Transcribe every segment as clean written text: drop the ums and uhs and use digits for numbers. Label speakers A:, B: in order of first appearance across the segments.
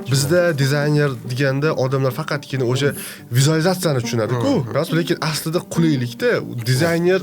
A: Bizda dizayner deganda odamlar faqatgina o'sha vizualizatsiyani tushunadi-ku. Rost, lekin aslida qulaylikda dizayner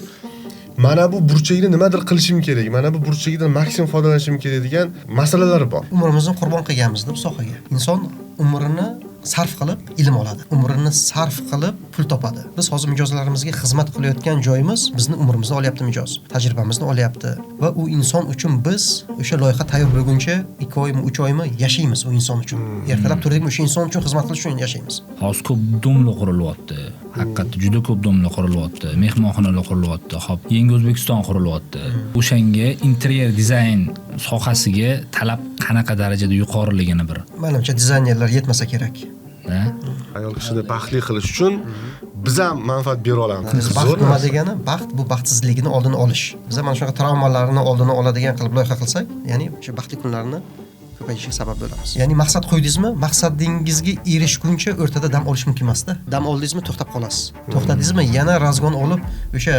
A: mana bu burchagini nimadir qilishim kerak, mana bu burchagidan maksimum foydalanishim kerak degan masalalar bor.
B: Umrimizni qurbon qilganmiz bu sohaga. Inson umrini sarf qilib ilm oladi. Umrini sarf qilib pul topadi. Biz hozir mijozlarimizga xizmat qilayotgan joyimiz bizni umrimizni olyapti mijoz, tajribamizni olyapti va u inson uchun biz o'sha loyiha tayyor bo'lguncha 2 oymi, 3 oymi yashaymiz u inson uchun. Ertalab turdikmi o'sha inson uchun xizmat qilish uchun yashaymiz.
C: Hozir ko'p domla qurilyapti. Haqiqatda juda ko'p domla qurilyapti, mehmonxonalar qurilyapti. Xo'p, yangi O'zbekiston qurilyapti. O'shanga interyer dizayn sohasiga talab qanaqa darajada yuqoriligini bir.
B: Menimcha dizaynerlar yetmasa kerak.
C: Da?
A: Ayol kishini baxtli qilish uchun biz ham manfaat bera olamiz.
B: Baxt nima degani? Baxt bu baxtsizligini oldini olish. Biz ham mana shunaqa travmalarni oldini oladigan qilib loyiha qilsak, ya'ni o'sha baxtli kunlarni ko'payishiga sabab bo'lamiz. Ya'ni maqsad qo'ydingizmi, maqsadingizga erishguncha o'rtada dam olish mumkin emasda. Dam oldingizmi, to'xtab qolasiz. To'xtadingizmi, yana razgon olib o'sha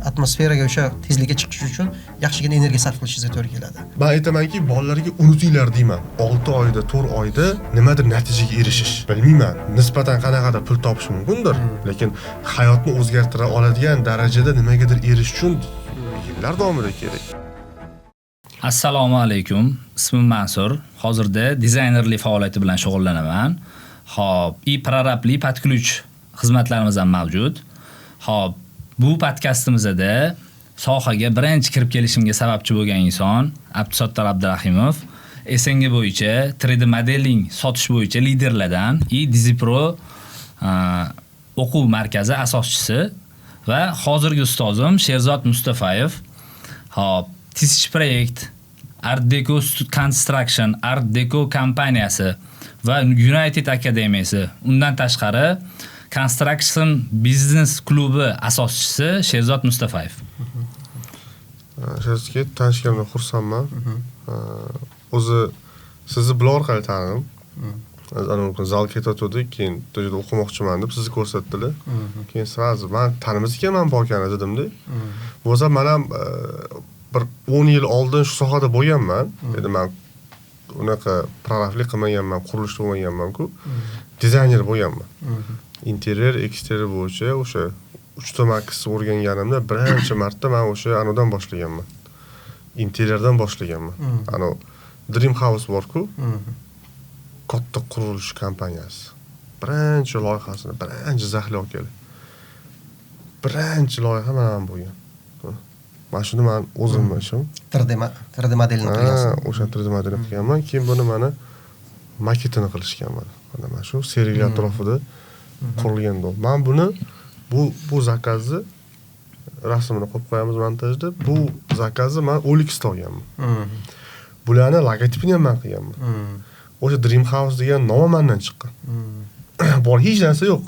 B: atmosferaga, o'sha tezlikka chiqish uchun yaxshigina energiya sarf qilishingizga to'g'ri keladi.
A: Men aytamanki, bolalarga unutinglar deyman. 6 oyda, 4 oyda nimadir natijaga erishish. Bilmayman, nisbatan qanaqadir pul topish mumkindir, lekin hayotni o'zgartira oladigan darajada nimagadir erishish uchun yillar davomida kerak.
C: Assalomu alaykum. Ismim Mansur. Hozirda dizaynerlik faoliyati bilan shug'ullanaman. Xo'p, и prorabli под ключ xizmatlarimiz ham mavjud. Xo'p, bu podkastimizda sohaga birinchi kirib kelishimga sababchi bo'lgan inson Abdusattor Abdurahimov, SNG bo'yicha 3D modeling sotish bo'yicha liderlardan и Dizipro o'quv markazi asoschisi va hozirgi ustozim Sherzod Mustafayev. Xo'p, Tisich Proyekt, Art Deco Construction, Art Deco kompaniyasi va United Akademiyasi. Undan tashqari Construction Business klubi asoschisi Sherzod Mustafayev.
A: Sherzodga tanishganimdan xursandman. O'zi sizni blog orqali tanidim. Ana kun zalga ketayotgandik, keyin juda o'qimoqchiman deb sizni ko'rsatdilar. Keyin сразу man tanimas ekanman bu akani dedimda. Bo'lsa man ham bir 10 yil oldin shu sohada bo'lganman. Endi man unaqa prorablik qilmaganman, qurilishda bo'lmaganman-ku. Dizayner bo'lganman. Interyer, eksteryer bo'yicha o'sha 3 Max o'rganganimda birinchi marta man o'sha anodan boshlaganman. Interyerdan boshlaganman. Ano Dream House bor-ku. Katta qurilish kompaniyasi. Birinchi loyihasini, birinchi zaxli olib. Birinchi loyiha mana bo'lgan. Mana shuni men o'zim ishim.
B: 3D modelini qilgansiz.
A: O'sha 3D modelini qilganman. Keyin buni mana maketini qilishgan mana. Mana mana shu Sergeli atrofida qurilgan dom. Men buni bu zakazni rasmini qo'yib qo'yamiz montajda. Bu zakazni men OLXda olganman. Bularni logotipini ham men qilganman. O'sha Dream House degan nom mendan chiqqan. Bor hech narsa yo'q.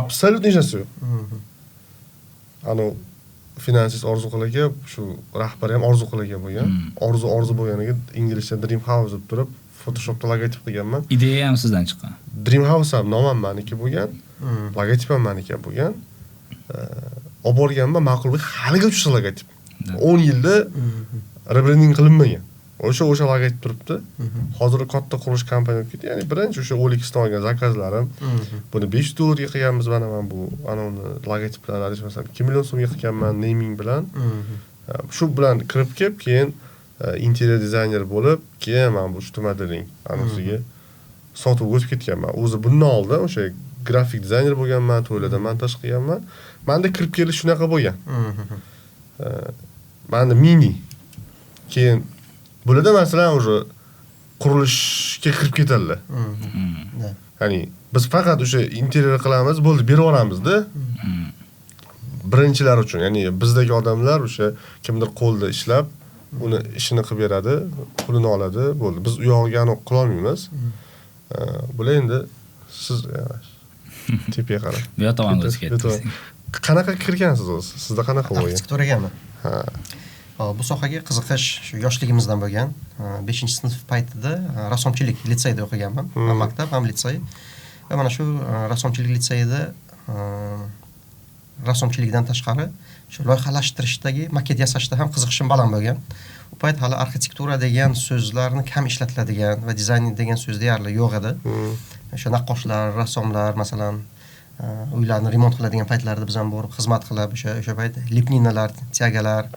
A: Absolyut hech narsa yo'q. Ano finansist Orzuqul aka, shu rahbari ham Orzuqul aka bo'lgan. Orzu bo'lganiga inglizcha Dream House deb turib Photoshopda logotip qilganman.
C: Ideya ham sizdan chiqqan.
A: Dream House ham nom ham meniki bo'lgan, logotip ham meniki bo'lgan. Olib borganman, ma'qul bo'ldi. Haligacha o'sha logotip. 10 yilda rebrending qilinmagan. O'sha logotip turibdi. Hozir katta qurilish kompaniya bo'lib ketdi. Ya'ni birinchi o'sha OLXdan olgan zakazlarim. Buni besh dollarga qilganmiz mana men bu ana uni logotip bilan adashmasam 2 million so'mga qilganman naming bilan. Shu bilan kirib kelib, keyin interyer dizayner bo'lib, keyin men bu 3D modeling anosiga sotuvga o'tib ketganman. O'zi bundan oldin o'sha grafik dizayner bo'lganman, to'ylarda montaj qilganman. Menda kirib kelish shunaqa bo'lgan. Menda mini. Keyin bularda masalan уже qurilishga kirib ketadilar. Ya'ni biz faqat o'sha interyer qilamiz, bo'ldi, berib yuboramizda. Birinchilar uchun, ya'ni bizdagi odamlar o'sha kimdir qo'lda ishlab, uni ishini qilib beradi, pulini oladi, bo'ldi. Biz u yog'iga aniq qila olmaymiz. Bular endi siz tepaga qarab.
C: Bu yoq tomonga o'tib ketdingiz.
A: Qanaqa kirgansiz o'zi? Sizda qanaqa bo'lgan?
B: Arxitekturagami?
A: Ha.
B: Bu sohaga qiziqish shu yoshligimizdan bo'lgan. 5-sinf paytida rassomchilik litseyida o'qiganman. Ham maktab, ham litsey. Va mana shu rassomchilik litseyida Rassomchilikdan tashqari shu loyihalashtirishdagi, maket yasashda ham qiziqishim baland bo'lgan. U payt hali arxitektura degan so'zlarni kam ishlatiladigan va dizayn degan so'z deyarli yo'q edi. O'sha naqqoshlar, rassomlar masalan uylarni remont qiladigan paytlarida biz ham borib xizmat qilib, o'sha payt lipninalar, tyagalar,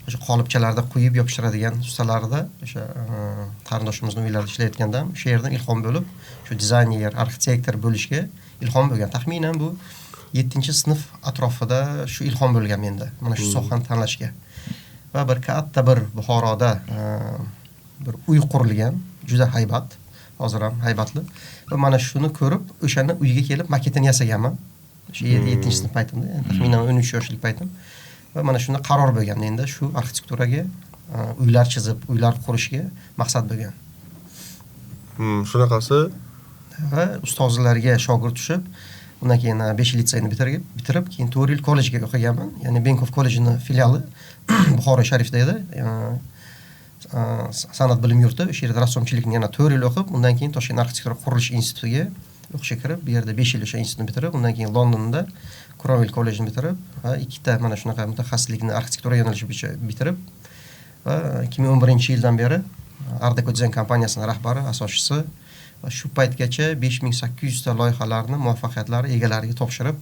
B: o'sha qolipchalarda quyib yopishtiradigan ustalarda o'sha qarindoshimizni uylarida ishlayotganda o'sha yerdan ilhom bo'lib, shu dizayner, arxitektor bo'lishga ilhom bo'lgan. Taxminan bu 7-sinf atrofida shu ilhom bo'lgan menda, mana shu sohani tanlashga. Va bir katta bir Buxoroda bir uy qurilgan, juda haybat, hozir ham haybatli. Va mana shuni ko'rib, o'shani uyga kelib maketini yasaganman. O'sha 7-sinf paytimda, yani taxminan 13 yoshlik paytim. Va mana shunda qaror bo'lgan endi shu arxitekturaga, uylar chizib, uylar qurishga maqsad bo'lgan.
A: Shunaqasi
B: va ustozlarga shogird tushib, undan keyin 5 litseyni bitirib, keyin 4 yil kollejga o'qiganman. Ya'ni Benkov kollejining filiali Buxoro sharifda edi. San'at bilim yurti. O'sha yerda rassomchilikni yana 4 yil o'qib, undan keyin Toshkent arxitektura qurilish institutiga o'qishga kirib, bu yerda 5 yil o'sha institutni bitirib, undan keyin Londonda Cromwell kollejini bitirib va ikkita mana shunaqa mutaxassislikni arxitektura yo'nalishi bo'yicha bitirib va 2011-yildan beri Art Deco Design kompaniyasining rahbari, asoschisi va shu paytgacha 5800 ta loyihalarni muvaffaqiyatlari egalariga topshirib,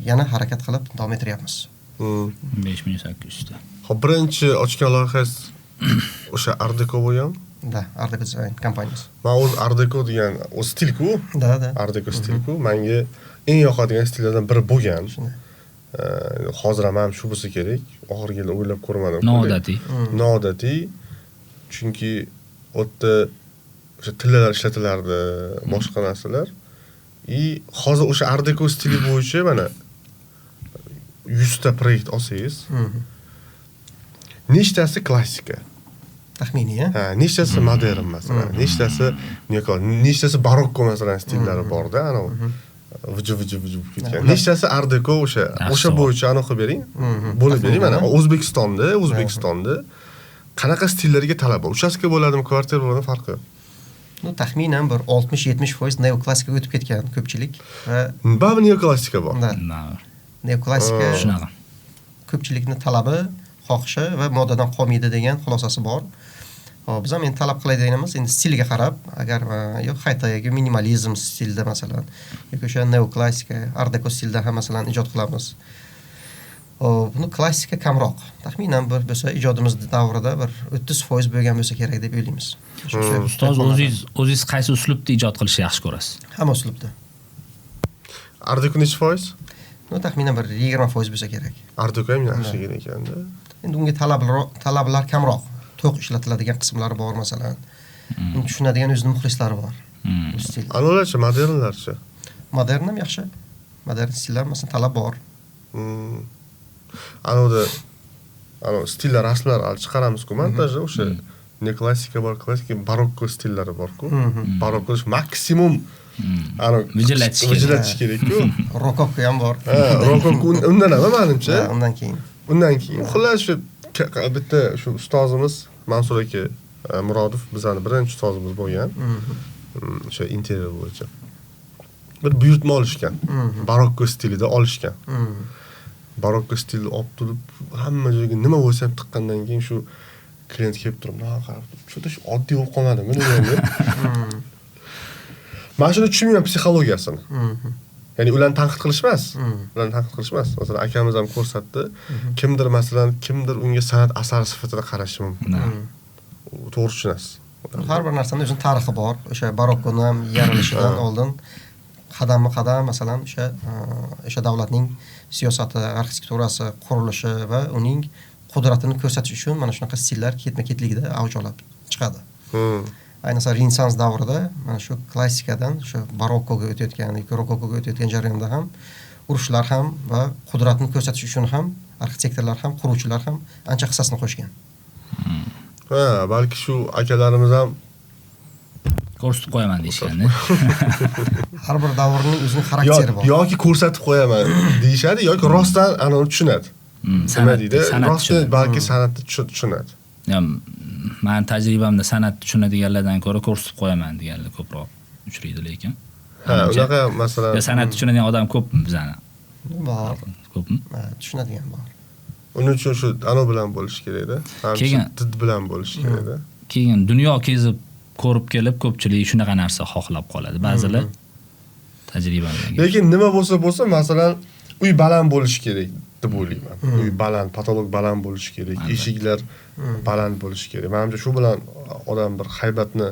B: yana harakat qilib davom ettiryapmiz.
C: 5800 ta.
A: Xo'p, birinchi ochgan loyihangiz o'sha Art Deco bo'lgan?
B: Da, Art Deco Design kompaniyasi.
A: Men o'z Art Deco degan o stil-ku.
B: Da, da.
A: Art Deco stil-ku menga eng yoqadigan stillardan biri bo'lgan. Hozir ham shu bo'lsa kerak. Oxirgi yilda o'ylab ko'rmadim.
C: Noodatiy.
A: Noodatiy. Chunki u yerda o'sha tillalar ishlatilardi, boshqa narsalar. И hozir o'sha Art Deco stili bo'yicha mana 100 ta proyekt olsangiz, nechtasi klassika?
B: Taxminiy,
A: ha? Nechtasi modern masalan, nechtasi nechtasi barokko masalan stillari borda, ana viji-viji bo'lib ketgan. Nechtasi Art Deco o'sha bo'yicha aniq qilib bering. Bo'lib bering mana O'zbekistonda qanaqa stillarga talab bor? Uchastka bo'ladimi, kvartira bo'ladimi, farqi yo'q.
B: Ну, taxminan bir 60-70% neoklassikaga o'tib ketgan ko'pchilik va
A: baribir neoklassika bor.
B: Neoklassika
C: shunaqa.
B: Ko'pchilikning talabi, xohishi va modadan qolmaydi degan xulosasi bor. Hop, biz ham endi talab qiladiganimiz endi stilga qarab, agar yo'q high-tech yoki minimalizm stilda masalan, yoki o'sha neoklassika, Art Deco stilda ham masalan ijod qilamiz. Hop, buni klassika kamroq. Taxminan bir bo'lsa ijodimiz davrida bir 30% bo'lgan bo'lsa kerak deb o'ylaymiz.
C: Ustoz, o'zingiz qaysi uslubda ijod qilishni yaxshi ko'rasiz?
B: Hamma uslubda.
A: Art Deco necha foiz?
B: Ну, taxminan bir 20% bo'lsa kerak.
A: Art Deco ham yaxshigina ekanda.
B: Endi unga talablar kamroq. To'q ishlatiladigan qismlari bor masalan. Uni tushunadigan o'zining muxlislari bor. Stil.
A: Analarchi, modernlarchi?
B: Modern ham yaxshi. Modern stillar masalan talab bor.
A: Anavda stillar, rasmlar chiqaramiz-ku montajda o'sha neoklassika bor, klassika, barokko stillari bor-ku. Barokko maksimum vijillatish kerak-ku.
B: Rokoko ham bor.
A: Ha, rokoko undan ham menimcha.
B: Undan keyin.
A: Undan keyin xullas shu bitta shu ustozimiz Mansur aka Murodov bizning birinchi ustozimiz bo'lgan. O'sha interyer bo'yicha. Bir buyurtma olishgan. Barokko stilida olishgan. Barokko stilni olib turib, hamma joyga nima bo'lsa ham tiqqandan keyin shu klient kelib turib, "Nima qarab, shu shu oddiy bo'lib qolmadimi?" deganda. Men shuni tushunmayman psixologiyasini. Ya'ni ularni tanqid qilish emas. Ularni tanqid qilish emas. Masalan, akamiz ham ko'rsatdi. Kimdir masalan, kimdir unga san'at asari sifatida qarashi mumkin. To'g'ri tushunasiz.
B: Har bir narsaning o'zining tarixi bor. O'sha barokkoni ham yaralishidan oldin qadamma-qadam masalan o'sha davlatning siyosati, arxitekturasi, qurilishi va uning qudratini ko'rsatish uchun mana shunaqa stillar ketma-ketligida avj olib chiqadi. Ayniqsa Renessans davrida mana shu klassikadan o'sha barokkoga o'tayotgan yoki rokokoga o'tayotgan jarayonda ham urushlar ham va qudratni ko'rsatish uchun ham arxitektorlar ham, quruvchilar ham ancha hissasini qo'shgan.
A: Ha, balki shu akalarimiz ham
C: ko'rsatib qo'yaman deyishganda.
B: Har bir davrning o'zining xarakteri bor.
A: Yoki ko'rsatib qo'yaman deyishadi, yoki rostdan ana uni tushunadi. Nima deydi? Rostdan balki san'atni tushunadi.
C: Men tajribamda san'at tushunadiganlardan ko'ra ko'rsatib qo'yaman deganlar ko'proq uchraydi lekin.
A: Ha, unaqa masalan.
C: San'at tushunadigan odam ko'p bizani
B: Bor.
C: Ko'pmi?
B: Tushunadigan bor.
A: Uning uchun shu ano bilan bo'lish kerakda.
C: Keyin
A: did bilan bo'lish kerakda.
C: Keyin dunyo kezib ko'rib kelib ko'pchilik shunaqa narsa xohlab qoladi. Ba'zilar tajriba bilan.
A: Lekin nima bo'lsa bo'lsa, masalan, uy baland bo'lishi kerak deb o'ylayman. Uy baland, patolog baland bo'lishi kerak, eshiklar baland bo'lishi kerak. Menimcha shu bilan odam bir haybatni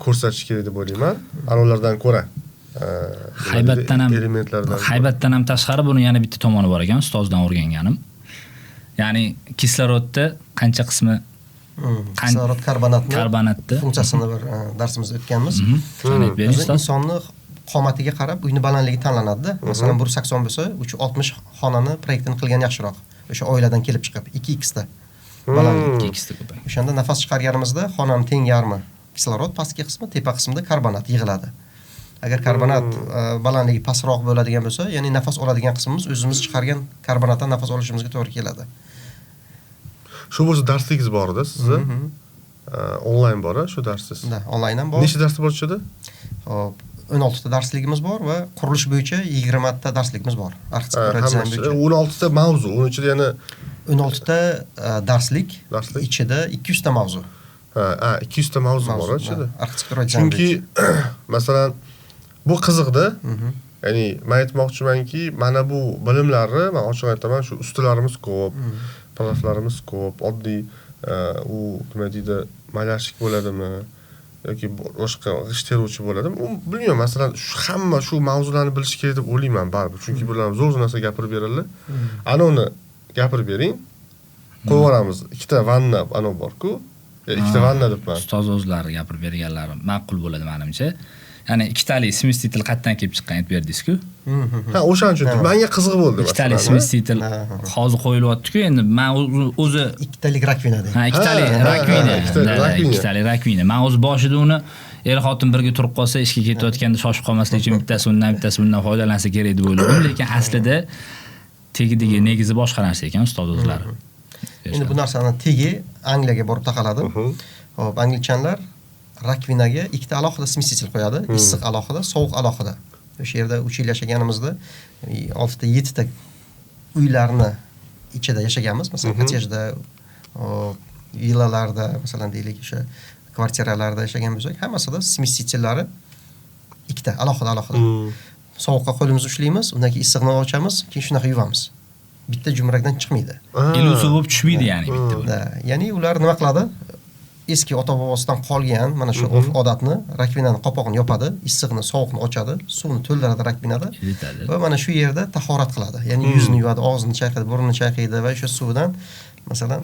A: ko'rsatish kerak deb o'ylayman. Anavlardan ko'ra.
C: Haybatdan ham
A: elementlardan.
C: Haybatdan ham tashqari buni yana bitta tomoni bor ekan, ustozdan o'rganganim. Ya'ni kislorodda qancha qismi
B: kislorod karbonatni funksiyasini bir darsimizda o'tganmiz. Insonni qomatiga qarab uyni balandligi tanlanadi-da. Masalan, 180 bo'lsa, 360 xonani proyektini qilgan yaxshiroq. O'sha oiladan kelib chiqib 2x ta balandlik
C: 2x ta ko'payadi.
B: O'shanda nafas chiqarganimizda xonaning teng yarmi kislorod, pastki qismi, tepa qismida karbonat yig'iladi. Agar karbonat balandligi pastroq bo'ladigan bo'lsa, ya'ni nafas oladigan qismimiz o'zimiz chiqargan karbonatdan nafas olishimizga to'g'ri keladi.
A: Shu bo'lsa darsligingiz bor-da sizni? Onlayn bor-a shu darsingiz?
B: Da, onlayn ham bor.
A: Nechta dars bor ichida?
B: Xo'p, 16 ta darsligimiz bor va qurilish bo'yicha 20 ta darsligimiz bor. Arxitektura dizayn bo'yicha
A: 16 ta mavzu, uning ichida yana
B: 16 ta darslik, ichida 200 ta mavzu.
A: Ha, 200 ta mavzu bor ichida.
B: Arxitektura dizayn
A: bo'yicha. Chunki masalan bu qiziqda. Ya'ni men aytmoqchimanki, mana bu bilimlarni men ochiq aytaman, shu ustalarimiz ko'p, taraflarimiz ko'p, oddiy u nima deydi, malyashik bo'ladimi yoki boshqa g'isht teruvchi bo'ladimi? U bilmayman, masalan, shu hamma shu mavzularni bilish kerak deb o'ylayman baribir. Chunki bular zo'r narsa gapirib beradilar. Ana uni gapirib bering. Qo'yib yuboramiz. Ikkita vanna ana bor-ku. Ikkita vanna debman.
C: Ustoz o'zlari gapirib berganlari ma'qul bo'ladi menimcha. Ya'ni ikkitali smestitel qayerdan kelib chiqqan aytib berdingiz-ku.
A: Ha, o'shaning uchun menga qiziq bo'ldi.
C: Ikkitali smestitel hozir qo'yilyapti-ku, endi men o'zi
B: ikkitalik rakvina deydi.
C: Ha, ikkitali rakvina. Ikkitali rakvina. Men o'zi boshida uni er-xotin birga turib qolsa, ishga ketayotganda shoshib qolmaslik uchun bittasi undan, bittasi bundan foydalansa kerak deb o'yladim, lekin aslida tegidagi negizi boshqa narsa ekan ustoz o'zlari.
B: Endi bu narsani tegi Angliyaga borib taqaladi. Xo'p, anglichanlar rakvinaga ikkita alohida smestitel qo'yadi, issiq alohida, sovuq alohida. O'sha yerda 3 yil yashaganimizda 6 ta 7 ta uylarni ichida yashaganmiz. Masalan, kottejda, villalarda, masalan deylik, o'sha kvartiralarda yashagan bo'lsak, hammasida smestitellari ikkita alohida alohida. Sovuqqa qo'limizni ushlaymiz, undan keyin issiqni ochamiz, keyin shunaqa yuvamiz. Bitta jumrakdan chiqmaydi.
C: Iliq suv bo'lib tushmaydi ya'ni bitta.
B: Da, ya'ni ular nima qiladi? Eski ota-bobosidan qolgan mana shu odatni rakvinani qopog'ini yopadi, issiqni, sovuqni ochadi, suvni to'ldiradi rakvinada va mana shu yerda tahorat qiladi. Ya'ni yuzini yuvadi, og'zini chayqaydi, burnini chayqaydi va o'sha suvdan masalan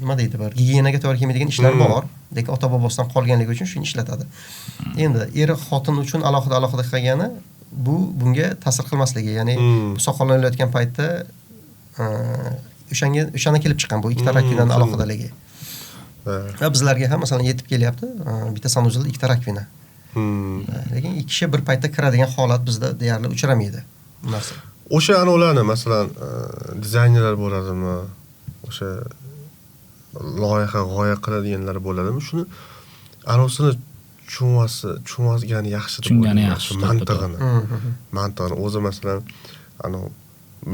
B: nima deydi bir gigiyenaga to'g'ri kelmaydigan ishlar bor, lekin ota-bobosidan qolganligi uchun shuni ishlatadi. Endi er xotin uchun alohida alohida qilgani bu bunga ta'sir qilmasligi, ya'ni soqollanayotgan paytda o'shanga kelib chiqqan bu ikkita rakvinani alohidaligi. Va bizlarga ham masalan yetib kelyapti, bitta sanuzelda ikkita rakvina. Lekin ikki kishi bir paytda kiradigan holat bizda deyarli uchramaydi bu narsa.
A: O'sha anavlarni masalan dizaynerlar bo'ladimi, o'sha loyiha g'oya qiladiganlar bo'ladimi? Shuni anavsini tushunmagani yaxshi deb o'ylayman. Mantig'ini. Mantig'ini o'zi masalan anav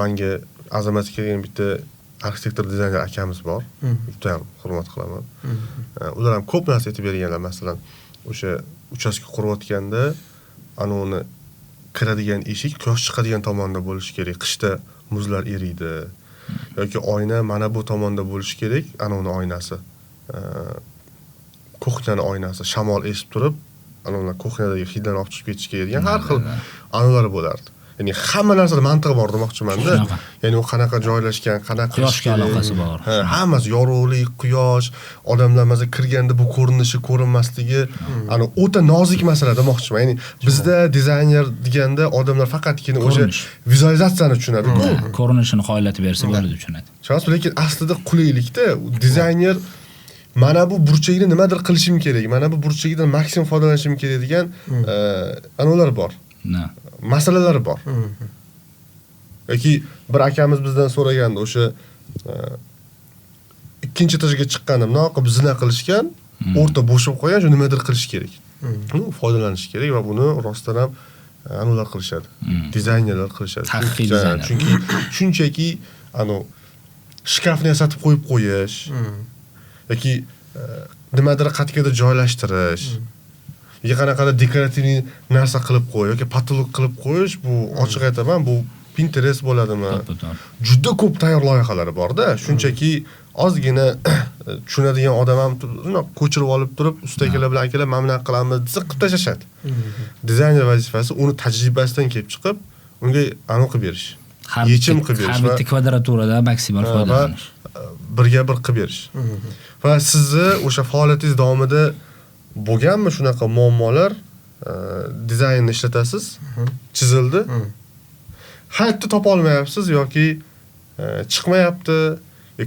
A: menga Azamatga kelgan bitta arxitektor dizayner akamiz bor. Juda ham hurmat qilaman. Ular ham ko'p narsa aytib berganlar. Masalan, o'sha uchastka qurayotganda ana uni kiradigan eshik quyosh chiqadigan tomonda bo'lishi kerak. Qishda muzlar eriydi. Yoki oyna mana bu tomonda bo'lishi kerak, ana uni oynasi. Kuxnyani oynasi shamol esib turib, ana ular kuxnyadagi hiddan olib chiqib ketish kerak degan har xil anavlar bo'lardi. Ya'ni hamma narsada mantiq bor demoqchiman-da. Ya'ni u qanaqa joylashgan, qanaqa
C: quyoshga aloqasi bor.
A: Ha, hammasi yorug'lik, quyosh, odamlar masalan kirganda bu ko'rinishi, ko'rinmasligi, ana o'ta nozik masala demoqchiman. Ya'ni bizda dizayner deganda odamlar faqatgina o'sha vizualizatsiyani tushunadi-ku.
C: Ko'rinishini qoyillatib bersa bo'ladi tushunadi.
A: Tushunasiz, lekin aslida qulaylikda dizayner mana bu burchagini nimadir qilishim kerak, mana bu burchagidan maksimum foydalanishim kerak degan anavlar bor. Masalalar bor. Yoki bir akamiz bizdan so'ragandi, o'sha ikkinchi etajga chiqqanda bundoq qilib zina qilishgan, o'rta bo'shib qo'ygan, shu nimadir qilish kerak. Uni foydalanish kerak va buni rostdan ham anular qilishadi. Dizaynerlar qilishadi.
C: Haqiqiy dizayner.
A: Chunki shunchaki anu shkafni yasatib qo'yib qo'yish yoki nimadir qatgada joylashtirish, yoki qanaqadir dekorativ narsa qilib qo'yish yoki patolog qilib qo'yish, bu ochiq aytaman, bu Pinterest bo'ladimi? Juda ko'p tayyor loyihalari bor-da. Shunchaki ozgina tushunadigan odam ham shundoq ko'chirib olib turib, ustakilar bilan akalar mana bunaqa qilamiz desa qilib tashlashadi. Dizayner vazifasi uni tajribasidan kelib chiqib, unga aniq qilib berish. Yechim qilib berish.
C: Har bitta kvadraturada maksimal foydalanish.
A: Birga bir qilib berish. Va sizni o'sha faoliyatingiz davomida bo'lganmi shunaqa muammolar? Dizaynni ishlatasiz, chizildi. Hayotda topa olmayapsiz yoki chiqmayapti,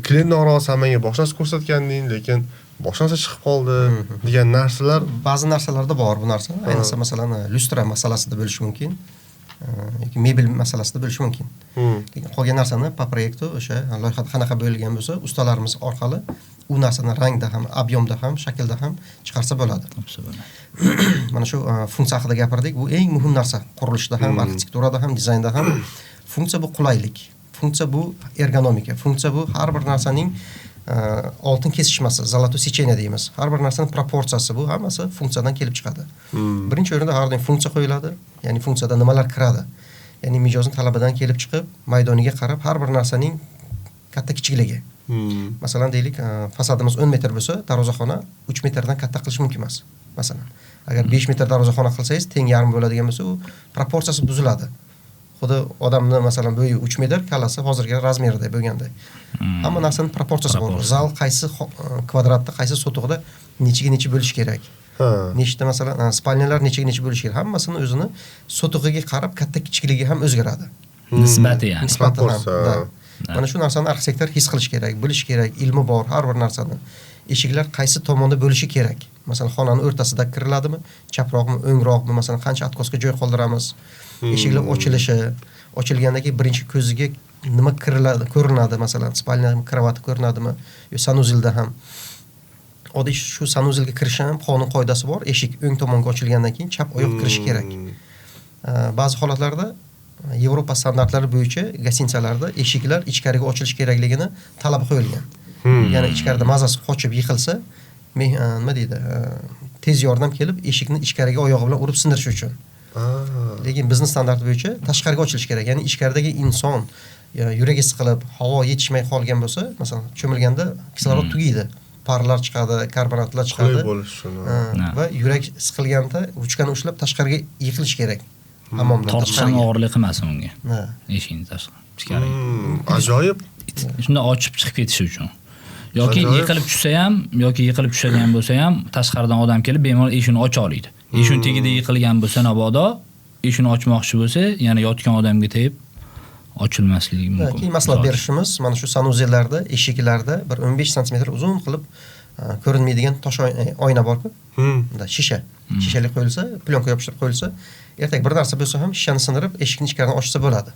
A: klient norozi, menga boshqa narsa ko'rsatganding, lekin boshqa narsa chiqib qoldi degan narsalar.
B: Ba'zi narsalarda bor bu narsa. Ayniqsa masalan lyustra masalasida bo'lishi mumkin yoki mebel masalasida bo'lishi mumkin. Lekin qolgan narsani по proyektu o'sha loyihada qanaqa bo'lgan bo'lsa, ustalarimiz orqali u narsani rangda ham, объемda ham, shaklda ham chiqarsa bo'ladi. Mana shu funksiya haqida gapirdik. Bu eng muhim narsa qurilishda ham, arxitekturada ham, dizaynda ham. Funksiya bu qulaylik, funksiya bu ergonomika, funksiya bu har bir narsaning oltin kesishmasi, золотое сечение deymiz. Har bir narsaning proporsiyasi, bu hammasi funksiyadan kelib chiqadi. Birinchi o'rinda har doim funksiya qo'yiladi. Ya'ni funksiyada nimalar kiradi? Ya'ni mijozning talabidan kelib chiqib, maydoniga qarab har bir narsaning katta kichikligi. Masalan, deylik, fasadimiz 10 metr bo'lsa, darvozaxona 3 metrdan katta qilish mumkin emas. Masalan, agar 5 metr darvozaxona qilsangiz, teng yarim bo'ladigan bo'lsa, u proporsiyasi buziladi. Xuddi odamni masalan bo'yi 3 metr, kallasi hozirgi razmerida bo'lganday. Hamma narsaning proporsiyasi bor. Zal qaysi kvadratda, qaysi sotug'da nechiga necha bo'lish kerak. Nechta masalan spalniyalar nechaga necha bo'lishi kerak. Hammasini o'zini sotug'iga qarab katta kichikligi ham o'zgaradi.
C: Nisbati ya'ni.
B: Nisbati ham. Mana shu narsani arxitektor his qilish kerak, bilish kerak, ilmi bor har bir narsani. Eshiklar qaysi tomonda bo'lishi kerak? Masalan, xonaning o'rtasida kiriladimi, chaproqmi, o'ngroqmi, masalan, qancha откосga joy qoldiramiz? Eshiklar ochilishi, ochilgandan keyin birinchi ko'ziga nima kiriladi, ko'rinadi, masalan, spalniya kravati ko'rinadimi, yo sanuzelda ham. Oddiy shu sanuzelga kirish ham qonun qoidasi bor. Eshik o'ng tomonga ochilgandan keyin chap oyoq kirishi kerak. Ba'zi holatlarda Yevropa standartlari bo'yicha gostinitsalarda eshiklar ichkariga ochilishi kerakligini talab qo'yilgan. Ya'ni ichkarida mazasi qochib yiqilsa, nima deydi, tez yordam kelib eshikni ichkariga oyog'i bilan urib sindirish uchun. Lekin bizni standart bo'yicha tashqariga ochilishi kerak. Ya'ni ichkaridagi inson yuragi siqilib, havo yetishmay qolgan bo'lsa, masalan, cho'milganda kislorod tugaydi, parlar chiqadi, karbonatlar chiqadi.
A: Qulay bo'lish uchun.
B: Va yurak siqilganda ruchkani ushlab tashqariga yiqilish kerak. Hammomdan
C: tortish ham og'irlik qilmasin unga. Eshikni tashqari, ichkariga.
A: Ajoyib.
C: Shunda ochib chiqib ketishi uchun. Yoki yiqilib tushsa ham, yoki yiqilib tushadigan bo'lsa ham, tashqaridan odam kelib bemalol eshikni ocha oladi. Eshikning tagida yiqilgan bo'lsa mabodo, eshikni ochmoqchi bo'lsa, yana yotgan odamga tegib ochilmasligi mumkin.
B: Keyin maslahat berishimiz, mana shu sanuzellarda, eshiklarda bir 15 sm uzun qilib ko'rinmaydigan tosh oyna bor-ku. Unda shisha. Shishali qo'yilsa, plyonka yopishtirib qo'yilsa, ertaga bir narsa bo'lsa ham shishani sindirib, eshikni ichkaridan ochsa bo'ladi.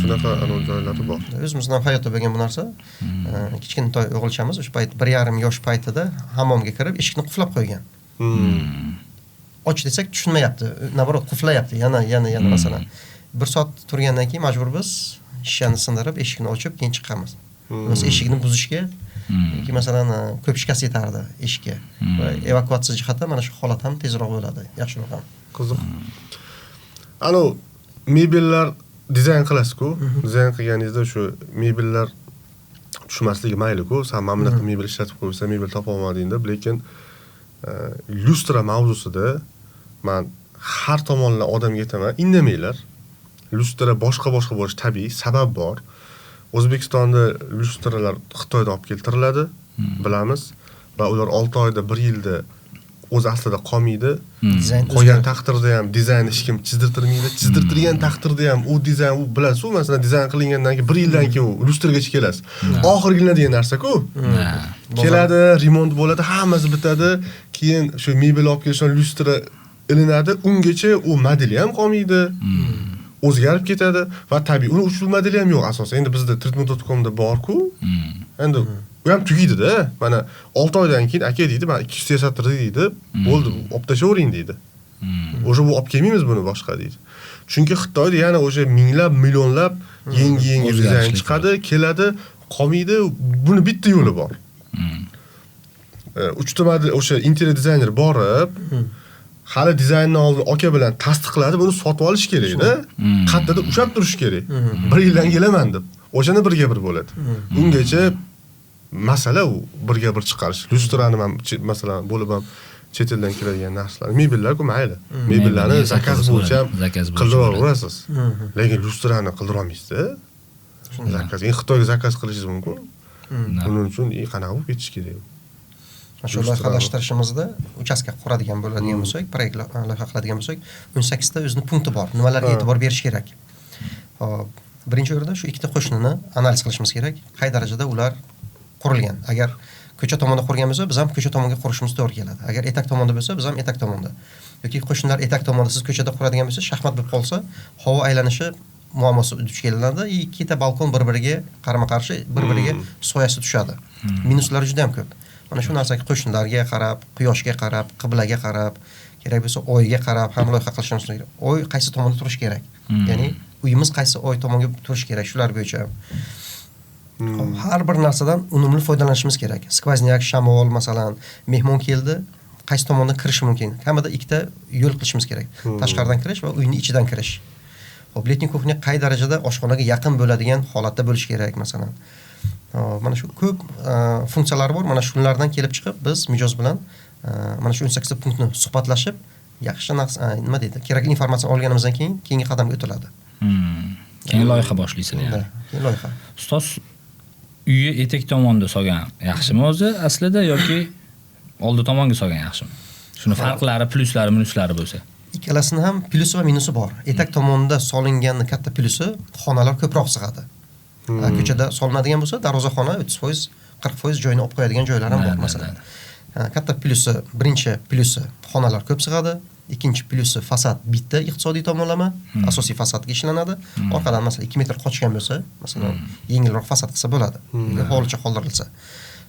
A: Shunaqa anavi joylari bor.
B: O'zimizdan ham hayotda bo'lgan bu narsa. Kichkintoy o'g'ilchamiz o'sha payt 1,5 yosh paytida hammomga kirib, eshikni qulflab qo'ygan. Och desak tushunmayapti, naborot qulflayapti, yana masalan. 1 soat turgandan keyin majburmiz shishani sindirib, eshikni ochib, keyin chiqamiz. Bo'lmasa eshikni buzishga yoki masalan ko'p shikast yetardi eshikka. Va evakuatsiya jihatdan mana shu holat ham tezroq bo'ladi, yaxshiroq ham.
A: Qiziq. Ano mebellar dizayn qilasiz-ku. Dizayn qilganingizda shu mebellar tushmasligi mayli-ku. Sen mana bunaqa mebel ishlatib qo'ysan, mebel topa olmading deb, lekin lyustra mavzusida men har tomondan odamga aytaman, indamanglar. Lyustra boshqa-boshqa bo'lishi tabiiy, sabab bor. O'zbekistonda lyustralar Xitoydan olib keltiriladi, bilamiz va ular 6 oyda, 1 yilda o'z aslida qolmaydi. Qolgan taqdirda ham dizayn hech kim chizdirtirmaydi. Chizdirtirgan taqdirda ham u dizayn, u bilasiz, masalan, dizayn qilingandan keyin 1 yildan keyin u lyustragacha kelasiz. Oxirgi ilinadigan narsa-ku. Keladi, remont bo'ladi, hammasi bitadi. Keyin shu mebel olib kelishdan lyustra ilinadi, ungacha u modeli ham qolmaydi. O'zgarib ketadi va tabiiy uni uch modeli ham yo'q asosan. Endi bizda treatment.com da bor-ku. Endi u ham tugaydi-da. Mana 6 oydan keyin aka deydi, men 200 yasattirdi deydi. Bo'ldi, olib tashlavering deydi. O'sha bu olib kelmaymiz buni boshqa deydi. Chunki Xitoyda yana o'sha minglab, millionlab yangi dizayn chiqadi, keladi, qolmaydi. Buni bitta yo'li bor. 3 model o'sha interior dizayner borib, hali dizaynni oldin aka bilan tasdiqladi, buni sotib olish kerak-da. Qaddida ushlab turish kerak. Bir yildan kelaman deb. O'shanda birga bir bo'ladi. Ungacha masala u birga bir chiqarish. Lyustrani ham masalan bo'lib ham chet eldan keladigan narsalar. Mebellar-ku mayli. Mebellarni zakaz bo'yicha qildiraverasiz. Lekin lyustrani qildira olmaysiz-da. Zakaz, Xitoyga zakaz qilishingiz mumkin. Buning uchun qanaqa bo'lib ketish kerak?
B: Shu loyihalashtirishimizda uchastka quradigan bo'ladigan bo'lsak, proyekt loyiha qiladigan bo'lsak, 18 ta o'zini punkti bor. Nimalarga e'tibor berish kerak? Xo'p, birinchi o'rinda shu ikkita qo'shnini analiz qilishimiz kerak. Qay darajada ular qurilgan. Agar ko'cha tomonda qurgan bo'lsa, biz ham ko'cha tomonga qurishimiz to'g'ri keladi. Agar etak tomonda bo'lsa, biz ham etak tomonda. Yoki qo'shnilar etak tomonda, siz ko'chada quradigan bo'lsa, shaxmat bo'lib qolsa, havo aylanishi muammosi duch kelinadi. Ikkita balkon bir-biriga qarama-qarshi, bir-biriga soyasi tushadi. Minuslari juda ham ko'p. Mana shu narsaga qo'shnilarga qarab, quyoshga qarab, qiblaga qarab, kerak bo'lsa oyga qarab ham loyiha qilishimiz kerak. Oy qaysi tomonda turishi kerak? Ya'ni uyimiz qaysi oy tomonga turishi kerak, shular bo'yicha. Har bir narsadan unumli foydalanishimiz kerak. Skvoznyak, shamol, masalan, mehmon keldi, qaysi tomondan kirishi mumkin? Kamida ikkita yo'l qilishimiz kerak. Tashqaridan kirish va uyning ichidan kirish. Xo'p, letniy kuxnya qay darajada oshxonaga yaqin bo'ladigan holatda bo'lishi kerak, masalan. Mana shu ko'p funksiyalar bor. Mana shunlardan kelib chiqib biz mijoz bilan mana shu 18 ta punktni suhbatlashib, yaxshi nima deydi, kerakli informatsiya olganimizdan keyin keyingi qadamga o'tiladi.
C: Keyin loyiha boshlaysizlar ya'ni.
B: Keyin loyiha.
C: Ustoz, uyi etak tomonda solgan yaxshimi o'zi aslida yoki oldi tomonga solgan yaxshimi? Shuni farqlari, pluslari, minuslari bo'lsa.
B: Ikkalasini ham plusi va minusi bor. Etak tomonda solinganning katta plusi xonalar ko'proq sig'adi. Ko'chada solinadigan bo'lsa, darvozaxona 30%, 40% joyini olib qo'yadigan joylar ham bor masalan. Katta plusi, birinchi plusi xonalar ko'p sig'adi. Ikkinchi plusi fasad bitta iqtisodiy tomonlama, asosiy fasadga ishlanadi. Orqadan masalan 2 metr qochgan bo'lsa, masalan, yengilroq fasad qilsa bo'ladi. Hovlicha qoldirilsa.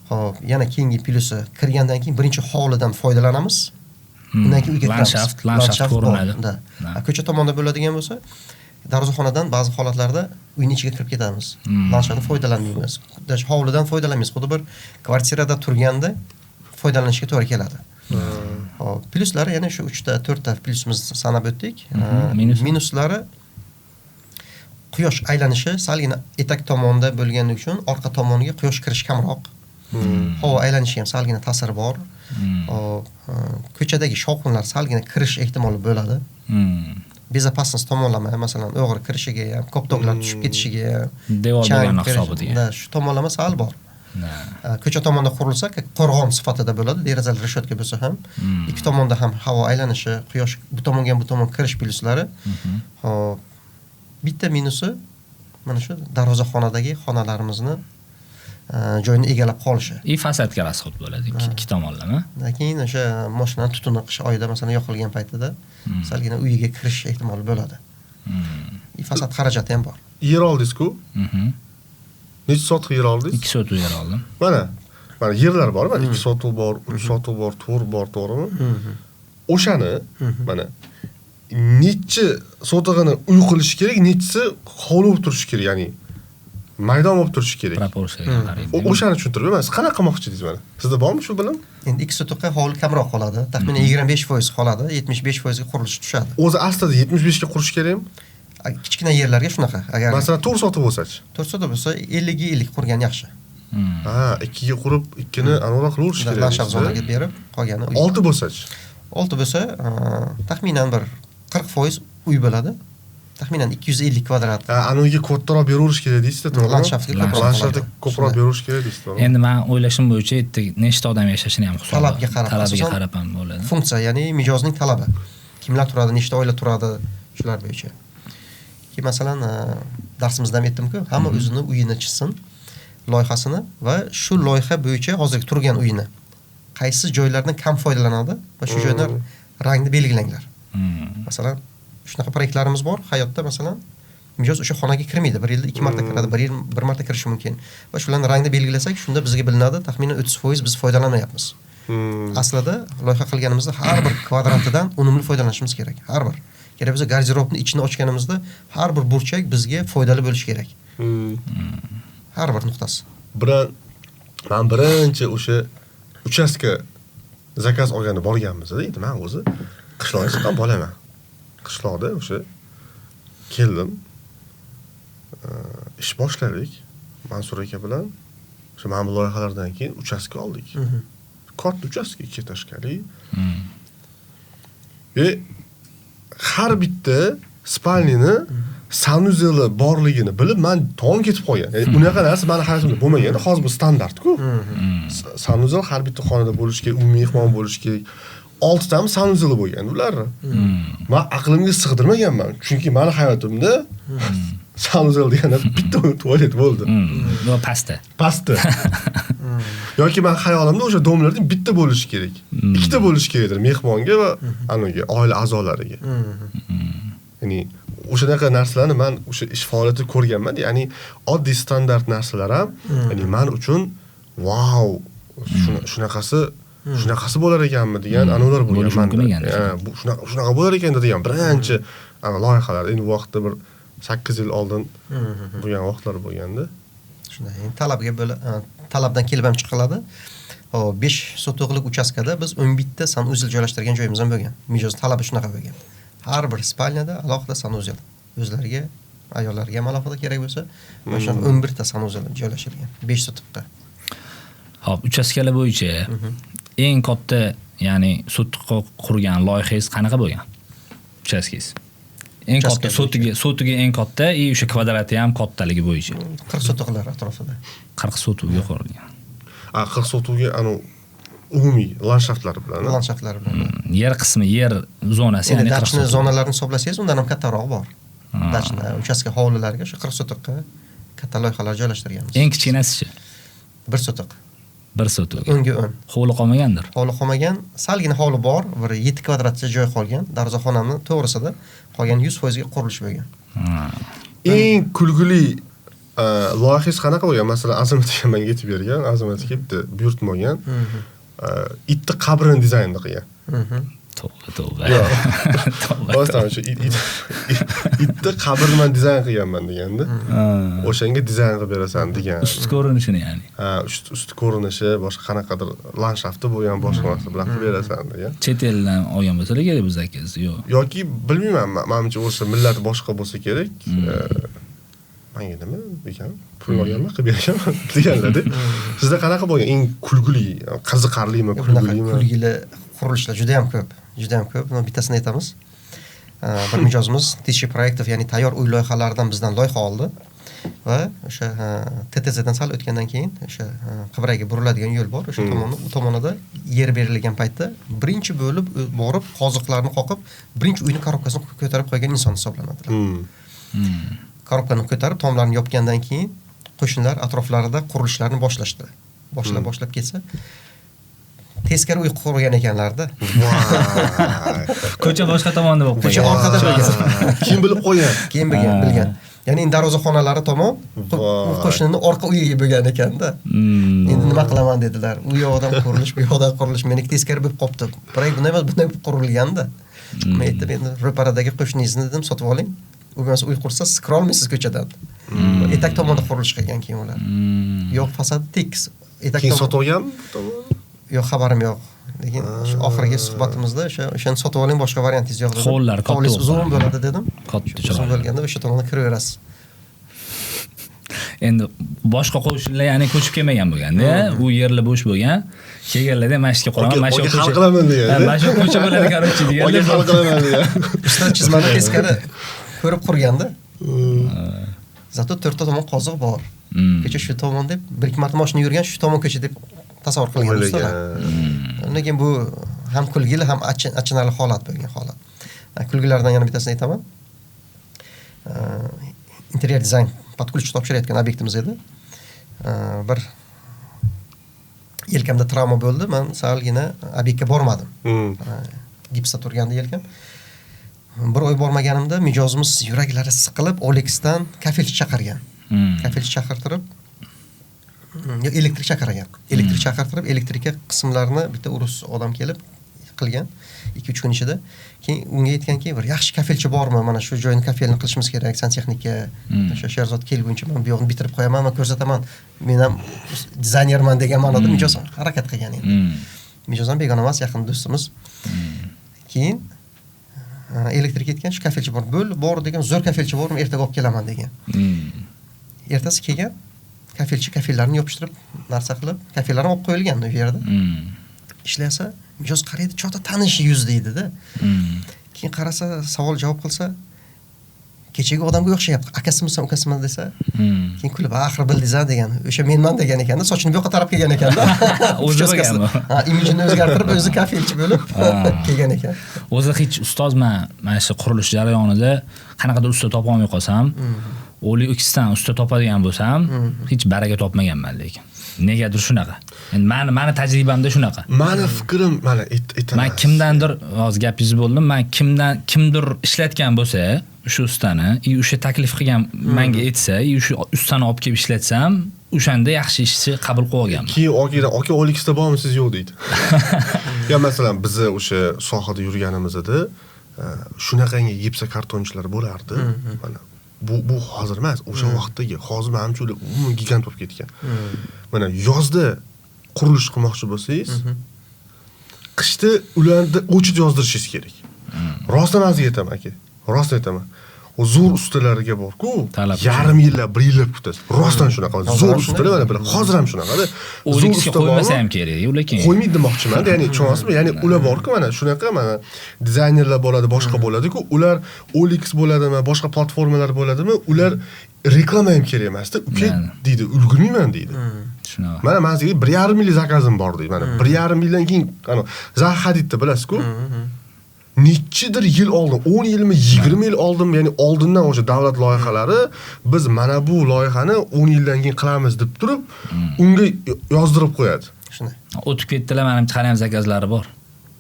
B: Xo'p, yana keyingi plusi kirgandan keyin birinchi hovlidan foydalanamiz. Undan keyin uyga kiramiz.
C: Landshaft ko'rinadi.
B: Ko'cha tomonda bo'ladigan bo'lsa, darvozaxonadan ba'zi holatlarda uyning ichiga kirib ketamiz. Landshaftdan foydalanmaymiz. Даже hovlidan foydalanmaymiz. Xuddi bir kvartirada turganda foydalanishga to'g'ri keladi. Xo'p, pluslari yana shu 3 ta, 4 ta plusimizni sanab o'tdik. Minuslari quyosh aylanishi salgina etak tomonda bo'lgani uchun orqa tomoniga quyosh kirishi kamroq. Havo aylanishi ham salgina ta'siri bor. Xo'p, ko'chadagi shovqinlar salgina kirish ehtimoli bo'ladi. Bezopasnost tomonlama, masalan, o'g'ri kirishiga ham, koptoklar tushib ketishiga ham,
C: devor bo'lgan hisobida.
B: Shu tomonlama sal bor. Ko'cha tomonda qurilsa, qo'rg'on sifatida bo'ladi, derazalar reshotka bo'lsa ham, ikki tomonda ham havo aylanishi, quyosh bu tomonga ham bu tomonga kirish pluslari. Xo'p, bitta minusi mana shu darvozaxonadagi xonalarimizni joyini egallab qolishi.
C: Fasadga rasxod bo'ladi ikki tomonlama.
B: Keyin o'sha mashinani tutuni qish oyida masalan yoqilgan paytida salgina uyiga kirish ehtimoli bo'ladi. Fasad xarajati ham bor.
A: Yer oldingiz-ku? Necha sotix yer oldingiz?
C: 2 sotix yer oldim.
A: Mana yerlar bor, mana 2 sotix bor, 3 sotix bor, 4 bor, to'g'rimi? O'shani mana necha sotixini uy qilish kerak, nechasi hovli bo'lib turishi kerak, ya'ni maydon bo'lib turishi kerak.
C: Proporsiyaga qaraydi.
A: O'shani tushuntirib berasiz. Qanaqa qilmoqchi dedingiz mana? Sizda bormi shu bilim?
B: Endi 2 sotixga hovli kamroq qoladi. Taxminan 25% qoladi, 75% ga qurilish tushadi.
A: O'zi aslida 75 ga qurish kerakmi?
B: Kichkina yerlarga shunaqa. Agar
A: masalan 4 sotix bo'lsa-chi?
B: 4 sotix bo'lsa 50 ga 50 qurgan yaxshi.
A: Ha, 2 ga qurib, 2ni anaqa qilaverish kerak.
B: Landshaft zonaga berib, qolgani
A: 6 bo'lsa-chi?
B: 6 bo'lsa, taxminan bir 40% uy bo'ladi. Taxminan 250 kvadrat.
A: Anaviga kattaroq beraverish kerak deysiz-da, to'g'rimi?
B: Landshaftga
A: ko'proq beraverish kerak deysiz, to'g'rimi?
C: Endi men o'ylashim bo'yicha yerda nechta odam yashashini ham hisob.
B: Talabga
C: qarab ham bo'ladi.
B: Funksiya, ya'ni mijozning talabi. Kimlar turadi, nechta oila turadi, shular bo'yicha. Ki masalan, darsimizda ham aytdim-ku, hamma o'zini uyini chizsin, loyihasini va shu loyiha bo'yicha hozirgi turgan uyini qaysi joylardan kam foydalanadi va shu joylar rangni belgilanglar. Masalan, shunaqa proyektlarimiz bor, hayotda masalan, mijoz o'sha xonaga kirmaydi, bir yilda 2 marta kiradi, bir yil bir marta kirishi mumkin. Va shularni rangni belgilasak, shunda bizga bilinadi, taxminan 30% biz foydalanmayapmiz. Aslida loyiha qilganimizda har bir kvadratidan unumli foydalanishimiz kerak. Har bir. Kerak bo'lsa garderobni ichini ochganimizda har bir burchak bizga foydali bo'lishi kerak. Har bir nuqtasi.
A: Men birinchi o'sha uchastka zakaz olganda borganmiz deydi. Men o'zi qishloqdan chiqqan bolaman. Qishloqda o'sha keldim. Ish boshladik Mansur aka bilan. O'sha mana bu loyihalardan keyin uchastka oldik. Katta uchastka, 2 etashkali. Ve har bitta spalnini sanuzeli borligini bilib men tong ketib qolgan. Ya'ni unaqa narsa meni hayotimda bo'lmagan. Hozir bu standart-ku. Sanuzel har bitta xonada bo'lishi kerak, umumiy mehmon bo'lishi kerak. 6 tami sanuzeli bo'lgan ular. Men aqlimga sig'dirmaganman. Chunki meni hayotimda sanuzel degani bitta tualet bo'ldi.
C: Va pastda.
A: Pastda. Yoki men xayolimda o'sha domlardan bitta bo'lishi kerak. Ikkita bo'lishi kerakdir mehmonga va anoga, oila a'zolariga. Ya'ni o'shanaqa narsalarni men o'sha ish faoliyatida ko'rganman. Ya'ni oddiy standart narsalar ham, ya'ni men uchun vau, shunaqasi bo'lar ekanmi degan anavlar bo'lgan. Bu shunaqa bo'lar ekan degan birinchi loyihalar. Endi bu vaqtda bir 8 yil oldin bo'lgan vaqtlar bo'lganda.
B: Shunday, endi talabga bo'la, talabdan kelib ham chiqiladi. Hop, 5 sotug'lik uchastkada biz 11 ta sanuzel joylashtirgan joyimiz ham bo'lgan. Mijoz talabi shunaqa bo'lgan. Har bir spalnyada alohida sanuzel. O'zlariga, ayollarga ham alohida kerak bo'lsa, mana shunaqa 11 ta sanuzel joylashtirilgan 5 sotuqqa.
C: Hop, uchastkalar bo'yicha eng katta, ya'ni sotuqqa qurgan loyihangiz qanaqa bo'lgan? Uchastkangiz. Eng katta sotugi eng katta, i o'sha kvadrati ham kattaligi bo'yicha.
B: 40 sotuqlar atrofida.
C: 40 sotuqga qurilgan.
A: 40 sotuqga anu umumiy landshaftlar bilan.
B: Landshaftlar bilan.
C: Yer qismi, yer zonasi, ya'ni
B: dachni zonalarini hisoblasangiz, undan ham kattaroq bor. Dachni, uchastka hovlilarga o'sha 40 sotuqqa katta loyihalar joylashtirganmiz.
C: Eng kichkinasichi?
B: 1 sotuq.
C: 1 sotuq.
B: 10ga 10.
C: Hovli qolmagandir.
B: Hovli qolmagan, salgina hovli bor, bir 7 kvadratcha joy qolgan. Darvozaxonani to'g'risida qolgan 100% ga qurilish bo'lgan.
A: Eng kulgili loyihangiz qanaqa bo'lgan? Masalan, Azamat aka menga aytib bergan, Azamat aka bitta buyurtma olgan. Itni qabrini dizaynini qilgan.
C: To'g'ri.
A: Rostdan o'sha itni qabrini men dizayn qilganman deganda. O'shanga dizayn qilib berasan degan.
C: Usti ko'rinishini ya'ni.
A: Ha, usti ko'rinishi, boshqa qanaqadir landshafti bo'lgan boshqa narsa bilan qilib berasan degan.
C: Chet eldan olgan bo'lsalar kerak bu zakaz, yo'q.
A: Yoki bilmayman, menimcha o'sha millat boshqa bo'lsa kerak. Menga nima degan, pul olganman, qilib berganman deganlar-da. Sizda qanaqa bo'lgan eng kulgili, qiziqarlimi, kulgilimi?
B: Kulgili qurilishlar juda ham ko'p, juda ham ko'p. Buni bittasini aytamiz. Bir mijozimiz Tishi proyektov, ya'ni tayyor uy loyihalaridan bizdan loyiha oldi va o'sha TTZdan sal o'tgandan keyin o'sha Qibrayga buriladigan yo'l bor. O'sha tomonni, u tomonida yer berilgan paytda birinchi bo'lib borib qoziqlarni qoqib, birinchi uyni korobkasini ko'tarib qo'ygan inson hisoblanadilar. Korobkani ko'tarib tomlarni yopgandan keyin qo'shnilar atroflarida qurilishlarni boshlashdi. Boshlab ketsa teskari uy qurgan ekanlarda.
C: Ko'cha boshqa tomonda bo'lib
B: qo'ygan. Ko'cha orqada bo'lgan.
A: Kim bilib qo'ygan?
B: Kim bilgan. Ya'ni endi darvozaxonalari tomon qo'shnining orqa uyiga bo'lgan ekanda. Endi nima qilaman dedilar. U yoqdan qurilish, bu yoqdan qurilish, meniki teskari bo'lib qopti. Proyekt bunday emas, bunday qurilganda. Men aytdim, endi ro'paradagi qo'shningizni dedim, sotib oling. U bo'lmasa uy qursa, siz kira olmaysiz ko'chadan. Etak tomonda qurilish qilgan keyin ular. Yo'q, fasadi tekis. Etak
A: keyin sotib olganmi?
B: Yo'q, xabarim yo'q. Lekin shu oxirgi suhbatimizda o'shani sotib oling, boshqa variantingiz yo'q dedim.
C: Hovlilar katta
B: uzun bo'ladi dedim.
C: Katta
B: uzun bo'lganda o'sha tomonga kiraverasiz.
C: Endi boshqa qo'shnilar ya'ni ko'chib kelmagan bo'lganda, u yerlar bo'sh bo'lgan. Kelganlarda mana shu yerga quraman, mana shu
A: ko'cha hal qilaman degan.
C: Mana shu ko'cha bo'ladi, короче degan.
A: Oga hal qilaman degan.
B: Usta chizmani teskari ko'rib qurganda. Zato to'rtta tomon qoziq bor. Ko'cha shu tomon deb bir ikki marta mashina yurgan, shu tomon ko'cha deb tasavvur qilgan ustalar. Lekin bu ham kulgili, ham achinarli holat bo'lgan holat. Kulgilardan yana bittasini aytaman. Interyer dizayn под ключ topshirayotgan obyektimiz edi. Bir yelkamda travma bo'ldi. Men salgina obyektga bormadim. Gipsda turganda yelkam. Bir oy bormaganimda mijozimiz yuraklari siqilib Olexdan kafelchi chaqirgan. Kafelchi chaqirtirib, Elektrik chaqirgan. Elektrik chaqirtirib, elektrika qismlarini bitta rus odam kelib qilgan 2-3 kun ichida. Keyin unga aytganki, bir yaxshi kafelchi bormi? Mana shu joyni kafelni qilishimiz kerak, santexnika. O'sha Sherzod kelguncha men bu yoqni bitirib qo'yaman, men ko'rsataman. Men ham dizaynerman degan ma'noda mijoz harakat qilgan endi. Mijoz ham begona emas, yaqin do'stimiz. Keyin elektrik aytgan, shu kafelchi bor. Bo'l, bor degan, zo'r kafelchi bormi, ertaga olib kelaman degan. Ertasi kelgan, kafelchi kafellarni yopishtirib, narsa qilib, kafellarni olib qo'yilgan u yerda. Ishlasa, mijoz qaraydi, chota tanish yuz deydi-da. Keyin qarasa, savol javob qilsa, kechagi odamga o'xshayapti. Akasimisan, ukasimi desa, keyin kulib, axir bildingiz-a degan. O'sha menman degan ekanda, sochini bu yoqqa tarab kelgan ekanda.
C: O'zi bo'lganmi?
B: Ha, imijini o'zgartirib, o'zi kafelchi bo'lib kelgan ekan.
C: O'zi hech ustoz mana shu qurilish jarayonida qanaqadir usta topa olmay qolsam, OLXdan usta topadigan bo'lsam, hech baraka topmaganman lekin. Negadir shunaqa. Endi mani tajribamda shunaqa.
A: Mani fikrim, mana aytaman.
C: Men kimdandir, hozir gapingizni bo'ldim, men kimdir ishlatgan bo'lsa, o'sha ustani, o'sha taklif qilgan menga aytsa, o'sha ustani olib kelib ishlatsam, o'shanda yaxshi ishchi qabul qilib olganman.
A: Keyin aka OLXda bormi, siz yo'q deydi. Ya masalan, biz o'sha sohada yurganimizda shunaqangi gipsokartonchilar bo'lardi. Mana bu hozir emas, o'sha vaqtdagi, hozir manimcha ular umuman gigant bo'lib ketgan. Mana yozda qurilish qilmoqchi bo'lsangiz, qishda ularni o'chib yozdirishingiz kerak. Rostdan sizga aytaman aka, rostdan aytaman. O zo'r ustalarga bor-ku, yarim yillab, bir yillab kutasiz. Rostdan shunaqa. Zo'r ustalar mana bular hozir ham shunaqada.
C: Zo'r usta qo'ymasa ham kerak, ular keyin.
A: Qo'ymaydi demoqchiman, ya'ni tushunasizmi? Ya'ni ular bor-ku, mana shunaqa mana dizaynerlar bo'ladi, boshqa bo'ladi-ku, ular OLX bo'ladimi, boshqa platformalar bo'ladimi, ular reklama ham kerak emasda. Uka deydi, ulgurmayman deydi.
C: Shunaqa.
A: Mana men sizga 1.5 mil zakazim bor deydi. Mana 1.5 mildan keyin ana Zaha Hadidni bilasiz-ku. Nechidir yil oldin, 10 yilmi, 20 yil oldin, ya'ni oldindan o'sha davlat loyihalari biz mana bu loyihani 10 yildan keyin qilamiz deb turib, unga yozdirib qo'yadi.
B: Shunday.
C: O'tib ketdilar, manimcha hali ham zakazlari bor.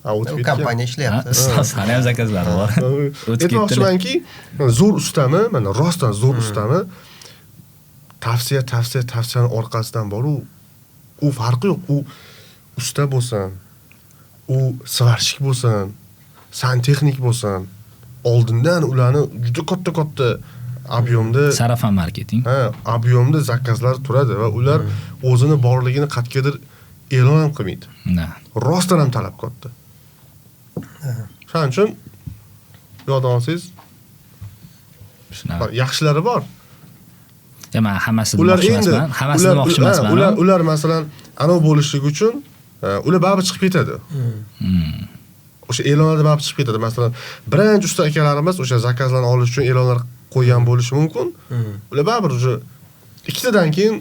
A: Ha, o'tib ketgan.
B: Kompaniya ishlayapti.
C: Hali ham zakazlari bor. O'tib ketdilar.
A: Aytmoqchimanki, zo'r ustami, mana rostdan zo'r ustami tavsiyaning orqasidan bor, u farqi yo'q. U usta bo'lsin, u svarshik bo'lsin, santexnik bo'lsin, oldindan ularni juda katta-katta объемda
C: sarafan marketing.
A: Ha, объемda zakazlar turadi va ular o'zini borligini qatgadir e'lon ham qilmaydi. Rostdan ham talab katta. Shuning uchun yoddan olsangiz, yaxshilari bor.
C: Ya men hammasini demoqchi emasman, hammasini demoqchi emasman.
A: Ular masalan, anov bo'lishligi uchun ular baribir chiqib ketadi. O'sha e'lonlarda baribir chiqib ketadi. Masalan, birinchi usta akalarimiz o'sha zakazlarni olish uchun e'lonlar qo'ygan bo'lishi mumkin. Ular baribir o'sha ikkitadan keyin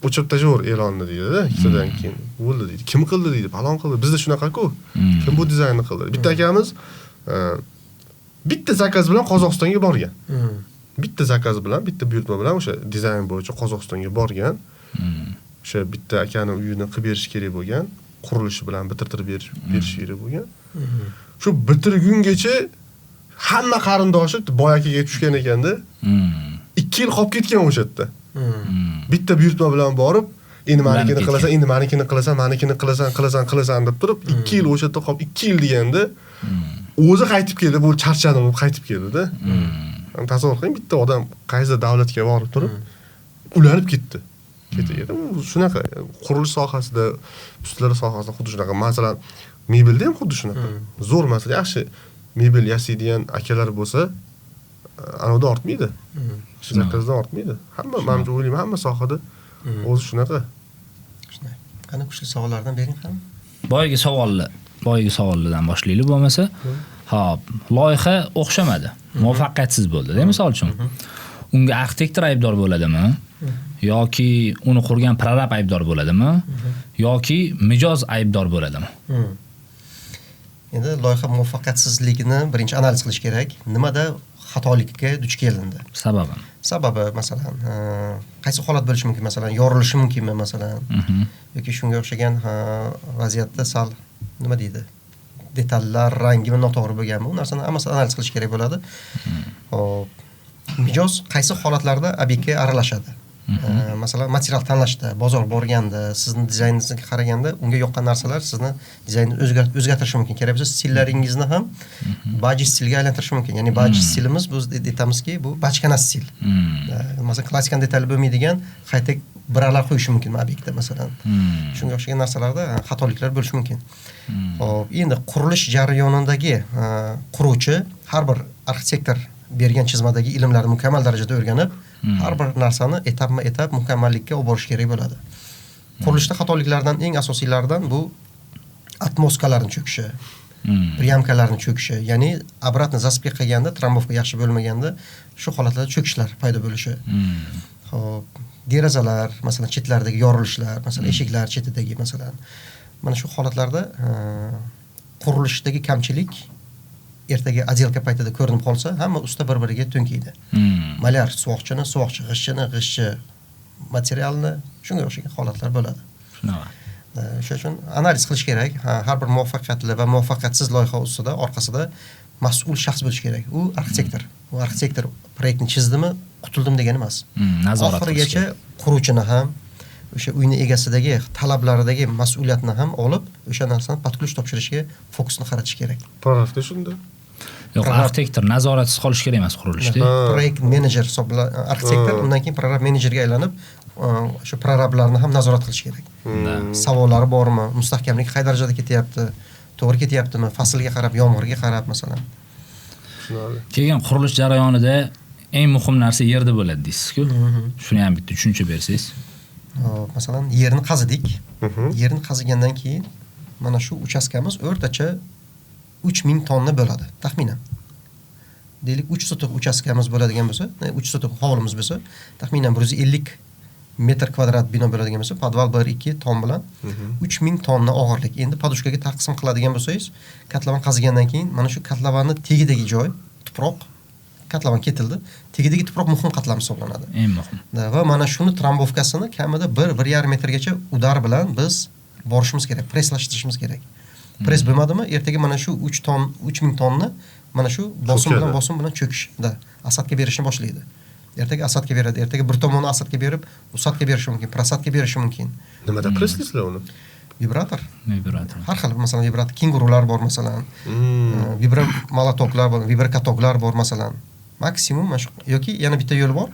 A: o'chirib tashlaver e'lonni deydi-da, ikkitadan keyin bo'ldi deydi. Kim qildi deydi, falon qildi. Bizda shunaqa-ku. Kim bu dizaynni qildi? Bitta akamiz bitta zakaz bilan Qozog'istonga borgan. Bitta zakaz bilan, bitta buyurtma bilan o'sha dizayn bo'yicha Qozog'istonga borgan. O'sha bitta akani uyini qilib berish kerak bo'lgan, qurilishi bilan bitirtirib berish kerak bo'lgan. Shu bitirgungacha hamma qarindoshi boy akaga tushgan ekanda. 2 yil qolib ketgan o'sha yerda. Bitta buyurtma bilan borib, endi manikini qilasan, endi manikini qilasan, manikini qilasan, qilasan, qilasan deb turib, 2 yil o'sha yerda qolib, 2 yil deganda o'zi qaytib keldi, bu charchadim, qaytib keldi-da. Tasavvur qiling, bitta odam qaysi davlatga borib turib, ulanib ketdi. Ketdi. U shunaqa qurilish sohasida, ustalar sohasida xuddi shunaqa. Masalan, mebelda ham xuddi shunaqa. Zo'r masalan, yaxshi mebel yasaydigan akalar bo'lsa, anavda ortmaydi. Zakazdan ortmaydi. Hamma, menimcha o'ylayman, hamma sohada o'zi shunaqa.
B: Shunday. Qani kuchli savollardan bering ham.
C: Boyagi savollardan boshlaylik bo'lmasa. Xo'p, loyiha o'xshamadi. Muvaffaqiyatsiz bo'ldi-da, misol uchun. Unga arxitektor aybdor bo'ladimi? Yoki uni qurgan prorab aybdor bo'ladimi? Yoki mijoz aybdor bo'ladimi?
B: Endi loyiha muvaffaqiyatsizligini birinchi analiz qilish kerak. Nimada xatolikka duch kelindi?
C: Sababi.
B: Sababi masalan, qaysi holat bo'lishi mumkin? Masalan, yorilishi mumkinmi masalan? Yoki shunga o'xshagan vaziyatda sal nima deydi? Detallar rangi noto'g'ri bo'lganmi? U narsani hammasini analiz qilish kerak bo'ladi. Xo'p, mijoz qaysi holatlarda obyektga aralashadi? Masalan, material tanlashda, bozor borganda, sizni dizayningizga qaraganda unga yoqqan narsalar sizni dizaynni o'zgartirishi mumkin. Kerak bo'lsa stillaringizni ham baji stilga aylantirishi mumkin. Ya'ni baji stilimiz biz aytamizki, bu bachkana stil. Masalan, klassikani detali bo'lmaydigan high-tech biralar qo'yishi mumkin obyektda masalan. Shunga o'xshagan narsalarda xatoliklar bo'lishi mumkin. Xo'p, endi qurilish jarayonidagi quruvchi har bir arxitektor bergan chizmadagi ilmlarni mukammal darajada o'rganib, har bir narsani etapma-etap mukammallikka olib borish kerak bo'ladi. Qurilishda xatoliklardan eng asosiylaridan bu отмостка larni cho'kishi, приямка larni cho'kishi, ya'ni обратно засыпка qilganda трамбовка yaxshi bo'lmaganda shu holatlarda cho'kishlar paydo bo'lishi. Xo'p, derazalar, masalan, chetlaridagi yorilishlar, masalan, eshiklar chetidagi masalan, mana shu holatlarda qurilishdagi kamchilik ertaga отделка paytida ko'rinib qolsa, hamma usta bir-biriga to'nkiydi. Malyar suvoqchini, suvoqchi g'ishtchini, g'ishtchi materialni, shunga o'xshagan holatlar bo'ladi.
C: Shunaqa.
B: O'sha uchun analiz qilish kerak. Har bir muvaffaqiyatli va muvaffaqiyatsiz loyiha ustida orqasida mas'ul shaxs bo'lishi kerak. U arxitektor. U arxitektor proyektni chizdimi, qutuldim degani emas.
C: Nazorat qilish
B: Oxirigacha
C: kerak.
B: quruvchini ham, o'sha uyni egasidagi talablaridagi mas'uliyatni ham olib, o'sha narsani под ключ topshirishga fokusni qaratish kerak.
A: Prorabda shunda.
C: Yo'q, arxitektor nazoratsiz qolish kerak emas qurilishda.
B: Proyekt menejer hisobla arxitektor, undan keyin prorab menejerga aylanib, o'sha prorablarni ham nazorat qilish kerak. Savollari bormi, mustahkamlik qay darajada ketyapti, to'g'ri ketyaptimi, faslga qarab, yomg'irga qarab masalan.
A: Tushunarli.
C: Keyin qurilish jarayonida eng muhim narsa yerda bo'ladi deysiz-ku. Shuni ham bitta tushuncha bersangiz.
B: Hop, masalan, yerni qazidik. Yerni qazigandan keyin mana shu uchastkamiz o'rtacha 3000 tonna bo'ladi, taxminan. Deylik, 3 sotix uchastkamiz bo'ladigan bo'lsa, 3 sotix hovlimiz bo'lsa, taxminan 150 metr kvadrat bino bo'ladigan bo'lsa, podval 1 2 ton bilan 3000 tonna og'irlik. Endi подушка ga taqsim qiladigan bo'lsangiz, kotlovan qazigandan keyin mana shu kotlovani tagidagi joy, tuproq, kotlovan ketildi. Tagidagi tuproq muhim qatlam hisoblanadi.
C: Eng muhim.
B: Da, va mana shuni трамбовка sini kamida 1-1,5 metrgacha удар bilan biz borishimiz kerak, presslashtirishimiz kerak. Press bo'lmadimi, ertaga mana shu 3 ton, 3000 tonni mana shu bosim bilan
A: Cho'kadi.
B: Bosim bilan cho'kish, da, осадка berishni boshlaydi. Ertaga осадка beradi, ertaga bir tomoni осадка berib, усадка berishi mumkin, просадка berishi mumkin.
A: Nimada presslaysizlar uni?
B: Vibrator.
C: Vibrator.
B: Har xil, masalan, vibrator kengurular bor masalan. Vibra молоток lar bor, vibrokatoklar bor masalan. Maksimum mana shu yoki yana bitta yo'l bor.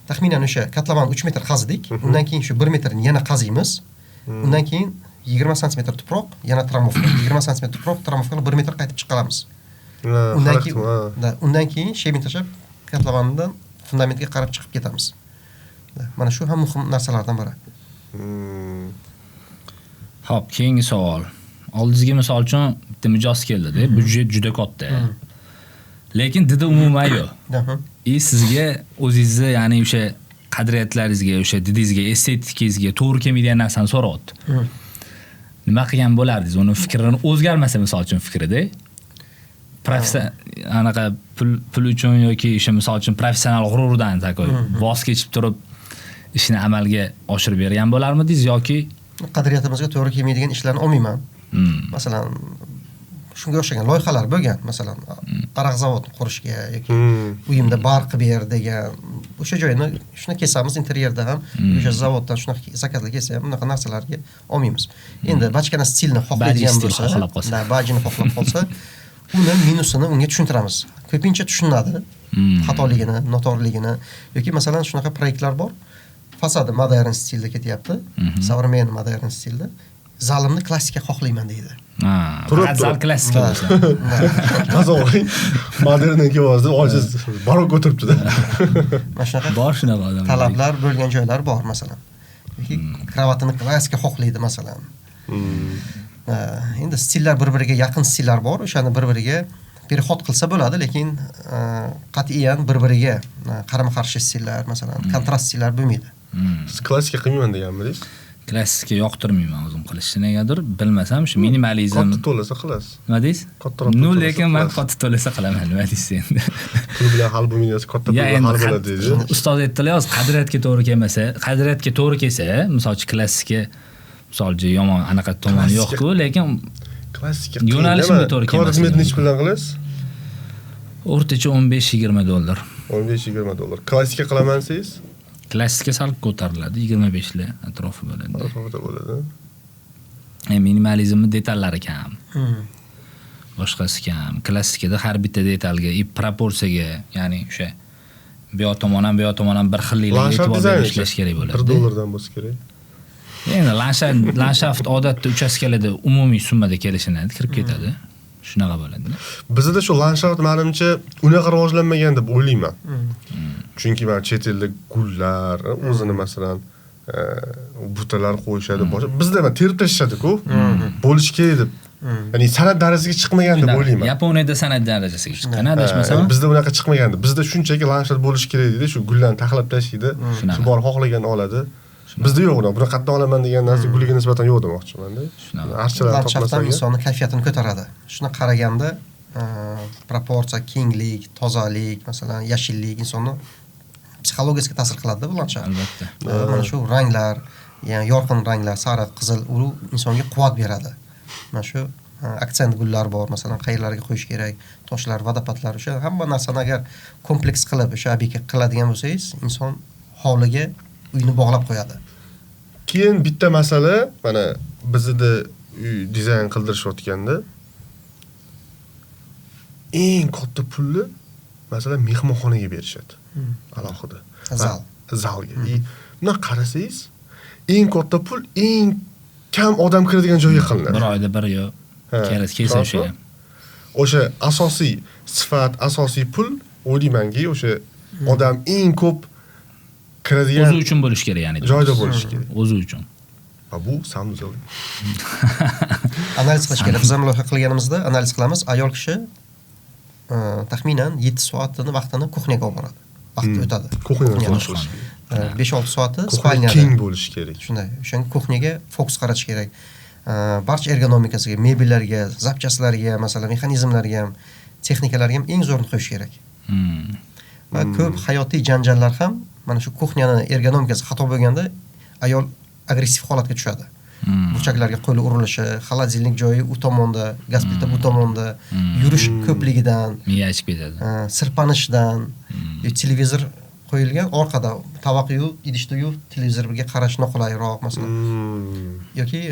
B: Taxminan o'sha kotlovan 3 metr qazidik. Undan keyin shu 1 metrni yana qaziymiz. Undan keyin 20 santimetr tuproq, yana трамбовка, 20 santimetr tuproq, трамбовка ni 1 metr qaytib chiqaramiz. Undan keyin
A: ha.
B: Da, undan keyin щебень tashlab kotlovandan fundamentga qarab chiqib ketamiz. Da, mana shu ham muhim narsalardan biri.
C: Xo'p, keyingi savol. Oldingizga misol uchun bitta mijoz keldi-da, byudjet juda katta. Lekin didi umuman yo'q. И sizga o'zingizni, ya'ni o'sha qadriyatlaringizga, o'sha didingizga, estetikangizga to'g'ri kelmaydigan narsani so'rayapti. Nima qilgan bo'lardingiz? Uni fikrini o'zgarmasa misol uchun fikrida. Anaqa pul uchun yoki o'sha misol uchun professional g'ururdan такой voz kechib turib ishni amalga oshirib bergan bo'larmidingiz yoki
B: Qadriyatimizga to'g'ri kelmaydigan ishlarni olmayman. Masalan, shunga o'xshagan loyihalar bo'lgan, masalan, aroq zavodini qurishga yoki uyimda bar qilib ber degan. O'sha joyni shuni kesamiz interyerda ham, o'sha zavoddan shunaqa заказ lar kelsa ham bunaqa narsalarga olmaymiz. Endi bachkana stilni xohlaydigan
C: Baji stil
B: bo'lsa,
C: xohlab qolsa.
B: Da, bajini xohlab qolsa, uni minusini unga tushuntiramiz. Ko'pincha tushunadi xatoligini, noto'g'riligini yoki masalan shunaqa proyektlar bor. Fasadi modern stilda ketyapti. Современный modern stilda. Zalimni klassika xohlayman deydi.
C: Ha,
A: Turib
C: faqat zal
A: turib.
C: klassika bo'lsa.
A: Tasavvur moderndan kelyapsiz, ojiz barok o'tiribdi-da.
B: Mana shunaqa
C: Bor shunaqa odamlar.
B: Talablar bo'lgan joylar bor masalan. Yoki kravatini klassika xohlaydi masalan. Endi stillar bir-biriga yaqin stillar bor, o'shani bir-biriga переход qilsa bo'ladi, lekin qat'iyan bir-biriga qarama-qarshi stillar, masalan, kontrast stillar bo'lmaydi.
A: Siz klassika qilmayman deganmidingiz?
C: Klassika yoqtirmayman o'zim qilishni negadir, bilmasam shu minimalizm.
A: Katta to'lasa qilasiz.
C: Nima deysiz?
A: Kattaroq pul
C: Ну,
A: to'lasa
C: lekin men
A: qilasiz.
C: katta to'lasa qilaman, nima deysiz endi?
A: Pul bilan hal bo'lmaydi, katta pul
C: Ya
A: bilan
C: endi
A: hal bo'ladi deydi.
C: Ustoz aytdilar, hozir qadriyatga to'g'ri kelmasa, qadriyatga to'g'ri kelsa, misol uchun klassika, misol uchun yomon anaqa tomoni yo'q-ku, lekin
A: Klassika
C: yo'nalishimga to'g'ri
A: Kvadrat
C: kelmasligi
A: metr nechi
C: mumkin.
A: puldan qilasiz?
C: O'rtacha 15-20 dollar.
A: 15-20 dollar. Klassika qilaman desangiz?
C: Klassika sal ko'tariladi, 25 lar atrofi bo'ladi.
A: Atrofida bo'ladi.
C: Minimalizmning detallari kam. Boshqasi kam. Klassikada har bitta detalga, i proporsiyaga, ya'ni o'sha bu yoq tomon ham, bu yoq tomon ham bir xilliklarga e'tibor berib ishlash kerak bo'ladi.
A: $1 bo'lsa kerak.
C: Endi landshaft odatda uchastkalarda umumiy summada kelishiladi, kirib ketadi. Shunaqa bo'ladi.
A: Bizda shu landshaft menimcha unaqa rivojlanmagan deb o'ylayman. Chunki mana chet elda gullar, o'zini masalan butalar qo'yishadi, boshqa. Bizda mana terib tashlashadi-ku. Bo'lishi kerak deb. Ya'ni san'at darajasiga chiqmagan deb o'ylayman.
C: Yaponiyada san'at darajasiga chiqqan, adashmasam.
A: Bizda unaqa chiqmagandi. Bizda shunchaki landshaft bo'lishi kerak deydi, shu gullarni taxlab tashlaydi, shu bor xohlaganini oladi. Bizda yo'q uni. Buni qayerdan olaman degan narsa guliga nisbatan yo'q demoqchiman-da. Archalar
B: topmasak insonni kayfiyatini ko'taradi. Shuni qaraganda proporsiya, kenglik, tozalik, masalan, yashillik insonni psixologiyasiga ta'sir qiladi bu landshaft.
C: Albatta.
B: Mana shu ranglar, ya'ni yorqin ranglar, sariq, qizil, u insonga quvvat beradi. Mana shu aksent gullar bor, masalan, qayerlarga qo'yish kerak, toshlar, vodopatlar, o'sha hamma narsani agar kompleks qilib, o'sha obyektga qiladigan bo'lsangiz, inson hovliga uyni bog'lab qo'yadi.
A: Keyin bitta masala, mana bizda uy dizayn qildirishayotganda eng katta pulni masalan mehmonxonaga berishadi. Alohida.
B: Zal.
A: Zalga. Buni qarasangiz, eng katta pul eng kam odam kiradigan joyga qilinadi.
C: Bir oyda bir yo kelsa o'sha.
A: O'sha asosiy sifat, asosiy pul o'ylaymanki, o'sha odam eng ko'p kiradigan
C: o'zi uchun bo'lish kerak, ya'ni
A: joyda bo'lish kerak.
C: O'zi uchun.
A: Va bu sanuzal.
B: Analiz qilish kerak. Biz ham loyiha qilganimizda analiz qilamiz. Ayol kishi taxminan 7 soatini vaqtini kuxnyaga olib boradi. Vaqt o'tadi.
A: Kuxnyada
B: 5-6 soati spalnyada.
A: Keng bo'lish kerak.
B: Shunday. O'shanga kuxnyaga fokus qaratish kerak. Barcha ergonomikasiga, mebellarga, zapchastlarga, masalan, mexanizmlarga ham, texnikalarga ham eng zo'rini qo'yish kerak. Va ko'p hayotiy janjallar ham mana shu kuxnyani ergonomikasi xato bo'lganda ayol agressiv holatga tushadi. Burchaklarga qo'li urilishi, xolodilnik joyi u tomonda, gaz plita bu tomonda, yurish ko'pligidan,
C: miya achib ketadi.
B: Sirpanishdan, televizor qo'yilgan orqada tovoq yuv, idishni yuv, televizorga qarash noqulayroq masalan. Yoki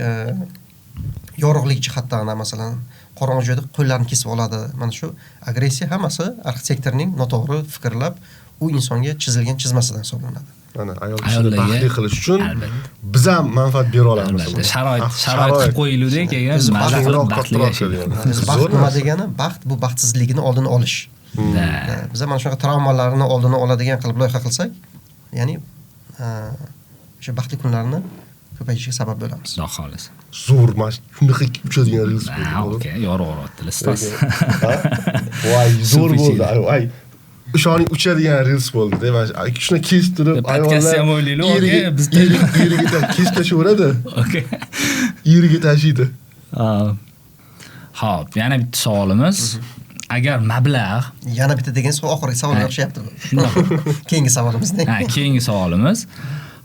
B: yorug'lik jihatdan masalan, qorong'u joyda qo'llarni kesib oladi. Mana shu agressiya hammasi arxitektorning noto'g'ri fikrlab u insonga chizilgan chizmasidan hisoblanadi.
A: Mana ayol kishini baxtli qilish uchun biz ham manfaat bera olamiz.
C: Sharoit qilib qo'yiluvdi, keyin maza qilib baxtli yashaydi.
B: Baxt nima degani? Baxt bu baxtsizligini oldini olish. Biz ham mana shunaqa travmalarni oldini oladigan qilib loyiha qilsak, ya'ni o'sha baxtli kunlarni ko'payishiga sabab bo'lamiz.
C: Xudo xolasa.
A: Zo'r, mana shunaqa uchadigan reels bo'ldi.
C: Okey, yorug' o'tdilar.
A: Voy, zo'r bo'ldi. Ay, o'shaning uchadigan reels bo'ldi-da. Mana shuni kesib turib,
C: ayollar ham o'ylaydi, okey, biz
A: eriga kesib tashaveradi.
C: Okey.
A: Eriga tashiydi.
C: Xo'p, yana bitta savolimiz. Agar mablag'
B: yana bitta degan oxirgi savolga o'xshayapti bu.
C: Shundoq.
B: Keyingi savolimiz.
C: Ha, keyingi savolimiz.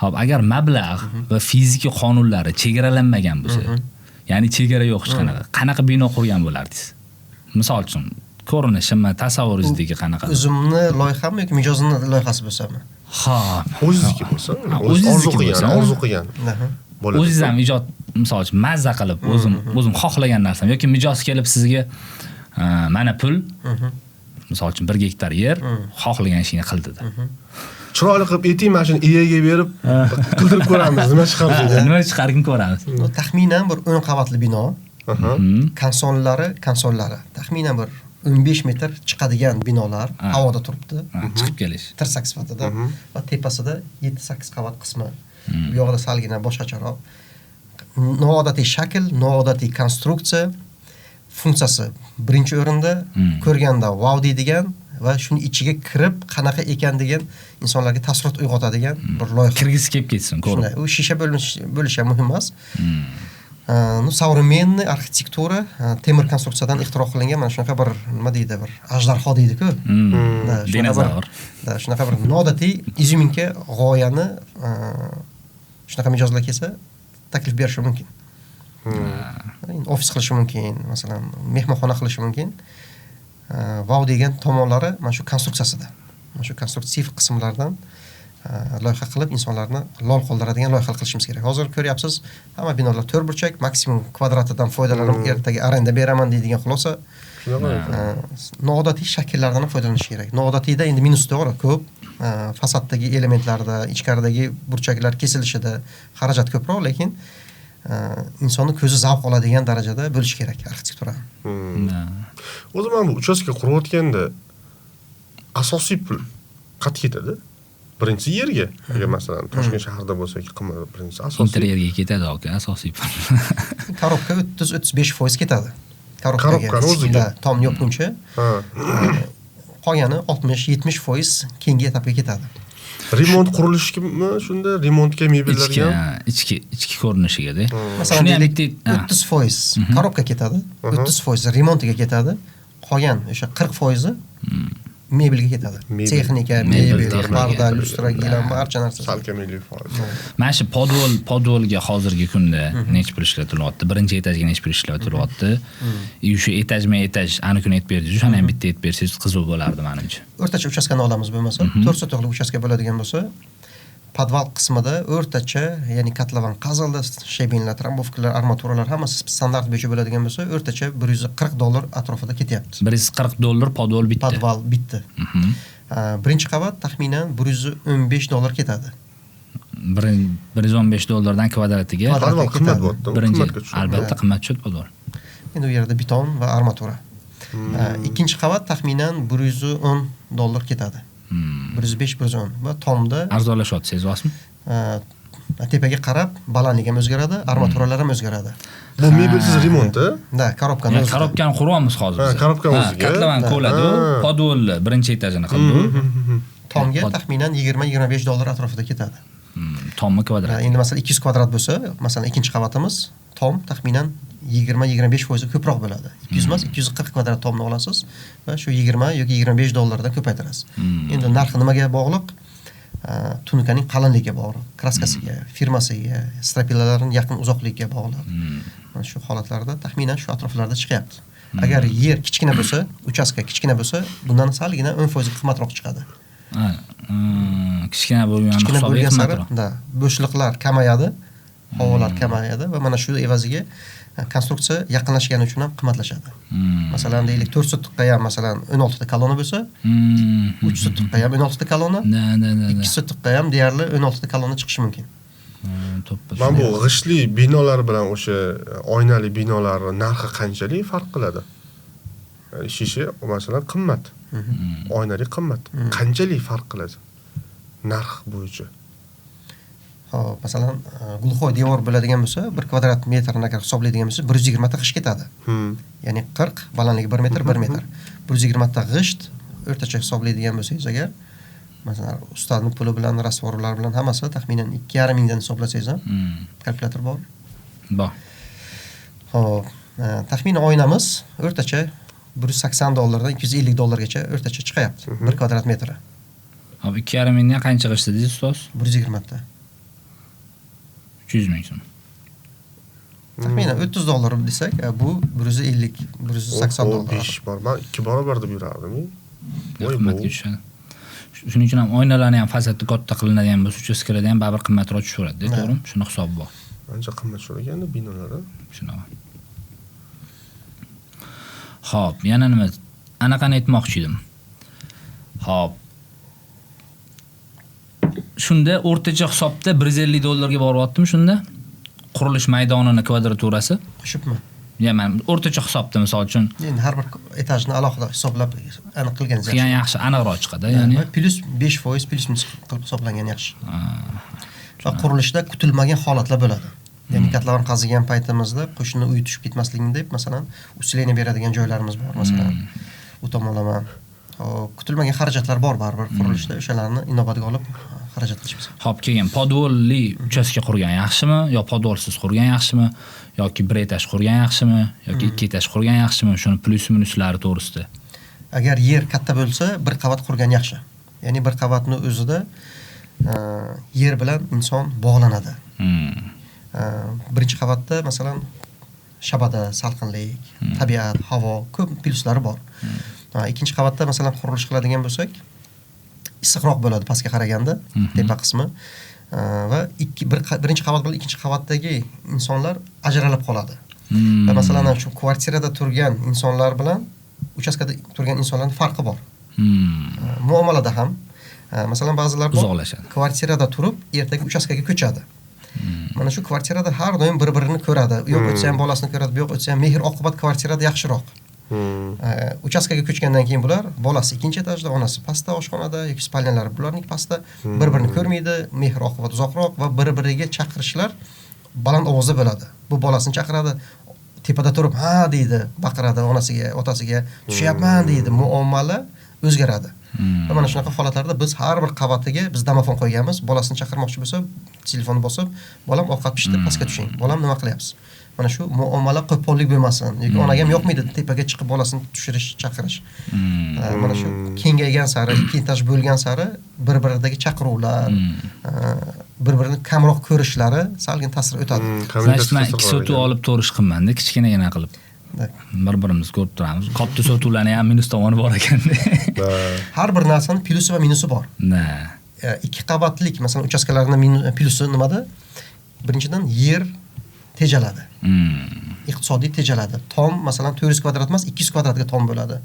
C: Xo'p, agar mablag' va fizika qonunlari chegaralanmagan bo'lsa, ya'ni chegara yo'q hech qanaqa, qanaqa bino qurgan bo'lardingiz? Misol uchun, ko'rinishimi, tasavvuringizdagi qanaqa?
B: O'zimni loyihammi yoki mijozimni loyihasi bo'lsami?
C: Xo'p,
A: o'zingizniki bo'lsa, orzu qilgan, orzu qilgan.
C: O'zingiz ham ijod, misol uchun, mazza qilib, o'zim xohlagan narsam yoki mijoz kelib sizga mana pul, misol uchun 1 gektar yer, xohlagan ishingni qil dedi.
A: Chiroyli qilib eting, mana shuni eyaga berib qildirib ko'ramiz, nima chiqardi.
C: Nima chiqarkin ko'ramiz.
B: Taxminan bir 10 qavatli bino. Konsollari taxminan bir 15 metr chiqadigan binolar havoda turibdi.
C: Chiqib kelish.
B: Tirsak sifatida va tepasida 7-8 qavat qismi. Bu yoqda salgina boshqacharoq. Noodatiy shakl, noodatiy konstruksiya funksiyasi birinchi o'rinda, ko'rganda wow deydigan va shuni ichiga kirib qanaqa ekan degan insonlarga taassurot uyg'otadigan bir loyiha.
C: Kirgisi kelib ketsin, ko'rib.
B: Shunday, u shisha bo'lishi ham muhim emas. Ну, современный arxitektura temir konstruksiyadan ixtiro qilingan mana shunaqa bir nima deydi, bir ajdarho deydi-ku.
C: Dinozavr.
B: Da, shunaqa bir noodatiy izyuminka g'oyani shunaqa mijozlar kelsa taklif berishi mumkin. Ofis qilishi mumkin, masalan, mehmonxona qilishi mumkin. Wow degan tomonlari mana shu konstruksiyasida. Mana shu konstruktiv qismlardan Loyiha qilib insonlarni lol qoldiradigan loyiha qilishimiz kerak. Hozir ko'ryapsiz, hamma binolar to'rtburchak, maksimum kvadratidan foydalanib ertaga arenda beraman deydigan xulosa. Noodatiy shakllardan ham foydalanish kerak. Noodatiyda endi minus to'g'ri ko'p, fasaddagi elementlarda, ichkaridagi burchaklar kesilishida xarajat ko'proq, lekin insonni ko'zi zavq oladigan darajada bo'lishi kerak arxitektura.
A: O'zi mana bu uchastka qurayotganda asosiy pul qayerga ketadi? Birinchisi yerga. Agar masalan Toshkent shahrida bo'lsa, qimmat birinchisi asosiy
C: interyerga ketadi aka, asosiy pul.
B: Korobka 30-35% ketadi.
A: Korobkani o'ziga.
B: Tom yopguncha. Qolgani 60-70% keyingi etapga ketadi.
A: Remont qurilishimi shunda? Remontga, mebellarga?
C: Ichki ko'rinishiga-da.
B: Masalan, deylik 30% korobka ketadi, 30% remontiga ketadi, qolgan o'sha 40% mebelga ketadi. Texnika, mebel, parda, lyustra, gilam, barcha narsa.
A: Salkam 50%.
C: Mana shu podvolga hozirgi kunda necha pul ishlatilyapti? Birinchi etajga necha pul ishlatilyapti? Shu etajma-etaj ani kuni aytib berdingiz, o'shani ham bitta aytib bersangiz qiziq bo'lardi menimcha.
B: O'rtacha uchastkani olamiz bo'lmasa, 4 sotixli uchastka bo'ladigan bo'lsa, podval qismida o'rtacha, ya'ni kotlovan qazildi, shebenlar, trambovkalar, armaturalar hammasi standart bo'yicha bo'ladigan bo'lsa, o'rtacha $140 atrofida ketyapti.
C: $140 podval bitta.
B: Podval bitta. Birinchi qavat taxminan $115 ketadi.
C: $115 kvadratiga.
A: Podval qimmat bo'pti.
C: Birinchi albatta qimmat tushadi podval.
B: Endi u yerda beton va armatura. Ikkinchi qavat taxminan $110 ketadi. 105-110 va tomda
C: arzonlashyapti, sezasizmi?
B: Tepaga qarab balandlik ham o'zgaradi, armaturalar ham o'zgaradi.
A: Bu mebelsiz remont-a?
B: Da, korobkani o'zi.
C: Korobkani quryapmiz hozir biz.
A: Korobkani o'ziga.
C: Kotlovan qo'ladi, podvolni birinchi etajini qildi.
B: Tomga taxminan $20-25 atrofida ketadi.
C: Tommi kvadrat.
B: Endi masalan 200 kvadrat bo'lsa, masalan ikkinchi qavatimiz tom taxminan 20-25% ko'proq bo'ladi. 200 emas, 240 kvadrat tomni olasiz va shu 20 yoki $25 dan ko'paytirasiz. Endi narxi nimaga bog'liq? Tunukaning qalinligiga bog'liq, kraskasiga, firmasiga, strapilalarining yaqin uzoqligiga bog'liq. Mana shu holatlarda taxminan shu atroflarda chiqyapti. Agar yer kichkina bo'lsa, uchastka kichkina bo'lsa, bundan salgina 10% qimmatroq chiqadi.
C: Kichkina bo'lgan hisobiga qimmatroq.
B: Da, bo'shliqlar kamayadi, havolar kamayadi va mana shu evaziga konstruksiya yaqinlashgani uchun ham qimmatlashadi. Masalan, deylik 4 sotixga ham masalan 16 ta kolonna bo'lsa, 3 sotixga ham 16 ta kolonna, 2 sotixga ham deyarli 16 ta kolonna chiqishi mumkin.
A: Mana bu g'ishtli binolar bilan o'sha oynali binolar narxi qanchalik farq qiladi? Shisha masalan qimmat, oynali qimmat. Qanchalik farq qiladi narx bo'yicha?
B: Xo'p, masalan, gulxoy devor bo'ladigan bo'lsa, 1 kvadrat metrni agar hisoblaydigan bo'lsa, 120 ta g'isht ketadi. Ya'ni 40 balandligi 1 metr, 1 metr. 120 ta g'isht o'rtacha hisoblaydigan bo'lsangiz agar, masalan, ustaning puli bilan, rastvorlar bilan hammasi taxminan 2,5 mingdan hisoblasangiz ham, kalkulyator bor.
C: Bor.
B: Xo'p, taxminan oynamiz o'rtacha $180 dan $250 gacha o'rtacha chiqyapti, 1 kvadrat metri.
C: Xo'p, 2,5 mingdan qancha g'isht dedingiz ustoz?
B: 120 ta.
C: 300 ming so'm.
B: Taxminan $30 desak, bu 150, $180.
A: 5 bor. Men 2 barobar deb yurardim.
C: Qimmatga tushadi. Shuning uchun ham oynalarni ham fasadi katta qilinadigan bo'lsa, uchastkalarda ham baribir qimmatroq tushaveradi, to'g'rimi? Shuni hisobi bor.
A: Ancha qimmat tushar ekan binolar.
C: Shunaqa. Xo'p, yana nima? Anaqani aytmoqchi edim. Xo'p. Shunda o'rtacha hisobda $150 ga boryaptimi shunda? Qurilish maydonini kvadraturasi
B: qo'shibmi?
C: Ya, men o'rtacha hisobda misol uchun
B: endi har bir etajni alohida hisoblab aniq qilganingiz
C: yaxshi. Yaxshi, aniqroq chiqadi, ya'ni
B: plus 5% plus minus qilib hisoblangan yaxshi. Va qurilishda kutilmagan holatlar bo'ladi. Ya'ni kotlovan qazigan paytimizda qo'shni uy tushib ketmasligini deb, masalan, usileniya beradigan joylarimiz bor, masalan, u tomonlama. Xo'p, kutilmagan xarajatlar bor baribir qurilishda, o'shalarni inobatga olib xarajat qilishimiz.
C: Xo'p, keyin podvolli uchastka qurgan yaxshimi yo podvolsiz qurgan yaxshimi yoki bir etaj qurgan yaxshimi yoki ikki etaj qurgan yaxshimi? Shuni plyus minuslari to'g'risida.
B: Agar yer katta bo'lsa, bir qavat qurgan yaxshi. Ya'ni bir qavatni o'zida yer bilan inson bog'lanadi. Birinchi qavatda masalan shabada, salqinlik, tabiat, havo, ko'p plyuslari bor. Ikkinchi qavatda masalan qurilish qiladigan bo'lsak, Issiqroq bo'ladi pastga qaraganda, tepa qismi. Va birinchi qavat bilan ikkinchi qavatdagi insonlar ajralib qoladi. Va masalan, shu kvartirada turgan insonlar bilan uchastkada turgan insonlarning farqi bor. Muomalada ham, masalan, ba'zilar bor, kvartirada turib, ertaga uchastkaga ko'chadi. Mana shu kvartirada har doim bir-birini ko'radi. U yoq o'tsa ham bolasini ko'radi, bu yoq o'tsa ham mehr oqibat kvartirada yaxshiroq. Uchastkaga ko'chgandan keyin bular bolasi ikkinchi etajda, onasi pastda oshxonada yoki spalnyalar bularning pastda, bir-birini ko'rmaydi, mehr oqibat uzoqroq va bir-biriga chaqirishlar baland ovozda bo'ladi. Bu bolasini chaqiradi, tepada turib ha deydi, baqiradi onasiga, otasiga, tushyapman deydi, muomala o'zgaradi. Va mana shunaqa holatlarda biz har bir qavatiga biz domofon qo'yganmiz. Bolasini chaqirmoqchi bo'lsa, telefonni bosib, bolam ovqat pishdi, pastga tushing. Bolam nima qilyapsiz? Mana shu muomala qo'pollik bo'lmasin yoki onaga ham yoqmaydi tepaga chiqib bolasini tushirish, chaqirish. Mana shu kengaygan sari, ikki etaj bo'lgan sari bir-biridagi chaqiruvlar, bir-birini kamroq ko'rishlari salgin ta'sir o'tadi.
C: Значит, men ikki sotuv olib to'rish qilmanda, kichkinagina qilib. Bir-birimizni ko'rib turamiz. Katta sotuvlarning ham minus tomoni bor ekanda.
B: Har bir narsaning plusi va minusi bor. Ikki qavatlik, masalan, uchastkalarning plusi nimada? Birinchidan yer tejaladi. Iqtisodiy tejaladi. Tom masalan 400 kvadrat emas, 200 kvadratga tom bo'ladi.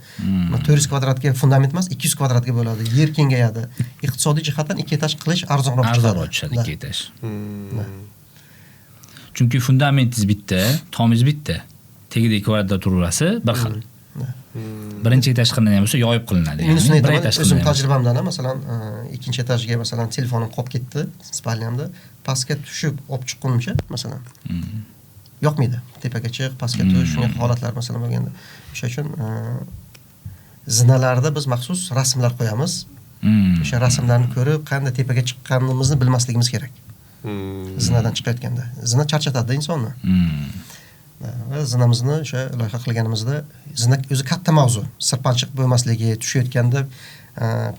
B: 400 kvadratga fundament emas, 200 kvadratga bo'ladi. Yer kengayadi. Iqtisodiy jihatdan ikki etaj qilish arzonroq chiqadi.
C: Arzonroq tushadi ikki etaj. Chunki fundamentingiz bitta, tomingiz bitta. Tegidagi kvadraturasi bir xil. Birinchi etaj qilingan bo'lsa, yoyib qilinadi.
B: Minusini aytaman, o'zim tajribamdan, masalan, ikkinchi etajga masalan telefonim qolib ketdi spalnyamda, pastga tushib olib chiqqunimcha, masalan, yoqmaydi. Tepaga chiq, pastga tush, shunday holatlar masalan bo'lganda. O'sha uchun zinalarda biz maxsus rasmlar qo'yamiz. O'sha rasmlarni ko'rib, qanday tepaga chiqqanimizni bilmasligimiz kerak. Zinadan chiqayotganda. Zina charchatadi insonni. Va zinamizni o'sha loyiha qilganimizda zina o'zi katta mavzu. Sirpanchiq bo'lmasligi, tushayotganda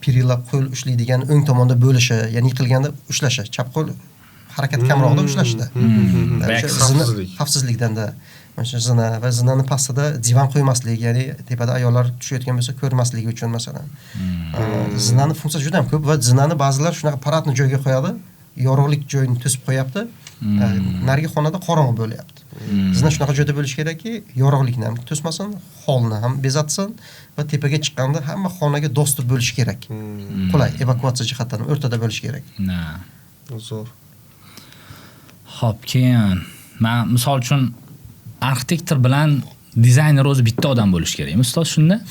B: perila qo'l ushlaydigan o'ng tomonda bo'lishi, ya'ni yiqilganda ushlashi, chap qo'l harakat kamroqda ushlashida. Xavfsizlikdan-da. Mana shu zina va zinani pastida divan qo'ymaslik, ya'ni tepada ayollar tushayotgan bo'lsa ko'rmasligi uchun masalan. Zinani funksiyasi juda ham ko'p va zinani ba'zilar shunaqa paradni joyga qo'yadi, yorug'lik joyini to'sib qo'yapti. Narigi xonada qorong'u bo'lyapti. Zina shunaqa joyda bo'lishi kerakki, yorug'likni ham to'smasin, holni ham bezatsin va tepaga chiqqanda hamma xonaga dostуп bo'lishi kerak. Qulay, evakuatsiya jihatdan o'rtada bo'lishi kerak.
A: Zo'r.
C: Xo'p, keyin men misol uchun arxitektor bilan dizayner o'zi bitta odam bo'lishi kerakmi, ustoz shunda?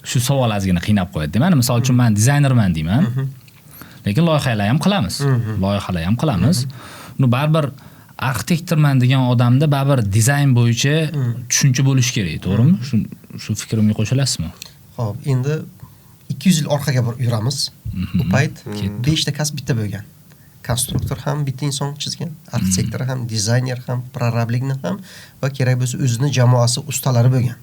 C: Shu savol ozgina qiynab qo'yadi. Mana misol uchun men dizaynerman deyman. Lekin loyihalar ham qilamiz. Loyihalar ham qilamiz. Uni baribir arxitektorman degan odamda baribir dizayn bo'yicha tushuncha bo'lishi kerak, to'g'rimi? Shu fikrimga qo'shilasizmi?
B: Xo'p, endi 200 yil orqaga bir yuramiz. U payt 5 ta kasb bitta bo'lgan. Konstruktor ham bitta inson chizgan, arxitektor ham, dizayner ham, prorablikni ham va kerak bo'lsa o'zini jamoasi ustalari bo'lgan.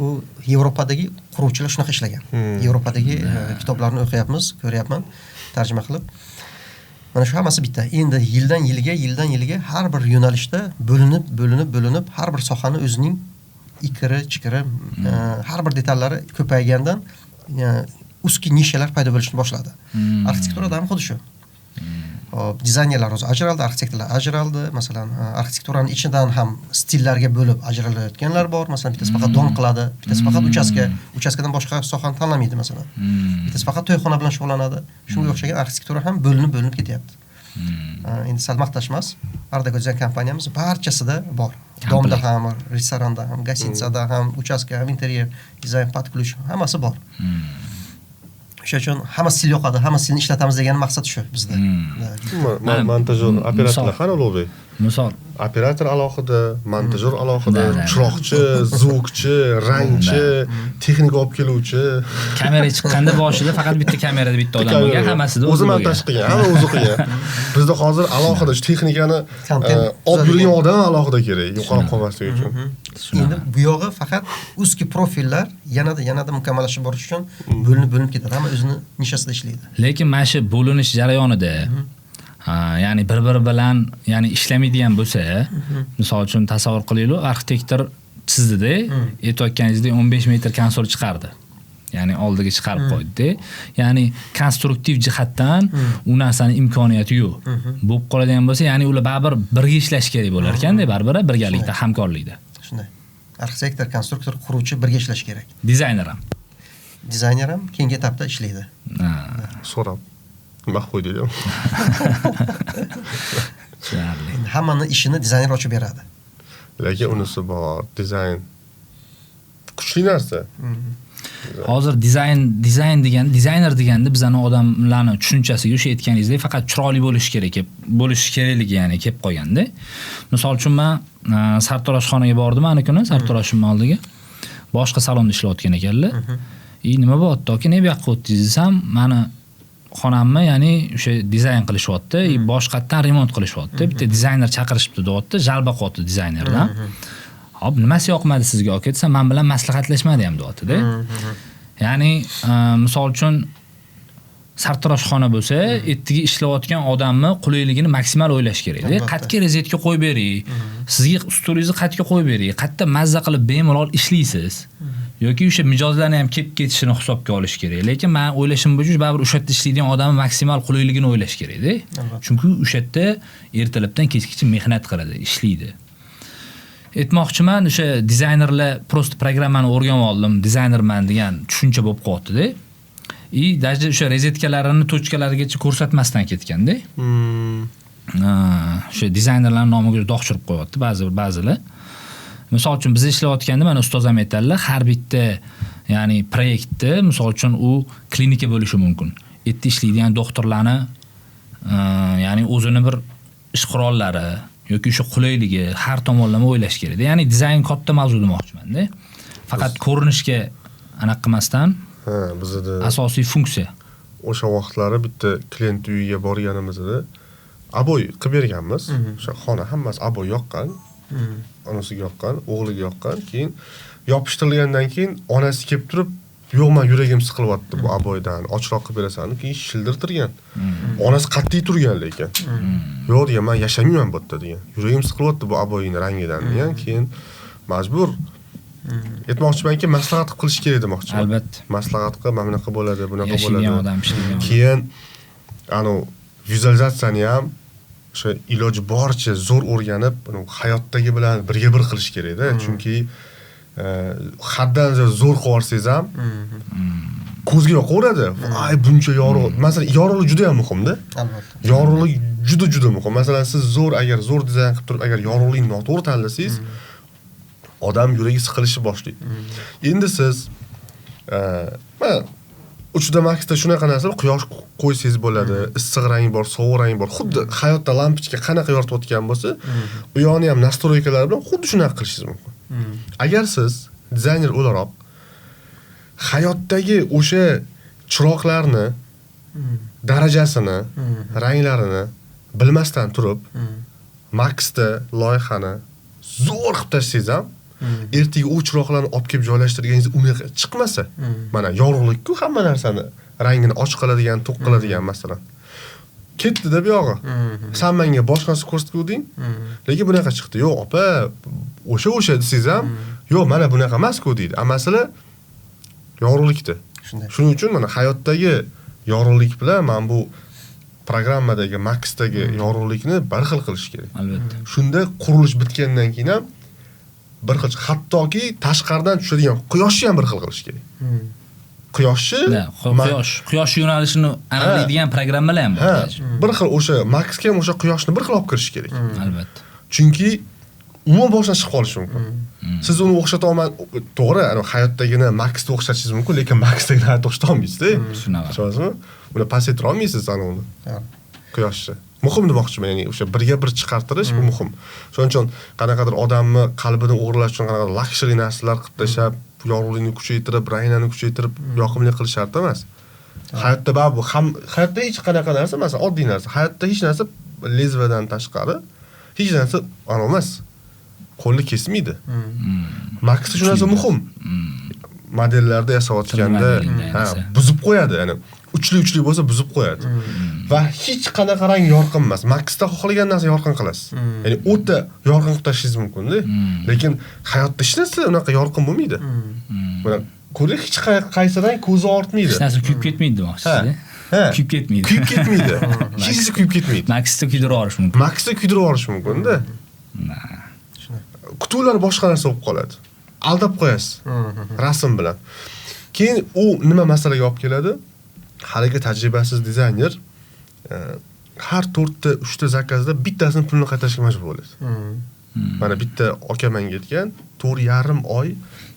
B: U Yevropadagi quruvchilar shunaqa ishlagan. Yevropadagi kitoblarni o'qiyapmiz, ko'ryapman, tarjima qilib. Mana shu hammasi bitta. Endi yildan yilga, yildan yilga har bir yo'nalishda bo'linib, bo'linib, bo'linib har bir sohani o'zining ikiri, chikiri, har bir detallari ko'paygandan узкий nishalar paydo bo'lishni boshladi. Arxitekturada ham xuddi shu. Hop, dizaynerlar o'zi ajraldi, arxitektorlar ajraldi. Masalan, arxitekturaning ichidan ham stillarga bo'lib ajralayotganlar bor. Masalan, bittasi faqat don qiladi, bittasi faqat uchastka, uchastkadan boshqa sohani tanlamaydi masalan. Bittasi faqat to'yxona bilan shug'ullanadi. Shunga o'xshagan arxitektura ham bo'linib-bo'linib ketyapti. Endi sal maqtash emas, Ardako Design kompaniyamiz barchasida bor. Domda ham, restoranda ham, gостиницада ham, uchastka ham, interyer, dizayn, под ключ hammasi bor. O'sha uchun hamma stil yoqadi, hamma stilni ishlatamiz degan maqsad shu bizda.
A: Montajyor, operatorlar qani Ulug'bek?
C: Misol
A: operator alohida, montajyor alohida, chiroqchi, zvukchi, rangchi, texnika olib keluvchi.
C: Kamera chiqqanda boshida faqat bitta kamerada bitta odam bo'lgan, hammasida
A: o'zi montaj qilgan, hamma o'zi qilgan. Bizda hozir alohida shu texnikani olib yurgan odam alohida kerak, yo'qolib qolmasligi uchun.
B: Endi bu yog'i faqat узкий profillar yanada mukammallashib borish uchun bo'linib ketadi. Hamma o'zini nishasida ishlaydi.
C: Lekin mana shu bo'linish jarayonida ya'ni bir-biri bilan, ya'ni ishlamaydigan bo'lsa, misol uchun tasavvur qilaylik, arxitektor chizdida, aytayotganingizdek 15 metr konsol chiqardi. Ya'ni oldiga chiqarib qo'ydi. Ya'ni konstruktiv jihatdan u narsani imkoniyati yo'q. Bo'lib qoladigan bo'lsa, ya'ni ular baribir birga ishlash kerak bo'lar ekanda, baribir birgalikda, hamkorlikda.
B: Shunday. Arxitektor, konstruktor, quruvchi birga ishlash kerak.
C: Dizayner ham.
B: Dizayner ham keyingi etapda ishlaydi.
A: So'rab nima qo'ydi?
C: Tushunarli.
B: Hammani ishini dizayner ochib beradi.
A: Lekin unisi bor, dizayn kuchli narsa.
C: Hozir dizayn degan, dizayner deganda bizani odamlarning tushunchasiga o'sha aytganingizdek faqat chiroyli bo'lishi kerak, bo'lishi kerakligi ya'ni kelib qolganda. Misol uchun men sartaroshxonaga bordim ana kuni, sartaroshim oldiga. Boshqa salonda ishlayotgan ekanlar. Nima bo'lyapti aka, ne bu yoqqa o'tdingiz desam, mani xonamni, ya'ni o'sha dizayn qilishyapti, boshqatdan remont qilishyapti. Bitta dizayner chaqirishibdi deyapti, jalba qilyapti dizaynerdan. Hop, nimasi yoqmadi sizga aka desam, men bilan maslahatlashmadi ham deyapti-da. Ya'ni, misol uchun sartaroshxona bo'lsa, ertaga ishlayotgan odamni qulayligini maksimal o'ylash kerak-da. Qayerga rozetka qo'yib bering, sizga stulingizni qayerga qo'yib bering, qayerda mazza qilib bemalol ishlaysiz. Yoki o'sha mijozlarni ham kelib ketishini hisobga olish kerak. Lekin men o'ylashim bo'yicha baribir o'sha yerda ishlaydigan odamning maksimal qulayligini o'ylash kerak-da. Chunki o'sha yerda ertalabdan kechgacha mehnat qiladi, ishlaydi. Aytmoqchiman, o'sha dizaynerlar prosta programmani o'rganib oldim, dizaynerman degan tushuncha bo'lib qolyapti-da. И даже o'sha rozetkalarini tochkalarigacha ko'rsatmasdan ketganda. O'sha dizaynerlarning nomiga dog' tushirib qo'yapti ba'zilar. Misol uchun biz ishlayotganda mana ustoz ham aytadilar, har bitta, ya'ni proyektda, misol uchun u klinika bo'lishi mumkin. Erta ishlaydigan doktorlarni, ya'ni o'zini bir ish qurollari yoki o'sha qulayligi har tomonlama o'ylash kerak. Ya'ni dizayn katta mavzu demoqchiman-da. Faqat ko'rinishga aniq qilmasdan,
A: ha, bizda
C: asosiy funksiya.
A: O'sha vaqtlari bitta klient uyiga borganimizda aboy qilib berganmiz. O'sha xona hammasi aboy yoqqan. Onasiga yoqqan, o'g'liga yoqqan. Keyin yopishtirilgandan keyin onasi kelib turib, yo'q, men yuragim siqilyapti bu aboydan, ochroq qilib berasan, keyin shildirtirgan. Onasi qat'iy turgan lekin. Yo'q degan, men yashamayman bu yerda degan. Yuragim siqilyapti bu aboyning rangidan degan. Keyin majbur aytmoqchimanki, maslahat qilib qilish kerak demoqchiman.
C: Albatta.
A: Maslahat qilib, mana bunaqa bo'ladi, bunaqa
C: bo'ladi.
A: Odam, keyin anu vizualizatsiyani ham o'sha iloji boricha zo'r o'rganib, hayotdagi bilan birga bir qilish kerakda. Chunki haddan ziyod zo'r qilib yuborsangiz ham ko'zga yoqaveradi. Voy, buncha yorug'. Masalan, yorug'lik juda ham muhimda.
B: Albatta.
A: Yorug'lik juda muhim. Masalan, siz zo'r agar zo'r dizayn qilib turib, agar yorug'likni noto'g'ri tanlasangiz, odam yuragi siqilishni boshlaydi. Endi siz mana 3D Max'da shunaqa narsa, quyosh qo'ysangiz bo'ladi, issiq rang bor, sovuq rang bor. Xuddi hayotda lampochka qanaqa yoritayotgan bo'lsa, u yoqni ham nastroykalari bilan xuddi shunaqa qilishingiz mumkin. Agar siz dizayner o'laroq hayotdagi o'sha chiroqlarni darajasini, ranglarini bilmasdan turib, Max'da loyihani zo'r qilib tashlasangiz ham, ertaga u chiroqlarni olib kelib joylashtirganingizda unaqa chiqmasa, mana yorug'lik-ku hamma narsani rangini ochiq qiladigan, to'q qiladigan masalan. Ketdi-da bu yog'i. Sen menga boshqa narsa ko'rsatganding, lekin bunaqa chiqdi. Yo'q, opa, o'sha desangiz ham, yo'q, mana bunaqa emas-ku deydi. A masala yorug'likda. Shuning uchun mana hayotdagi yorug'lik bilan mana bu programmadagi Max'dagi yorug'likni bir xil qilish kerak.
C: Albatta.
A: Shunda qurilish bitgandan keyin ham bir xil, hattoki tashqaridan tushadigan quyoshni ham bir xil qilish kerak. Quyoshni,
C: quyosh yo'nalishini aniqlaydigan programmalar ham bor.
A: Bir xil o'sha Max'ga ham o'sha quyoshni bir xil olib kirish kerak.
C: Albatta.
A: Chunki umuman boshdan chiqib qolishi mumkin. Siz uni o'xshata olmay, to'g'ri, hayotdagini Max'ga o'xshatishingiz mumkin, lekin Max'dagini hayotda o'xshata olmaysiz-da. Tushunasizmi? Uni pasaytira olmaysiz ana uni. Quyoshni. Muhim demoqchiman, ya'ni o'sha birga bir chiqartirish bu muhim. Shuning uchun qanaqadir odamni qalbini o'g'irlash uchun qanaqadir luxury narsalar qilib tashlab, yorug'likni kuchaytirib, ranglarni kuchaytirib, yoqimli qilish shart emas. Hayotda baribir ham hayotda hech qanaqa narsa, masalan, oddiy narsa, hayotda hech narsa lezvadan tashqari hech narsa ana emas. Qo'lni kesmaydi. Max'da shu narsa muhim. Modellarda yasayotganda buzib qo'yadi, ya'ni uchli bo'lsa buzib qo'yadi. Va hech qanaqa rang yorqin emas. Max'da xohlagan narsa yorqin qilasiz. Ya'ni o'ta yorqin qilib tashlashingiz mumkin-da. Lekin hayotda hech narsa unaqa yorqin bo'lmaydi. Mana Ko'ring, hech qaysidan ko'zi ortmaydi.
C: Hech narsa kuyib ketmaydi demoqchisiz.
A: Ha.
C: Kuyib ketmaydi.
A: Kuyib ketmaydi. Hech narsa kuyib ketmaydi.
C: Maxda kuydirib yuborish mumkin.
A: Maxda kuydirib yuborish mumkin-da. Kutuvlar boshqa narsa bo'lib qoladi. Aldab qo'yasiz rasm bilan. Keyin u nima masalaga olib keladi? Haligi tajribasiz dizayner har 4ta 3ta zakazda bittasini pulini qaytarishga majbur bo'ladi. Mana bitta aka menga aytgan, 4,5 oy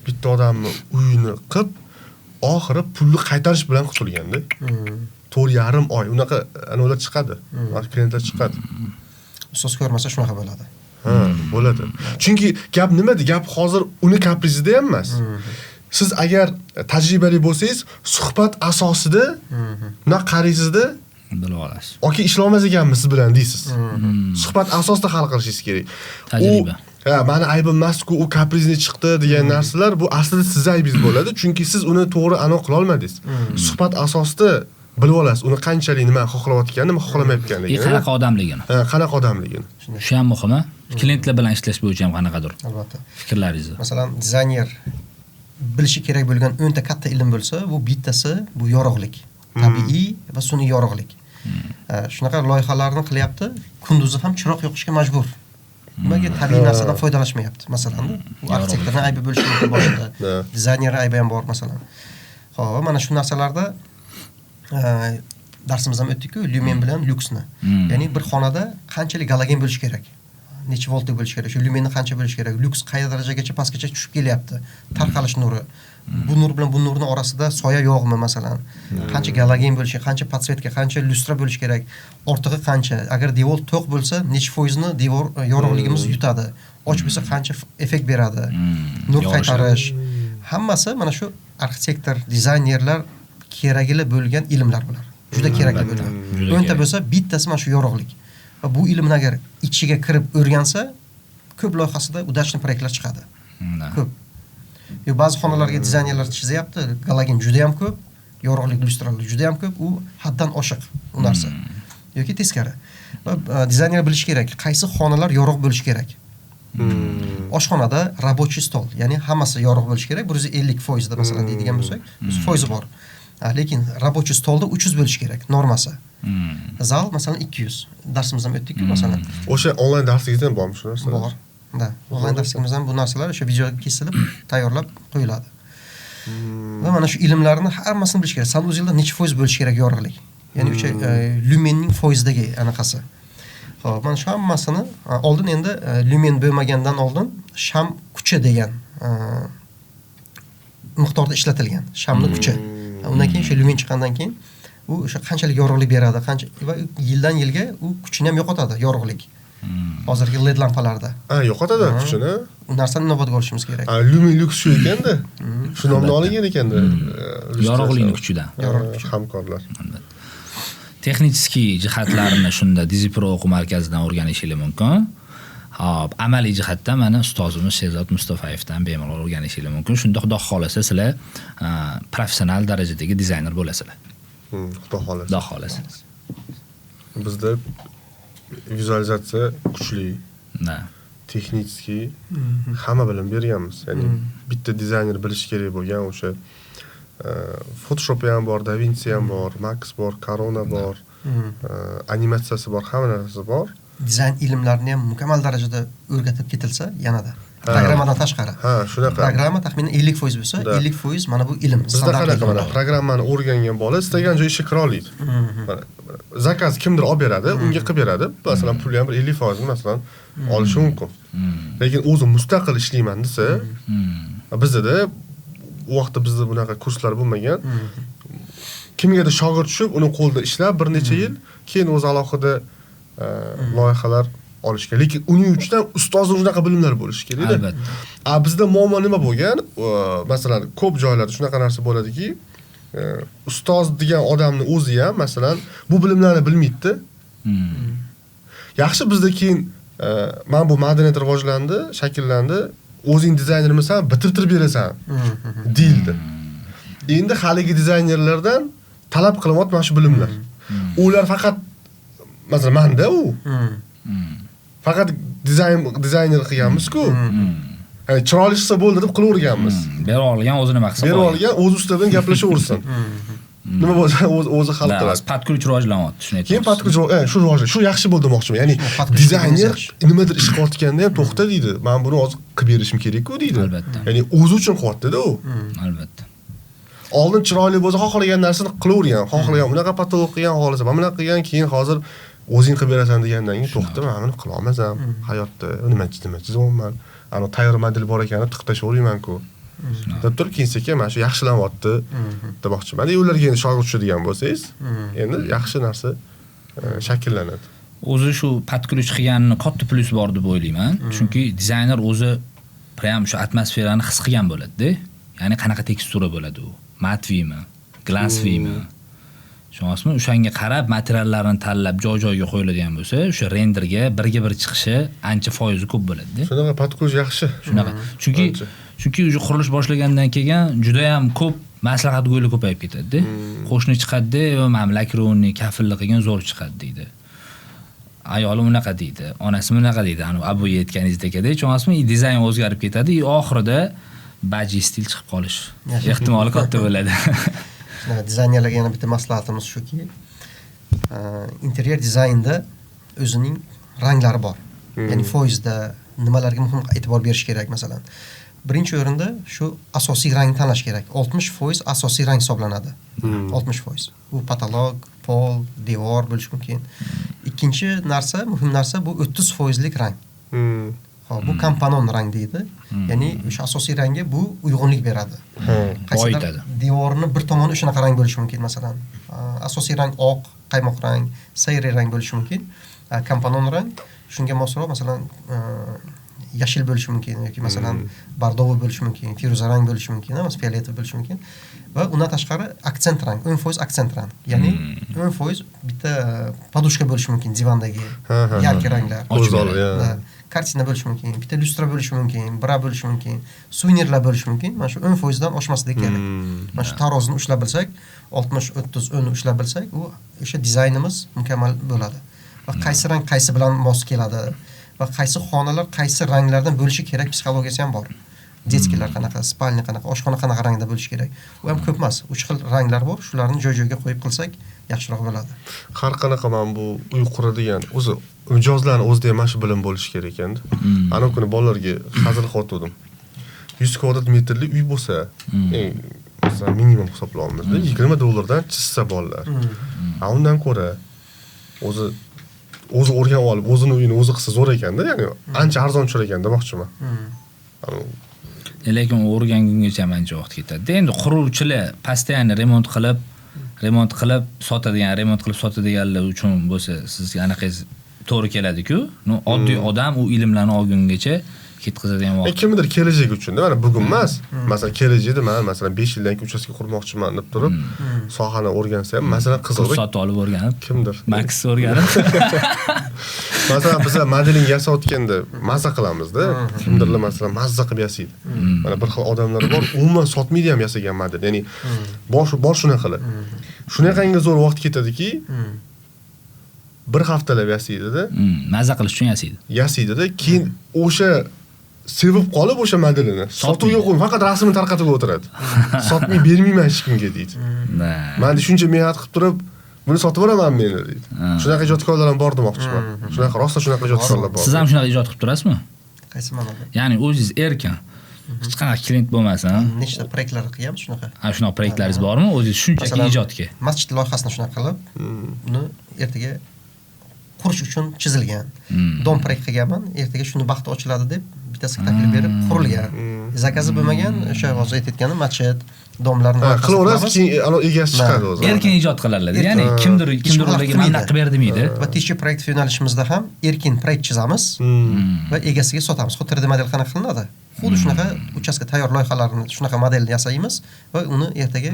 A: bitta odamni uyini qilib, oxiri pulni qaytarish bilan qutulganda. 4,5 oy unaqa anavlar chiqadi. Klientlar chiqadi.
B: Ustoz ko'rmasa shunaqa bo'ladi.
A: Ha, bo'ladi. Chunki gap nimada? Gap hozir uni kaprizida ham emas. Siz agar tajribali bo'lsangiz, suhbat asosida na qaraysizda
C: bilib olasiz.
A: Aka ishlolmas ekanmiz siz bilan deysiz. Suhbat asosida hal qilishingiz kerak.
C: Tajriba.
A: Ha, meni aybim emas-ku, u kaprizni chiqdi degan narsalar bu aslida siz aybingiz bo'ladi, chunki siz uni to'g'ri aniq qila olmadingiz. Suhbat asosida bilib olasiz, uni qanchalik nima xohlayotganini, nima xohlamayotganligini.
C: Qanaqa odamligini.
A: Ha, qanaqa odamligini.
C: Shu ham muhimi. Klientlar bilan ishlash bo'yicha ham qanaqadir
B: albatta
C: fikrlaringizni.
B: Masalan, dizayner bilishi kerak bo'lgan 10 ta katta ilm bo'lsa, bu bittasi bu yorug'lik. Tabiiy va sun'iy yorug'lik. Shunaqa loyihalarni qilyapti, kunduzi ham chiroq yoqishga majbur. Nimaga tabiiy narsadan foydalanishmayapti masalan? Bu arxitektorning aybi bo'lishi mumkin boshida. Dizaynerning aybi ham bor masalan. Xo'p, mana shu narsalarda darsimiz ham o'tdik-ku, lyumen bilan lyuksni. Ya'ni bir xonada qanchalik galogen bo'lishi kerak? Necha voltlik bo'lishi kerak? Shu lyumenni qancha bo'lishi kerak? Lyuks qay darajagacha pastgacha tushib kelyapti? Tarqalish nuri. Bu nur bilan bu nurning orasida soya yo'qmi masalan? Qancha galogen bo'lishi, qancha podsvetka, qancha lyustra bo'lishi kerak? Ortig'i qancha? Agar devor to'q bo'lsa, necha foizni devor yorug'ligimiz yutadi? Och bo'lsa qancha effekt beradi? Nur qaytarish. Hammasi mana shu arxitektor, dizaynerlar kerakli bo'lgan ilmlar bular. Juda kerakli bo'lgan. O'nta bo'lsa, bittasi mana shu yorug'lik. Va bu ilmni agar ichiga kirib o'rgansa, ko'p loyihasida udachli proyektlar chiqadi. Ko'p. Yo ba'zi xonalarga dizaynerlar chizyapti, galogen juda ham ko'p, yorug'lik lyustralar juda ham ko'p, u haddan oshiq u narsa. Yoki teskari. Va dizayner bilish kerak, qaysi xonalar yorug' bo'lishi kerak. Oshxonada рабочий stol, ya'ni hammasi yorug' bo'lishi kerak, 150% da masalan deydigan bo'lsak, foizi bor. Lekin рабочий stolda 300 bo'lishi kerak normasi. Zal masalan 200. Darsimizdan o'tdik-ku masalan.
A: O'sha onlayn darsingizda ham bormi shu narsalar?
B: Bor. Da, onlayn darsligimizdan bu narsalar o'sha videoga kesilib tayyorlab qo'yiladi. Va mana shu ilmlarni hammasini bilish kerak. Sanuzelda necha foiz bo'lishi kerak yorug'lik? Ya'ni o'sha lyumenning foizidagi anaqasi. Xo'p, mana shu hammasini oldin endi lyumen bo'lmagandan oldin sham kuchi degan miqdorda ishlatilgan. Shamni kuchi. Undan keyin o'sha lyumen chiqqandan keyin u o'sha qanchalik yorug'lik beradi, qancha va yildan yilga u kuchini ham yo'qotadi yorug'lik. Hozirgi LED lampalarda.
A: Ha, yo'qotadi kuchini.
B: U narsani inobatga olishimiz kerak.
A: Ha, lumen lyuks shu ekanda. Shu nomni olingan ekanda.
C: Yorug'likni kuchidan.
B: Yorug'lik kuchi.
A: Hamkorlar.
C: Texnik jihatlarini shunda Dizipro o'quv markazidan o'rganishingiz mumkin. Xo'p, amaliy jihatdan mana ustozimiz Sherzod Mustafayevdan bemalol o'rganishingiz mumkin. Shunda Xudo xolasa sizlar professional darajadagi dizayner bo'lasizlar.
A: Xudo xolasa.
C: Xudo xolasa.
A: Bizda vizualizatsiya kuchli.
C: Da.
A: Texniki hamma bilim berganmiz. Ya'ni bitta dizayner bilishi kerak bo'lgan o'sha Photoshop ham bor, DaVinci ham bor, Max bor, Corona bor, animatsiyasi bor, hamma narsasi bor.
B: Dizayn ilmlarini ham mukammal darajada o'rgatib ketilsa yanada. Programmadan tashqari.
A: Ha, shunaqa.
B: Programma taxminan 50% bo'lsa, 50% mana bu ilm.
A: Bizda qanaqa mana programmani o'rgangan bola istagan joyga ishga kira oladi. Mana zakaz kimdir olib beradi, unga qilib beradi. Masalan, puli ham bir 50% masalan olishi mumkin. Lekin o'zi mustaqil ishlayman desa, bizda u vaqtda bizda bunaqa kurslar bo'lmagan. Kimgadir shogird tushib, uni qo'lida ishlab bir necha yil, keyin o'zi alohida loyihalar olishga. Lekin uning uchun ham ustozning shunaqa bilimlar bo'lishi kerak-da.
C: Albatta.
A: A bizda muammo nima bo'lgan? Masalan, ko'p joylarda shunaqa narsa bo'ladiki, ustoz degan odamni o'zi ham masalan bu bilimlarni bilmaydi. Yaxshi bizda keyin mana bu madaniyat rivojlandi, shakllandi. O'zing dizaynermisan, bitirtirib berasan deyildi. Endi haligi dizaynerlardan talab qilinyapti mana shu bilimlar. Ular faqat masalan menda u faqat dizayner qilganmiz-ku. Ya'ni chiroyli chiqsa bo'ldi deb qilaverganmiz.
C: Bera olgan o'zi nima qilsa
A: Berib olgan o'zi usta bilan gaplashaversin. Nima bo'lsa o'zi hal qiladi.
C: Под ключ rivojlanyapti, shuni aytmoqchisiz.
A: Keyin под ключ shu rivojlan, shu yaxshi bo'ldi demoqchiman. Ya'ni dizayner nimadir ish qilayotganda ham to'xta deydi. Men buni hozir qilib berishim kerak-ku deydi.
C: Albatta.
A: Ya'ni o'zi uchun qilyapti-da u.
C: Albatta.
A: Oldin chiroyli bo'lsa xohlagan narsani qilavergan, xohlagan unaqa patolog qilgan, xohlasa mana bunaqa qilgan, keyin hozir o'zing qilib berasan degandan keyin to'xta, men buni qila olmasam hayotda nima chizyapman. Ana tayyor model bor ekan, tiqib tashlavermayman-ku. Deb turib keyin sekin mana shu yaxshilanyapti demoqchiman. Ularga endi shogird tushadigan bo'lsangiz, endi yaxshi narsa shakllanadi.
C: O'zi shu под ключ qilganini katta plyusi bor deb o'ylayman. Chunki dizayner o'zi prям shu atmosferani his qilgan bo'ladi-da. Ya'ni qanaqa tekstura bo'ladi u? Matviymi, glansviymi? Tushunasizmi? O'shanga qarab materiallarni tanlab joy-joyiga qo'yiladigan bo'lsa, o'sha renderga birga bir chiqishi ancha foizi ko'p bo'ladi-da.
A: Shunaqa под ключ yaxshi.
C: Shunaqa. Chunki o'sha qurilish boshlagandan keyin juda ham ko'p maslahatgo'ylar ko'payib ketadi-da. Qo'shni chiqadi-da, "Mana lakrovni kafillik qilgan zo'r chiqadi" deydi. Ayoli unaqa deydi, onasi bunaqa deydi. Ana abu aytganingizdek-da, tushunasizmi? Dizayn o'zgarib ketadi, oxirida baji stil chiqib qolish ehtimoli katta bo'ladi.
B: Shunaqa dizaynerlarga yana bitta maslahatimiz shuki, interyer dizaynda o'zining ranglari bor. Ya'ni foizda nimalarga muhim e'tibor berish kerak masalan. Birinchi o'rinda shu asosiy rangni tanlash kerak. 60% asosiy rang hisoblanadi. 60%. Bu patolog, pol, devor bo'lishi mumkin. Ikkinchi narsa, muhim narsa bu 30%lik rang. Xo'p, bu komponon rang deydi. Ya'ni o'sha asosiy rangga bu uyg'unlik beradi.
C: Boyitadi.
B: Devorni bir tomoni shunaqa rang bo'lishi mumkin masalan. Asosiy rang oq, qaymoq rang, sayri rang bo'lishi mumkin. Komponon rang shunga mosroq masalan yashil bo'lishi mumkin yoki masalan bordoviy bo'lishi mumkin, firuza rang bo'lishi mumkin, emas fioletov bo'lishi mumkin. Va undan tashqari aksent rang, 10% aksent rang. Ya'ni 10% bitta podushka bo'lishi mumkin divandagi yarki ranglar. Kartina bo'lishi mumkin, bitta lyustra bo'lishi mumkin, bra bo'lishi mumkin, suvenirlar bo'lishi mumkin. Mana shu 10% dan oshmasligi kerak. Mana shu tarozini ushlab bilsak, 60 30 10 ushlab bilsak, u o'sha dizaynimiz mukammal bo'ladi. Va qaysi rang qaysi bilan mos keladi va qaysi xonalar qaysi ranglardan bo'lishi kerak psixologiyasi ham bor. Detskilar qanaqa, spalni qanaqa, oshxona qanaqa rangda bo'lishi kerak. U ham ko'p emas. 3 xil ranglar bor. Shularni joy-joyga qo'yib qilsak yaxshiroq bo'ladi.
A: Har qanaqa mana bu uy quradigan o'zi mijozlarning o'zida ham mana shu bilim bo'lishi kerak ekanda. Ana kuni bolalarga hazil qilib 100 kvadrat metrli uy bo'lsa, masalan minimum hisoblaymiz-da, $20 dan chizsa bolalar. A undan ko'ra o'zi o'rganib olib, o'zini uyini o'zi qilsa zo'r ekanda, ya'ni ancha arzon tushar ekan demoqchiman.
C: Lekin o'rgangungacha ancha vaqt ketadi. Endi quruvchilar постоянно remont qilib sotadigan, remont qilib sotadiganlar uchun bo'lsa, sizga anaqangiz to'g'ri keladi-ku. No, oddiy odam u ilmlarni olgungacha ketkazadigan vaqt.
A: Kimdir kelajak uchun-da, mana bugun emas. Masalan, kelajakda men masalan 5 yildan keyin uchastka qurmoqchiman deb turib, sohani o'rgansa ham, masalan, qiziqroq
C: sotib olib o'rganib,
A: kimdir
C: Max o'rganib.
A: Masalan, biz modeling yasayotganda mazza qilamizda, kimdirlar masalan mazza qilib yasaydi. Mana bir xil odamlar bor, umuman sotmaydi ham yasagan model. Ya'ni bor shunaqalar. Shunaqangi zo'r vaqt ketadiki, bir haftalab yasaydi-da.
C: Mazza qilish uchun yasaydi.
A: Yasaydi-da, keyin o'sha sevib qolib o'sha modelini sotuvga qo'yib, faqat rasmini tarqatib o'tiradi. Sotmay bermayman hech kimga deydi. Men shuncha mehnat qilib turib, buni sotib yuboraman men deydi. Shunaqa ijodkorlar ham bor demoqchiman. Shunaqa rosa shunaqa ijodkorlar bor.
C: Siz ham shunaqa ijod qilib turasizmi?
B: Qaysi ma'noda?
C: Ya'ni o'zingiz erkin. Hech qanaqa klient bo'lmasin.
B: Nechta proyektlar qilganmiz shunaqa?
C: Ha, shunaqa proyektlaringiz bormi? O'zingiz shunchaki ijodga.
B: Masjid loyihasini shunaqa qilib, uni ertaga qurish uchun chizilgan. Dom proyekt qilganman, ertaga shuni baxti ochiladi deb bittasiga taklif berib qurilgan. Zakazi bo'lmagan, o'sha hozir aytayotganim masjid, domlarni
A: qilaverasiz, keyin egasi chiqadi o'zi.
C: Erkin ijod qiladilar. Ya'ni kimdir ularga mana qilib ber demaydi.
B: Va tekshiruv proyekt yo'nalishimizda ham erkin proyekt chizamiz va egasiga sotamiz. Xuddi 3D model qanaqa qilinadi? Xuddi shunaqa uchastka tayyor loyihalarni shunaqa modelni yasaymiz va uni ertaga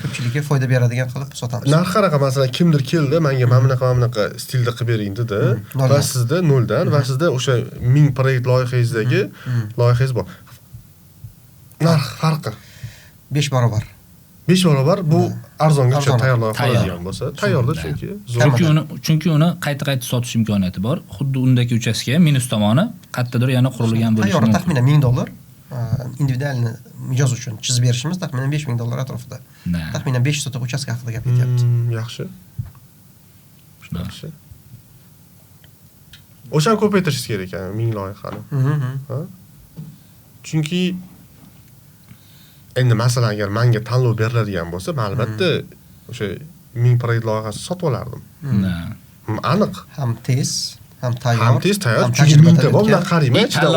B: ko'pchilikka foyda beradigan qilib sotamiz.
A: Narx qanaqa? Masalan, kimdir keldi, menga mana bunaqa mana bunaqa stilda qilib bering dedi va sizda noldan va sizda o'sha 1000 proyekt loyihangizdagi loyihangiz bor. Narx farqi
B: 5 barobar.
A: 5 barobar bu arzonga tushadi, tayyor loyiha qiladigan bo'lsa, tayyorda chunki.
C: Chunki uni qayta-qayta sotish imkoniyati bor. Xuddi undagi uchastka minus tomoni Qayerdadir yana qurilgan bo'lishi
B: Tayyor
C: mumkin.
B: taxminan $1000 individualni mijoz uchun chizib berishimiz taxminan $5000 atrofida. Taxminan 5 sotix uchastka haqida gap ketyapti.
A: Yaxshi. Yaxshi. O'shani ko'paytirishingiz kerak ekan, 1000 loyihani. Ha? Chunki endi masalan agar menga tanlov beriladigan bo'lsa, men albatta o'sha 1000 proyekt loyihasini sotib olardim. Aniq.
B: Ham tez, ham tayyor.
A: Ham tez tayyor. Chunki mingta bor, men qarayman, ichida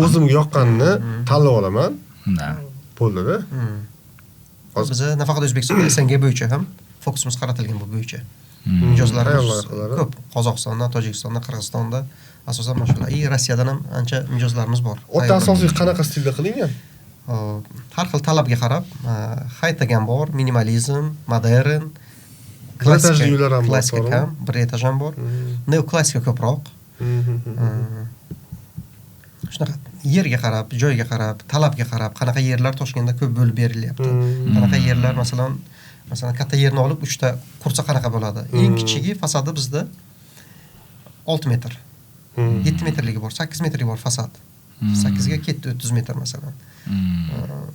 A: o'zimga yoqqanini tanlab olaman. Bo'ldi-da.
B: Hozir biz nafaqat O'zbekistonda SNG bo'yicha ham fokusimiz qaratilgan bu bo'yicha. Mijozlarimiz ko'p. Qozog'istonda, Tojikistonda, Qirg'izistonda asosan mana shular. Rossiyadan ham ancha mijozlarimiz bor.
A: O'rta asosiy qanaqa stilda qilingan?
B: Har xil talabga qarab, haytag ham bor, minimalizm, modern, klassika
A: uylar ham bor,
B: klassika ham, bir etaj ham bor. Neoklassika ko'proq. Shunaqa yerga qarab, joyga qarab, talabga qarab, qanaqa yerlar Toshkentda ko'p bo'lib berilyapti. Qanaqa yerlar masalan katta yerni olib 3 ta qursa qanaqa bo'ladi? Eng kichigi fasadi bizda 6 metr. 7 metrligi bor, 8 metrligi bor fasad. 8 ga ketdi 30 metr masalan.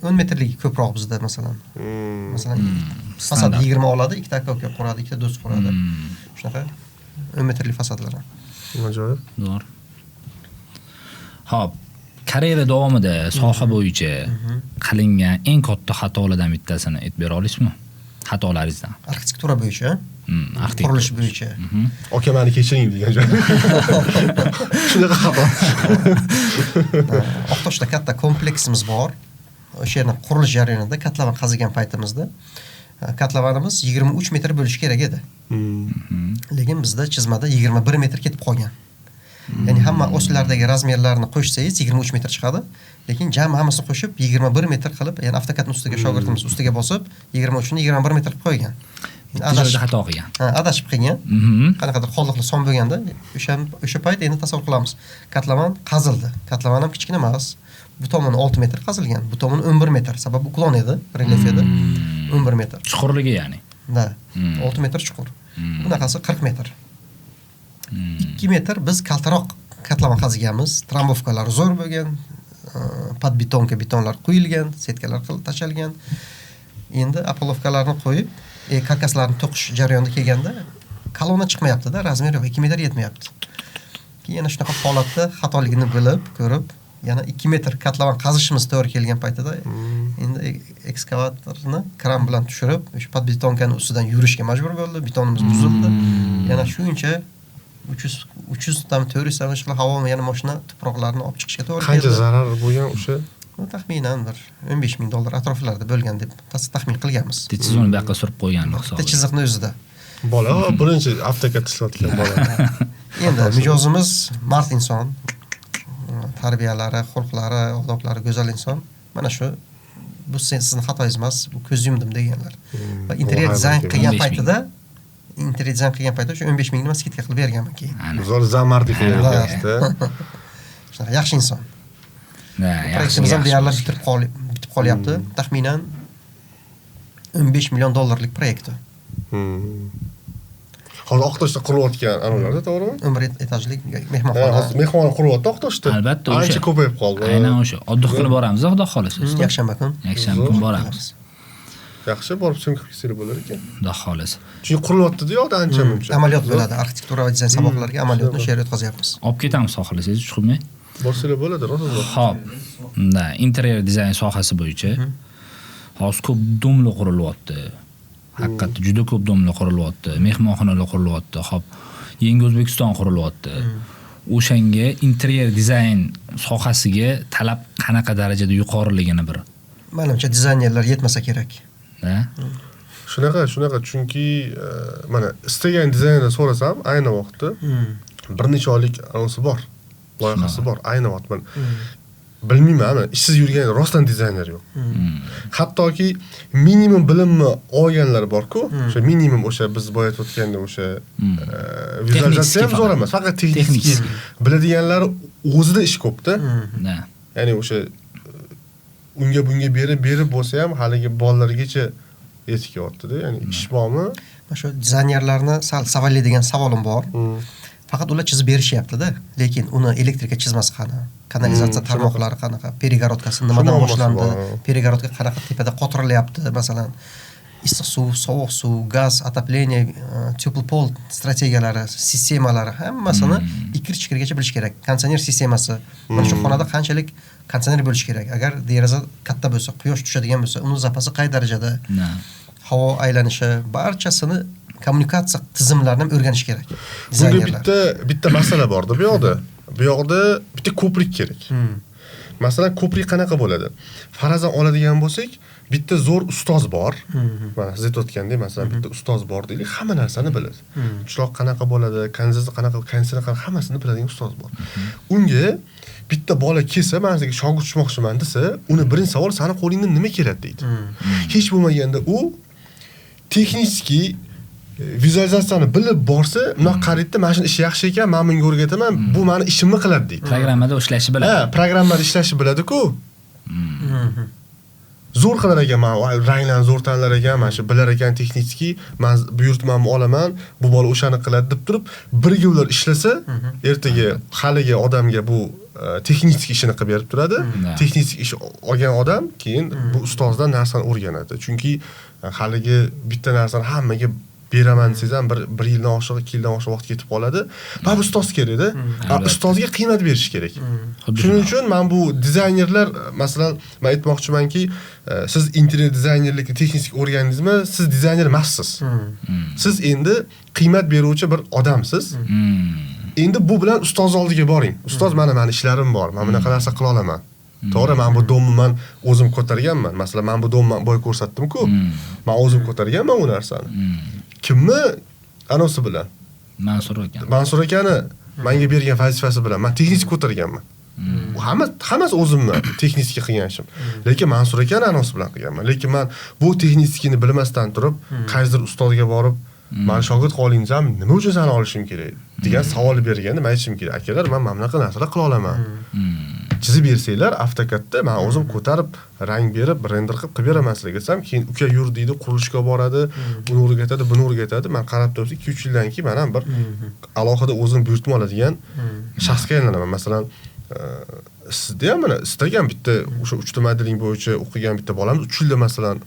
B: 10 metrligi ko'proq bizda masalan. Masalan, fasad 20 oladi, 2 ta aka quradi, 2 ta do'st quradi. Shunaqa 10 metrli fasadlar ham.
A: Ajoyib.
C: Zo'r. Xo'p, karyera davomida soha bo'yicha qilingan eng katta xatolardan bittasini aytib bera olasizmi? Xatolaringizdan.
B: Arxitektura bo'yicha, qurilish bo'yicha.
A: Aka meni kechiring degan joy. Shunaqa xato.
B: Oqtoshda katta kompleksimiz bor. O'sha yerni qurilish jarayonida kotlovan qazigan paytimizda kotlovanimiz 23 metr bo'lishi kerak edi. Lekin bizda chizmada 21 metr ketib qolgan. Ya'ni hamma oslardagi razmerlarni qo'shsangiz 23 metr chiqadi, lekin jami hammasini qo'shib 21 metr qilib, ya'ni avtokadni ustiga shogirdimiz ustiga bosib 23 ni 21 metr qilib qo'ygan.
C: Adashib xato qilgan.
B: Ha, adashib qilgan. Qanaqadir qoldiqli son bo'lganda, o'sha payt endi tasavvur qilamiz. Kotlovan qazildi. Kotlovan ham kichkina emas. Bu tomoni 6 metr qazilgan, bu tomoni 11 metr. Sababi uklon edi, relyef edi. 11 metr.
C: Chuqurligi ya'ni.
B: Da. 6 metr chuqur. Bunaqasi 40 metr. 2 metr biz kaltaroq kotlovan qaziganmiz. Trambovkalar zo'r bo'lgan, podbetonka betonlar quyilgan, setkalar qilib tashalgan. Endi apolovkalarni qo'yib, karkaslarni to'qish jarayonida kelganda kolonna chiqmayapti-da, razmer yo'q, 2 metr yetmayapti. Keyin yana shunaqa holatda xatoligini bilib, ko'rib, yana 2 metr kotlovan qazishimiz to'g'ri kelgan paytida endi ekskavatorni kran bilan tushirib, o'sha podbetonkani ustidan yurishga majbur bo'ldi, betonimiz buzildi. Yana shuncha 300 tam 400 tam ishla havo yana mashina tuproqlarni olib chiqishga to'g'ri keldi.
A: Qancha zarar bo'lgan o'sha?
B: Taxminan bir $15,000 atroflarida bo'lgan deb taxmin qilganmiz.
C: Bitta chiziqni bu yoqqa surib qo'ygan hisobi.
B: Bitta chiziqni o'zida.
A: Bola birinchi avtokad ishlatgan bola.
B: Endi mijozimiz mard inson, tarbiyalari, xulqlari, odoblari go'zal inson. Mana shu bu sizning xatoyingiz emas, bu ko'z yumdim deganlar. Va interyer dizayn qilgan paytida o'sha 15,000 ni skidka qilib berganman keyin.
A: Zo'r zamardi qilgan ekansiz-da.
B: Shunaqa yaxshi inson. Proyektimiz ham deyarli bitib qolyapti. Taxminan $15 million proyekt.
A: Hozir Oqtoshda qurilayotgan anavlarda, to'g'rimi?
B: 11 etajlik mehmonxona.
A: Hozir mehmonxona quryapti Oqtoshda.
C: Albatta o'sha.
A: Ancha ko'payib qoldi.
C: Aynan o'sha. Oddiy qilib boramiz, xudo xolasa.
B: Yakshanba kun.
C: Yakshanba kun boramiz.
A: Yaxshi, borib syomka qilsangiz bo'lar ekan.
C: Xudo xolasa.
A: Chunki qurilyapti-da yo'qda ancha muncha.
B: Amaliyot bo'ladi. Arxitektura va dizayn saboqlariga amaliyotni o'sha yerda o'tkazyapmiz.
C: Olib ketamiz xohlasangiz, chiqmay.
A: Borsangiz bo'ladi, rosa zo'r.
C: Xo'p. Da, interyer dizayn sohasi bo'yicha hozir ko'p domla qurilyapti. Haqiqatda juda ko'p domla qurilyapti, mehmonxonalar qurilyapti. Xo'p, Yangi O'zbekiston qurilyapti. O'shanga interyer dizayn sohasiga talab qanaqa darajada yuqoriligini bir.
B: Menimcha dizaynerlar yetmasa kerak.
C: Da?
A: Shunaqa, chunki mana istagan dizaynerdan so'rasam, ayni vaqtda bir necha oylik anonsi bor, loyihasi bor, ayni vaqt men bilmayman, ishsiz yurgan rostdan dizayner yo'q. Hattoki minimum bilimni olganlar bor-ku, o'sha minimum o'sha biz boya aytgandek o'sha vizualizatsiya ham zo'r emas, faqat texnik biladiganlar o'zida ish ko'p-da. Ya'ni o'sha unga bunga berib bo'lsa ham haligi bolalargacha yetib kelyapti-da. Ya'ni ish bormi?
B: Mana shu dizaynerlarni sal savollaydigan savolim bor. Faqat ular chizib berishyapti-da, lekin uni elektrika chizmasi qani, kanalizatsiya tarmoqlari qanaqa, перегородка si nimadan boshlandi, перегородка qanaqa tepada qotirilyapti, masalan, issiq suv, sovuq suv, gaz, отопление, теплый пол strategiyalari, sistemalari hammasini ikir-chikirgacha bilish kerak. Konditsioner sistemasi, mana shu xonada qanchalik konditsioner bo'lishi kerak? Agar deraza katta bo'lsa, quyosh tushadigan bo'lsa, uni запас i qay darajada? Havo aylanishi, barchasini kommunikatsiya tizimlarini ham o'rganish kerak.
A: Bunga bitta masala borda bu yoqda. Bu yoqda bitta ko'prik kerak. Masalan, ko'prik qanaqa bo'ladi? Farazan oladigan bo'lsak, bitta zo'r ustoz bor. Mana siz aytayotgandek, masalan, bitta ustoz bor deylik, hamma narsani biladi. Chiroq qanaqa bo'ladi, kanalizatsiya qanaqa, konditsioner qanaqa, hammasini biladigan ustoz bor. Unga bitta bola kelsa, men sizga shogird tushmoqchiman desa, uni birinchi savol sani qo'lingdan nima keladi deydi. Hech bo'lmaganda u texnический vizualizatsiyani bilib borsa, bundoq qaraydida, mana shuni ishi yaxshi ekan, men bunga o'rgataman, bu meni ishimni qiladi deydi.
C: Programmada ishlashi biladi.
A: Ha, programmada ishlashi biladi-ku. Zo'r qilar ekan, man ranglarni zo'r tanlar ekan, mana shu bilar ekan texnический, man buyurtmamni olaman, bu bola o'shani qiladi deb turib, birga ular ishlasa, ertaga haligi odamga bu texnik ishini qilib berib turadi. Texnik ish olgan odam keyin bu ustozdan narsani o'rganadi. Chunki haligi bitta narsani hammaga beraman desangiz ham bir yildan oshiq, 2 yildan oshiq vaqt ketib qoladi. Baribir ustoz kerakda. Ustozga qiymat berish kerak. Shuning uchun men bu dizaynerlar, masalan, men aytmoqchimanki, siz interyer dizaynerlikni texnik o'rgandingizmi, siz dizayner emassiz. Siz endi qiymat beruvchi bir odamsiz. Endi bu bilan ustoz oldiga boring. Ustoz, mana meni ishlarim bor, men bunaqa narsa qila olaman. To'g'ri, men bu domni men o'zim ko'targanman. Masalan, men bu domni boy ko'rsatdim-ku. Men o'zim ko'targanman u narsani. Kimni anosi bilan?
C: Mansur aka.
A: Mansur akani menga bergan vazifasi bilan men texnik ko'targanman. Bu hammasi o'zimni texnik qilgan ishim. Lekin Mansur akani anosi bilan qilganman. Lekin men bu texnikni bilmasdan turib, qaysidir ustozga borib, meni shogird qoling desam, nima uchun seni olishim kerak degan savol berganda men aytishim kerak. Akalar, men mana bunaqa narsalar qila olaman. Chizib bersanglar, AutoCADda men o'zim ko'tarib, rang berib, render qilib qilib beraman sizlarga desam, keyin uka yur deydi, qurilishga boradi, uni o'rgatadi, buni o'rgatadi. Men qarab turibsiz, 2-3 yildan keyin men ham bir alohida o'zim buyurtma oladigan shaxsga aylanaman. Masalan, sizda ham mana istagan bitta o'sha 3D modeling bo'yicha o'qigan bitta bolamiz 3 yilda masalan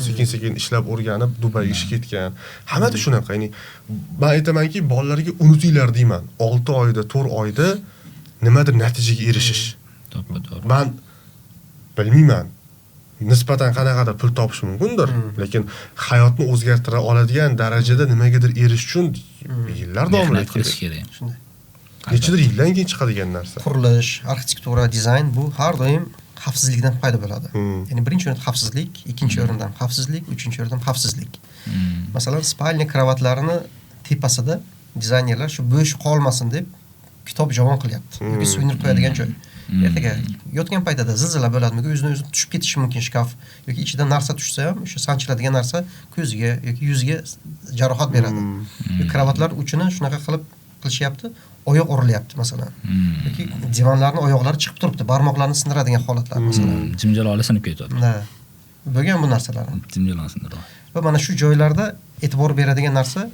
A: sekin-sekin ishlab o'rganib Dubayga ishga ketgan. Hammada shunaqa. Ya'ni men aytamanki, bolalarga unutinglar deyman. 6 oyda, 4 oyda nimadir natijaga erishish.
C: To'g'ri.
A: Men bilmayman. Nisbatan qanaqadir pul topish mumkindir, lekin hayotni o'zgartira oladigan darajada nimagadir erishish uchun yillar davomida
C: qilish kerak.
B: Shunday.
A: Nechadir yildan keyin chiqadigan narsa.
B: Qurilish, arxitektura, dizayn bu har doim xavfsizlikdan paydo bo'ladi. Ya'ni birinchi o'rinda xavfsizlik, ikkinchi o'rinda xavfsizlik, uchinchi o'rinda xavfsizlik. Masalan, spalni kravatlarini tepasida dizaynerlar shu bo'sh qolmasin deb kitob javon qilyapti yoki suvenir qo'yadigan joy. Ertaga yotgan paytida zilzila bo'ladimi, o'zini o'zi tushib ketishi mumkin shkaf yoki ichidan narsa tushsa ham o'sha sanchiladigan narsa ko'ziga yoki yuziga jarohat beradi. Kravatlar uchini shunaqa qilib qilishyapti, oyoq urilyapti masalan. Yoki divanlarning oyoqlari chiqib turibdi, barmoqlarini sindiradigan holatlar masalan.
C: Jimjaloli sinib ketadi.
B: Ha. Bo'lgan bu narsalar.
C: Jimjaloli sindiradi.
B: Va mana shu joylarda e'tibor beradigan narsa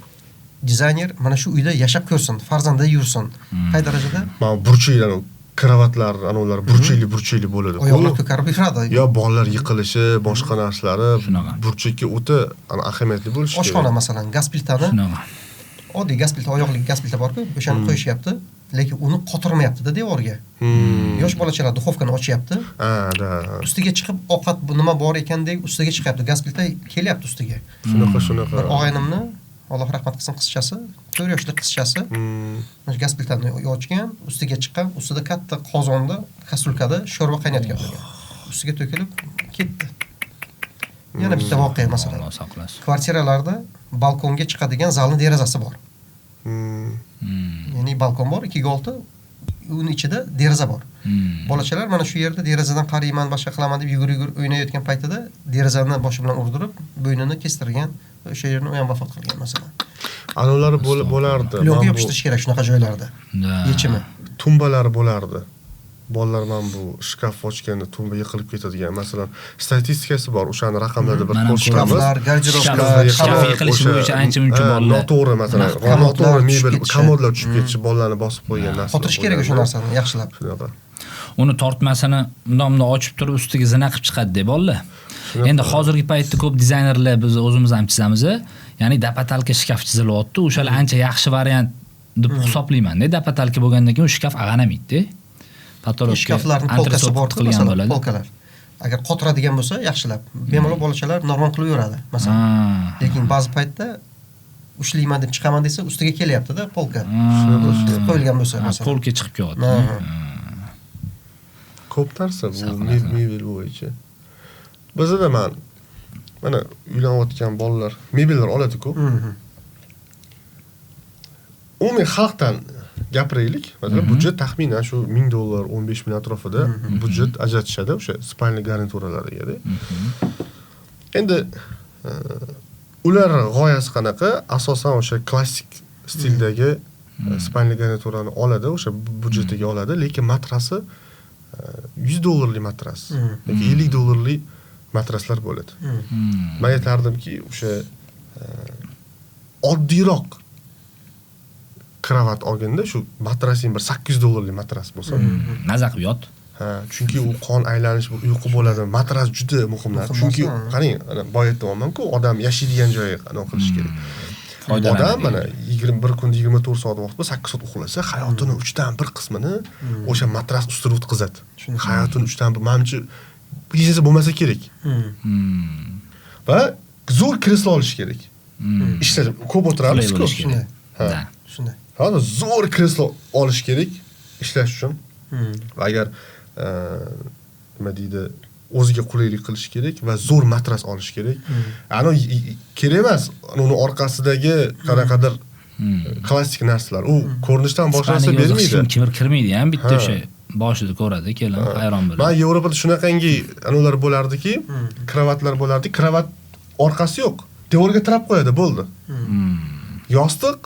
B: dizayner mana shu uyda yashab ko'rsin, farzandi yursin. Qay darajada?
A: Mana burchaklar, kravatlar, anavlar burchakli bo'ladi.
B: Oyoqlar ko'karib yuradi.
A: Yo bolalar yiqilishi, boshqa narsalari burchakka o'ta ahamiyatli bo'lishi kerak.
B: Oshxona masalan, gaz plitani. Oddiy gaz plita, oyoqli gaz plita bor-ku, o'shani qo'yishyapti, lekin uni qotirmayapti-da devorga. Yosh bolachalar duxovkani ochyapti.
A: Ha, da.
B: Ustiga chiqib ovqat bu nima bor ekan deb ustiga chiqyapti. Gaz plita kelyapti ustiga.
A: Shunaqa.
B: Bir og'aynimni, Alloh rahmat qilsin, qizchasi, 4 yoshli qizchasi, mana shu gaz plitani ochgan, ustiga chiqqan, ustida katta qozonda, kasulkada sho'rva qaynayotgan bo'lgan. Ustiga to'kilib ketdi. Yana bitta voqea masalan.
C: Alloh saqlasin.
B: Kvartiralarda balkonga chiqadigan zalning derazasi bor. Ya'ni balkon bor, 2x6, uni ichida deraza bor. Bolachalar mana shu yerda derazadan qarayman, boshqa qilaman deb yugur-yugur o'ynayotgan paytida derazani boshi bilan urdirib, bo'ynini kestirgan, o'sha yerni u ham vafot qilgan masalan.
A: Anavlari bo'lardi.
B: Plyonka yopishtirish kerak shunaqa joylarda. Yechimi.
A: Tumbalar bo'lardi. Bolalar mana bu shkaf ochganda tumba yiqilib ketadigan, masalan, statistikasi bor, o'shani raqamlarda bir
B: ko'rsatamiz. Shkaflar, garderoblar,
C: shkaf yiqilishi bo'yicha ancha-muncha bolalar
A: noto'g'ri, masalan, noto'g'ri mebel, komodlar tushib ketishi, bolalarni bosib qo'ygan narsa.
B: Qotirish kerak o'sha narsani yaxshilab.
A: Shunaqa.
C: Uni tortmasini bundan ochib turib ustiga zina qilib chiqadi-da bolalar. Endi hozirgi paytda ko'p dizaynerlar biz o'zimiz ham chizamiz, ya'ni dapatalka shkaf chizilyapti. O'shalar ancha yaxshi variant deb hisoblayman-da. Dapatalka bo'lgandan keyin u shkaf ag'anamaydi-da. Patologik
B: shkaflarning polkasi bor, masalan, polkalar. Agar qotiradigan bo'lsa, yaxshilab, bemalol bolachalar normal qilib yuradi, masalan. Lekin ba'zi paytda ushlayman deb chiqaman desa, ustiga kelyapti-da polka. Tiqib qo'yilgan bo'lsa, masalan.
C: Polka chiqib kelyapti.
A: Ko'p narsa bu mebel bo'yicha. Bizda mana uylanayotgan bolalar mebellar oladi-ku. Umumiy xalqdan gapiraylik. Masalan, budjet taxminan shu $1000, 15 ming atrofida budjet ajratishadi o'sha spalni garnituralariga. Endi ular g'oyasi qanaqa? Asosan o'sha klassik stildagi spalni garniturani oladi, o'sha budjetiga oladi, lekin matrasi $100 matras yoki $50 matraslar bo'ladi. Men aytardimki, o'sha oddiyroq kravat olganda shu matrasing bir $800 matras bo'lsa,
C: maza qilib yot.
A: Ha, chunki u qon aylanish, uyqu bo'ladi. Matras juda muhim narsa. Chunki qarang, ana boya aytganman-ku, odam yashaydigan joyi qanaqa qilish kerak. Odam mana 21 kunda 24 soat vaqt bo'lsa, 8 soat uxlasa, hayotini 1/3 qismini o'sha matras ustida o'tkazadi. Hayotini 1/3, manimcha hech narsa bo'lmasa kerak. Va zo'r kreslo olish kerak. Ishlab ko'p o'tiramiz-ku.
C: Ha.
B: Shunday.
A: Ha, zo'r kreslo olish kerak ishlash uchun. Va agar nima deydi, o'ziga qulaylik qilish kerak va zo'r matras olish kerak. Ana kerak emas, uni orqasidagi qanaqadir klassik narsalar. U ko'rinishdan boshqa narsa bermaydi.
C: Kim kirmaydi ham, bitta o'sha boshida ko'radi, kelin hayron bo'ladi.
A: Men Yevropada shunaqangi anavlar bo'lardiki, kravatlar bo'lardi, kravat orqasi yo'q. Devorga tirab qo'yadi, bo'ldi. Yostiq,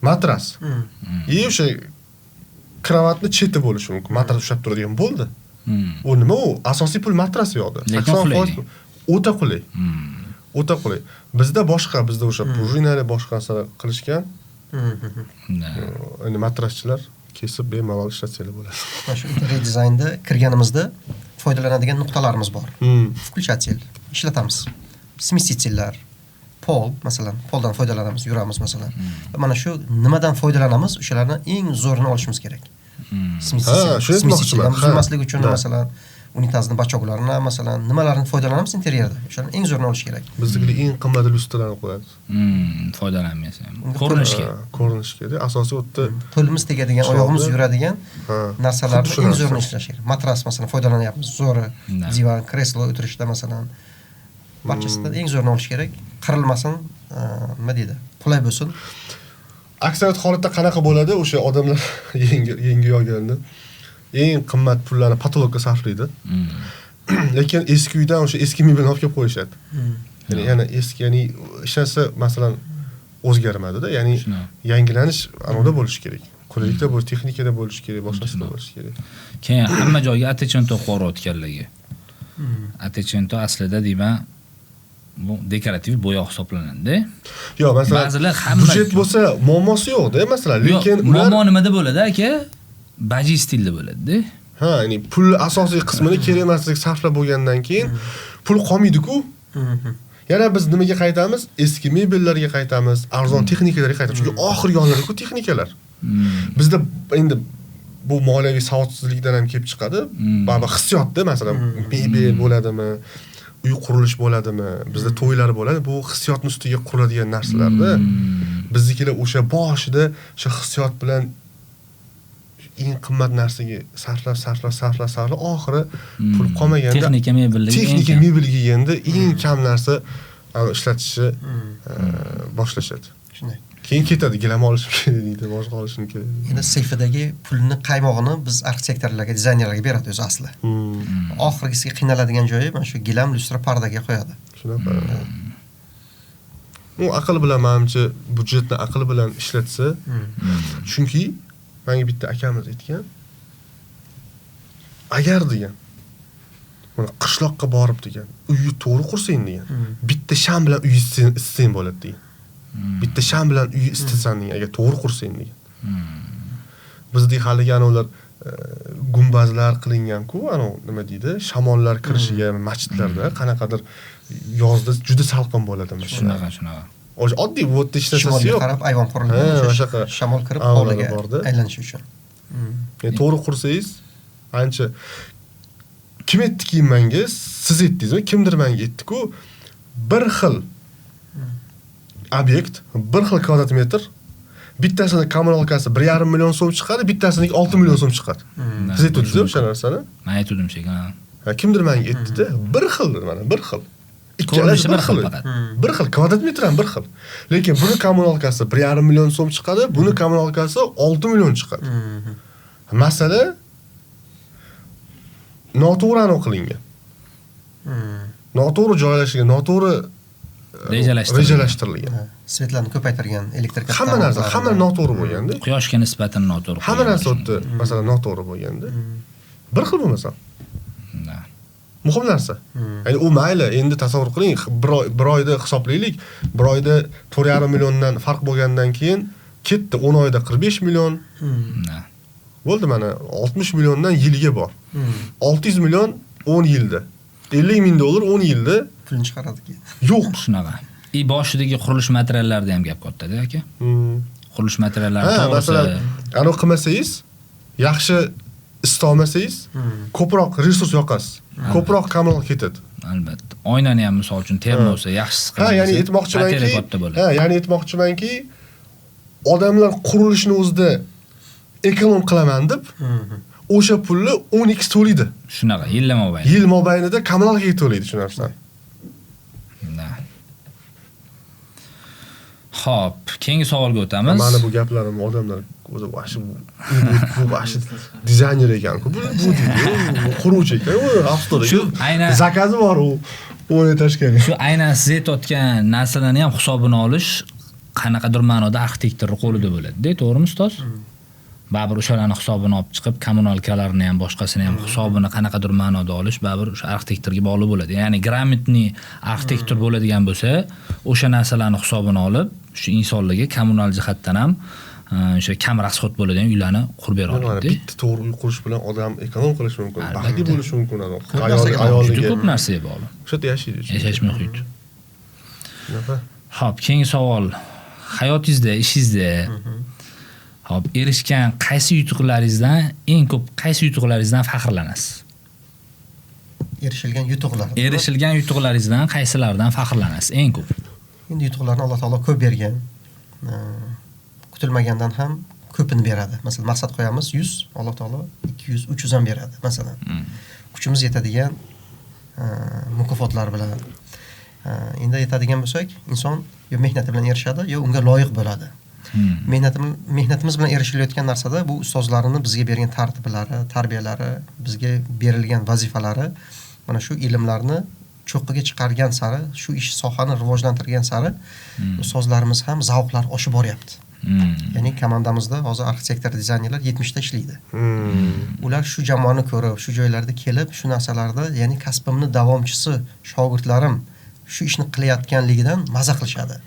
A: matras. И o'sha kravatni cheti bo'lishi mumkin. Matras ushlab turadigan bo'ldi. U nima u? Asosiy pul matras yo'qdi. 80% o'ta qulay. O'ta qulay. Bizda boshqa, bizda o'sha prujinali boshqa narsalar qilishgan. Endi matraschilar kesib bemalol ishlatsanglar bo'ladi.
B: Mana shu interyer dizaynda kirganimizda foydalanadigan nuqtalarimiz bor. Включатель ishlatamiz. Смесительlar, pol, masalan, poldan foydalanamiz, yuramiz masalan. Mana shu nimadan foydalanamiz, o'shalarni eng zo'rini olishimiz kerak. Смеситель buzilmasligi uchun masalan, unitazni bachoklarini, masalan, nimalarni foydalanamiz interyerda, o'shalarni eng zo'rini olish kerak.
A: Biznikilar eng qimmat lyustralarni qo'yadi.
C: Foydalanmaysiz. Ko'rinishga.
A: Ko'rinishga. Asosiy o'tda
B: qo'limiz tegadigan, oyog'imiz yuradigan narsalarni eng zo'rini ishlash kerak. Matras masalan foydalanyapmiz, zo'ri, divan, kreslo o'tirishda masalan, barchasidan eng zo'rini olish kerak. Qirilmasin, nima deydi, qulay bo'lsin.
A: Aksariyat holatda qanaqa bo'ladi? O'sha odamlar yangi olganda eng qimmat pullarni patologga sarflaydi. Lekin eski uydan o'sha eski mebelni olib kelib qo'yishadi. Ya'ni yana eski, ya'ni hech narsa masalan o'zgarmadida, ya'ni yangilanish anavda bo'lishi kerak. Qulaylikda bo'lish, texnikada bo'lishi kerak, boshqasida bo'lishi kerak.
C: Keyin hamma joyga Atechento qo'yayotganligi. Atechento aslida deyman, bu dekorativ bo'yoq hisoblanadi.
A: Yo'q, masalan, ba'zilar hamma budjet bo'lsa muammosi yo'q-da, masalan, lekin ular
C: muammo nimada bo'ladi aka? Baji stilda bo'ladi-da.
A: Ha, ya'ni pul asosiy qismini kerak emaslik sarflab bo'lgandan keyin pul qolmaydi-ku. Yana biz nimaga qaytamiz? Eski mebellarga qaytamiz, arzon texnikalarga qaytamiz. Chunki oxirgi olinadi-ku texnikalar. Bizda endi bu moliyaviy savodsizlikdan ham kelib chiqadi. Baribir hissiyotda, masalan, mebel bo'ladimi, uy qurilish bo'ladimi, bizda to'ylar bo'ladi, bu hissiyotning ustiga quriladigan narsalarda. Biznikilar o'sha boshida o'sha hissiyot bilan eng qimmat narsaga sarflab oxiri pul qolmaganda texnika mebel kelganda eng kam narsa ishlatishni boshlashadi.
B: Shunday.
A: Keyin ketadi, gilam olishim kerak deydi, boshqa olishim kerak.
B: Endi seyfidagi pulni qaymog'ini biz arxitektorlarga, dizaynerlarga beradi o'zi asli. Oxirgisiga qiynaladigan joyi mana shu gilam, lyustra, pardaga qo'yadi.
A: Shunaqa. U aql bilan, menimcha, budjetni aql bilan ishlatsa, chunki menga bitta akamiz aytgan, Agar degan mana qishloqqa borib degan, uyni to'g'ri qursang degan, bitta sham bilan uy isitsang bo'ladi degan. Bitta sham bilan uy isitsan degan, agar to'g'ri qursang degan. Bizdek haligi anavlar gumbazlar qilingan-ku, anov nima deydi, shamollar kirishiga masjidlarda qanaqadir yozda juda salqin bo'ladi
C: masalan. Shunaqa.
A: O'sha oddiy bu yerda hech narsasi yo'q.
B: Qarab ayvon qurilgan, o'sha shamol kirib hovliga aylanishi uchun.
A: To'g'ri qursangiz ancha kim aytdiki menga, siz aytdingizmi, kimdir menga aytdi-ku, bir xil obyekt, bir xil kvadrat metr, bittasini kommunalkasi 1,5 million so'm chiqadi, bittasiniki 6 million so'm chiqadi. Siz aytdingiz o'sha narsani?
C: Men aytdim shekilli.
A: Ha, kimdir menga aytdi-da, bir xil mana, bir xil. Ikkalasi bir xil. Bir xil kvadrat metr ham bir xil. Lekin buni kommunalkasi 1,5 million so'm chiqadi, buni kommunalkasi 6 million chiqadi. Masala noto'g'ri aniq qilingan. Noto'g'ri joylashgan, noto'g'ri rejalashtirilgan.
B: Svetlarni ko'paytirgan, elektr
A: hamma narsa, hamma noto'g'ri bo'lganda.
C: Quyoshga nisbatan noto'g'ri.
A: Hamma narsa o'tdi, masalan, noto'g'ri bo'lganda. Bir xil bo'lmasa. Muhim narsa. Ya'ni u mayli, endi tasavvur qiling, bir oyda hisoblaylik, bir oyda 4,5 milliondan farq bo'lgandan keyin ketdi 10 oyda 45 million. Bo'ldi mana 60 milliondan yilga bor. 600 million 10 yilda. 50 ming dollar 10 yilda
B: pulni chiqaradi keyin.
A: Yo'q,
C: shunaqa. I boshidagi qurilish materiallarida ham gap katta-da aka. Qurilish materiallari
A: to'g'risi. Masalan, aniq qilmasangiz, yaxshi istolmasangiz, ko'proq resurs yoqasiz. Ko'proq kommunal ketadi.
C: Albatta. Oynani ham misol uchun termosi yaxshisi
A: qilsa. Ha, ya'ni aytmoqchimanki, ha, ya'ni aytmoqchimanki, odamlar qurilishni o'zida ekonom qilaman deb o'sha pulni 10x to'laydi.
C: Shunaqa, yil mobaynida.
A: Yil mobaynida kommunalga to'laydi shu narsani.
C: Xo'p, keyingi savolga o'tamiz.
A: Mana bu gaplarim odamlar o'zi vashi bu vashi dizayner ekan-ku. Bu deydi, bu quruvchi ekan, u avtor ekan.
C: Shu aynan
A: zakazi bor u o'rnatashgan.
C: Shu aynan siz aytayotgan narsalarni ham hisobini olish qanaqadir ma'noda arxitektor qo'lida bo'ladi-da, to'g'rimi ustoz? Baribir o'shalarni hisobini olib chiqib, kommunalkalarni ham, boshqasini ham hisobini qanaqadir ma'noda olish baribir o'sha arxitektorga bog'liq bo'ladi. Ya'ni gрамотный arxitektor bo'ladigan bo'lsa, o'sha narsalarni hisobini olib, shu insonlarga kommunal jihatdan ham o'sha kam rasxod bo'ladigan uylarni qurib bera oladi.
A: Bitta to'g'ri uy qurish bilan odam ekonom qilishi mumkin, baxtli bo'lishi mumkin, ayoliga
C: ko'p narsaga bog'liq.
A: O'sha yerda yashaydi.
C: Yashash muhit. Xo'p, keyingi savol. Hayotingizda, ishingizda Xo'p, erishgan qaysi yutuqlaringizdan eng ko'p qaysi yutuqlaringizdan faxrlanasiz?
B: Erishilgan yutuqlar.
C: Erishilgan yutuqlaringizdan qaysilaridan faxrlanasiz eng ko'p?
B: Endi yutuqlarni Alloh taolo ko'p bergan. Kutilmagandan ham ko'pini beradi. Masalan, maqsad qo'yamiz 100, Alloh taolo 200, 300 ham beradi, masalan. Kuchimiz yetadigan mukofotlar bilan. Endi yetadigan bo'lsak, inson yo mehnati bilan erishadi, yo unga loyiq bo'ladi. Mehnatimiz bilan erishilayotgan narsada bu ustozlarning bizga bergan tartiblari, tarbiyalari, bizga berilgan vazifalari, mana shu ilmlarni cho'qqiga chiqargan sari, shu ish sohani rivojlantirgan sari ustozlarimiz ham zavqlari oshib boryapti. Ya'ni komandamizda hozir arxitektor, dizaynerlar 70 ta ishlaydi. Ular shu jamoani ko'rib, shu joylarda kelib, shu narsalarda, ya'ni kasbimni davomchisi shogirdlarim shu ishni qilayotganligidan maza qilishadi.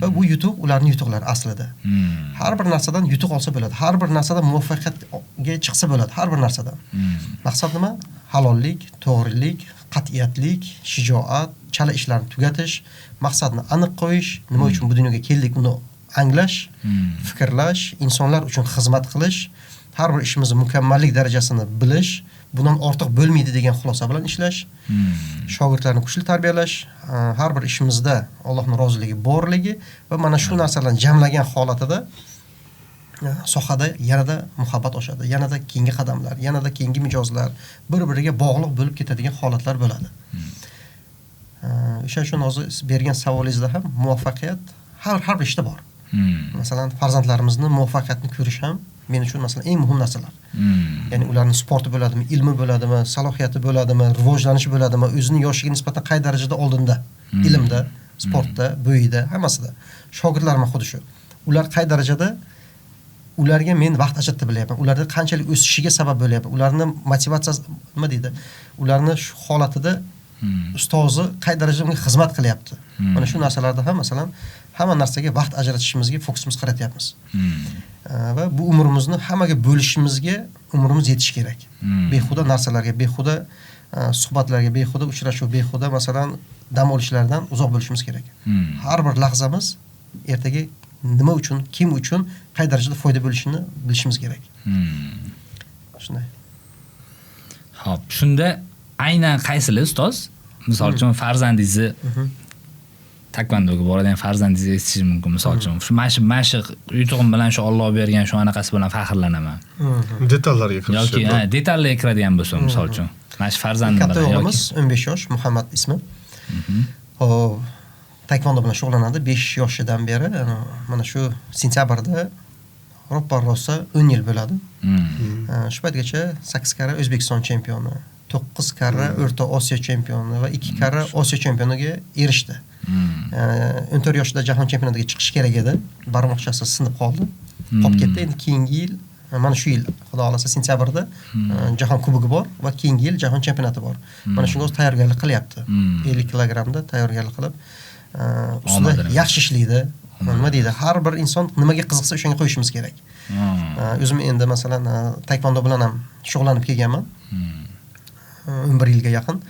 B: Va bu yutuq ularning yutuqlari aslida. Har bir narsadan yutuq olsa bo'ladi, har bir narsadan muvaffaqiyatga chiqsa bo'ladi, har bir narsadan. Maqsad nima? Halollik, to'g'rilik, qat'iyatlik, shijoat, chala ishlarni tugatish, maqsadni aniq qo'yish, nima uchun bu dunyoga keldik uni anglash, fikrlash, insonlar uchun xizmat qilish, har bir ishimizni mukammallik darajasini bilish, bundan ortiq bo'lmaydi degan xulosa bilan ishlash, shogirdlarni kuchli tarbiyalash, har bir ishimizda Allohning roziligi borligi va mana shu narsalarni jamlagan holatida sohada yanada muhabbat oshadi, yanada keyingi qadamlar, yanada keyingi mijozlar bir-biriga bog'liq bo'lib ketadigan holatlar bo'ladi. O'sha uchun hozir bergan savolingizda ham muvaffaqiyat har bir ishda bor. Masalan, farzandlarimizni muvaffaqiyatini ko'rish ham men uchun masalan eng muhim narsalar. Ya'ni ularning sporti bo'ladimi, ilmi bo'ladimi, salohiyati bo'ladimi, rivojlanishi bo'ladimi, o'zining yoshiga nisbatan qay darajada oldinda, ilmda, sportda, bo'yida, hammasida. Shogirdlarim xuddi shu. Ular qay darajada Ularga men vaqt ajratib bilyapman. Ularda qanchalik o'sishiga sabab bo'lyapman. Ularni motivatsiyasi nima deydi? Ularni shu holatida ustozi qay darajada unga xizmat qilyapti. Mana shu narsalarda ham masalan hamma narsaga vaqt ajratishimizga fokusimiz qaratyapmiz. Va bu umrimizni hammaga bo'lishimizga umrimiz yetishi kerak. Behuda narsalarga, behuda suhbatlarga, behuda uchrashuv, behuda masalan dam olishlardan uzoq bo'lishimiz kerak. Har bir lahzamiz ertaga nima uchun, kim uchun, qay darajada foyda bo'lishini bilishimiz kerak. Shunday.
C: Xo'p, shunda aynan qaysilar ustoz? Misol uchun farzandingizni taekvondoga boradigan farzandingizni eshitishingiz mumkin. Misol uchun, shu mana shu yutug'im bilan, shu Alloh bergan shu anaqasi bilan faxrlanaman.
A: Detallarga kirish.
C: Yoki detallarga kiradigan bo'lsa, misol uchun, mana shu farzandim bilan.
B: Katta o'g'limiz 15 yosh, Muhammad ismi. Xo'p, taekvondo bilan shug'ullanadi 5 yoshidan beri. Mana shu sentyabrda roppa-rosa 10 yil bo'ladi. Shu paytgacha 8 karra O'zbekiston chempioni, 9 karra O'rta Osiyo chempioni va 2 karra Osiyo chempioniga erishdi. 14 yoshida jahon chempionatiga chiqish kerak edi. Barmoqchasi sinib qoldi. Qolib ketdi. Endi keyingi yil, mana shu yil, Xudo xolasa sentyabrda jahon kubogi bor va keyingi yil jahon chempionati bor. Mana shunga o'zi tayyorgarlik qilyapti. 50 kilogrammda tayyorgarlik qilib, ustida yaxshi ishlaydi. Nima deydi? Har bir inson nimaga qiziqsa o'shanga qo'yishimiz kerak. O'zim endi masalan taekvondo bilan ham shug'ullanib kelganman. 11 yilga yaqin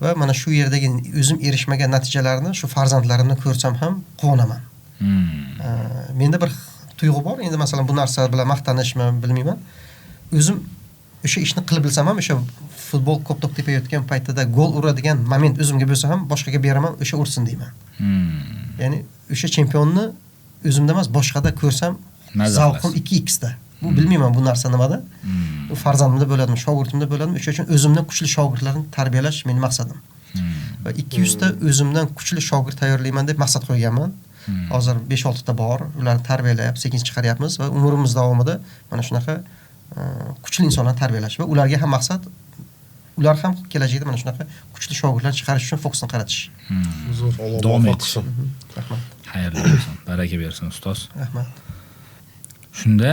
B: va mana shu yerdagi o'zim erishmagan natijalarni shu farzandlarimni ko'rsam ham quvonaman. Menda bir tuyg'u bor. Endi masalan bu narsa bilan maqtanishmi bilmayman. O'zim o'sha ishni qilib bilsam ham, o'sha futbol ko'p-to'p tepayotgan paytida gol uradigan moment o'zimga bo'lsa ham boshqaga beraman, o'sha ursin deyman. Ya'ni o'sha chempionni o'zimda emas, boshqada ko'rsam zavqim 2x da. Bu bilmayman bu narsa nimada. Bu farzandimda bo'ladimi, shogirdimda bo'ladimi? O'sha uchun o'zimdan kuchli shogirdlarni tarbiyalash mening maqsadim. Va 200 ta o'zimdan kuchli shogird tayyorlayman deb maqsad qo'yganman. Hozir 5-6 ta bor, ularni tarbiyalab, sekin chiqaryapmiz va umrimiz davomida mana shunaqa kuchli insonlarni tarbiyalash va ularga ham maqsad, ular ham kelajakda mana shunaqa kuchli shogirdlar chiqarish uchun fokusni qaratish.
A: Zo'r, Alloh muvaffaq qilsin.
B: Rahmat.
C: Xayrli bo'lsin, baraka bersin ustoz.
B: Rahmat.
C: Shunda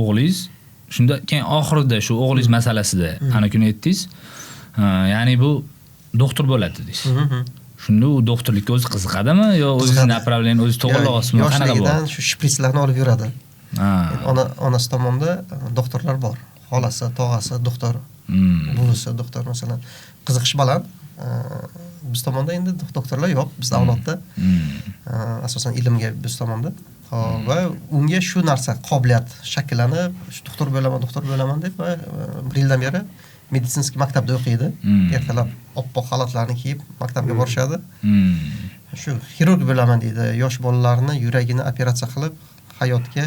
C: o'g'lingiz, shunda keyin oxirida shu o'g'lingiz masalasida ana kuni aytdingiz, ya'ni bu doktor bo'ladi dedingiz. Shunda u doktorlikka o'zi qiziqadimi yo o'zining направление o'zi to'g'rilayapsizmi? Qanaqa
B: bo'ladi? Yoshligidan shu shpritslarni olib yuradi. Onasi tomonda doktorlar bor. Xolasi, tog'asi doktor, buvisi doktor masalan. Qiziqish baland. Biz tomonda endi doktorlar yo'q, biz avlodda. Asosan ilmga biz tomonda. Va unga shu narsa qobiliyat shakllanib, shu doktor bo'laman, doktor bo'laman deb va bir yildan beri meditsinskiy maktabda o'qiydi. Ertalab oppoq xalatlarni kiyib maktabga borishadi. Shu xirurg bo'laman deydi. Yosh bolalarni yuragini operatsiya qilib, hayotga,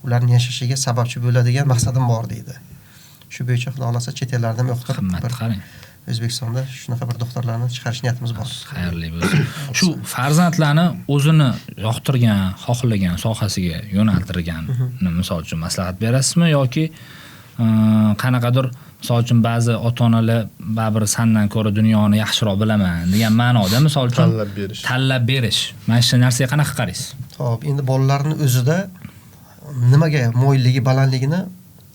B: ularning yashashiga sababchi bo'ladigan maqsadim bor deydi. Shu bo'yicha Xudo xolasa chet ellarda ham o'qitib, bir O'zbekistonda shunaqa bir doktorlarni chiqarish niyatimiz bor.
C: Xayrli bo'lsin. Shu farzandlarni o'zini yoqtirgan, xohlagan sohasiga yo'naltirgan, misol uchun maslahat berasizmi yoki qanaqadir, misol uchun ba'zi ota-onalar baribir sandan ko'ra dunyoni yaxshiroq bilaman degan ma'noda misol uchun
A: tanlab berish.
C: Tanlab berish. Mana shu narsaga qanaqa qaraysiz?
B: Xo'p, endi bolalarning o'zida nimaga moyilligi, balandligini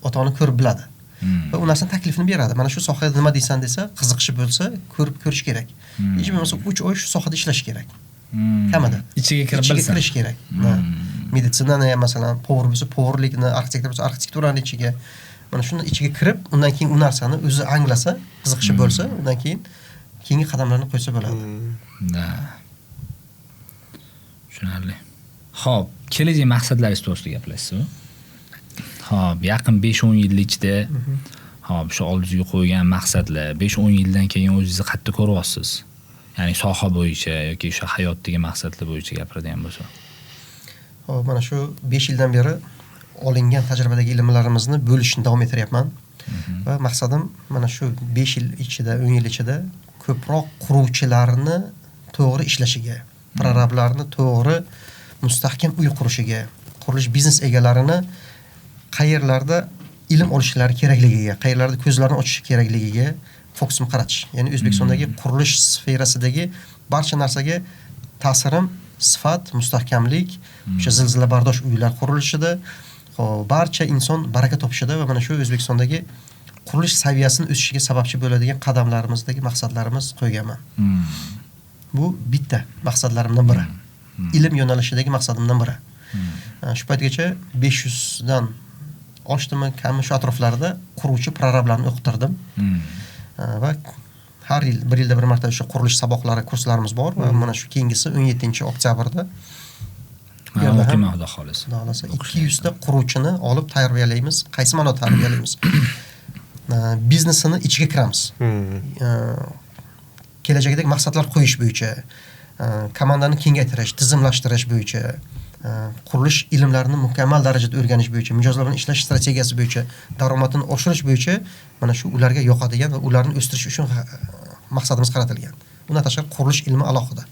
B: ota-ona ko'rib biladi. Va u narsani taklifini beradi. Mana shu sohada nima deysan desa, qiziqishi bo'lsa, ko'rib ko'rish kerak. Hech bo'lmasa 3 oy shu sohada ishlash kerak. Kamida.
C: Ichiga kirib bilsin.
B: Kirish kerak. Meditsinani ham masalan, povur bo'lsa, povurlikni, arxitektor bo'lsa, arxitekturani ichiga, mana shuni ichiga kirib, undan keyin u narsani o'zi anglasa, qiziqishi bo'lsa, undan keyin keyingi qadamlarni qo'ysa bo'ladi.
C: Tushunarli. Xo'p, kelajak maqsadlaringiz to'g'risida gaplashsak. Xo'p, yaqin 5-10 yil ichida, xo'p, shu oldingizga qo'ygan maqsadlar, 5-10 yildan keyin o'zingizni qayerda ko'ryapsiz? Ya'ni soha bo'yicha yoki o'sha hayotdagi maqsadlar bo'yicha gapiradigan bo'lsa.
B: Xo'p, mana shu 5 yildan beri olingan tajribadagi ilmlarimizni bo'lishni davom ettiryapman. Va maqsadim mana shu 5 yil ichida, 10 yil ichida ko'proq quruvchilarni to'g'ri ishlashiga, prorablarni to'g'ri mustahkam uy qurishiga, qurilish biznes egalarini qayerlarda ilm olishlari kerakligiga, qayerlarda ko'zlarini ochishi kerakligiga fokusni qaratish. Ya'ni O'zbekistondagi qurilish sferasidagi barcha narsaga ta'sirim sifat, mustahkamlik, o'sha zilzilabardosh uylar qurilishida, Xo'p, barcha inson baraka topishida va mana shu O'zbekistondagi qurilish saviyasini o'sishiga sababchi bo'ladigan qadamlarimizdagi maqsadlarimiz qo'yganman. Bu bitta maqsadlarimdan biri. Ilm yo'nalishidagi maqsadimdan biri. Shu paytgacha 500 dan oshdimi, kami shu atroflarda quruvchi prorablarni o'qitirdim. Va har yil bir yilda bir marta o'sha qurilish saboqlari, kurslarimiz bor va mana shu keyingisi 17-oktyabrda
C: o'qiyman, xudo xolasa.
B: Xudo xolasa 200 ta quruvchini olib tayyorlaymiz. Qaysi ma'noda tayyorlaymiz? Biznesini ichiga kiramiz. Kelajakdagi maqsadlar qo'yish bo'yicha, komandani kengaytirish, tizimlashtirish bo'yicha, qurilish ilmlarini mukammal darajada o'rganish bo'yicha, mijozlar bilan ishlash strategiyasi bo'yicha, daromadini oshirish bo'yicha mana shu ularga yoqadigan va ularni o'stirish uchun maqsadimiz qaratilgan. Undan tashqari qurilish ilmi alohida.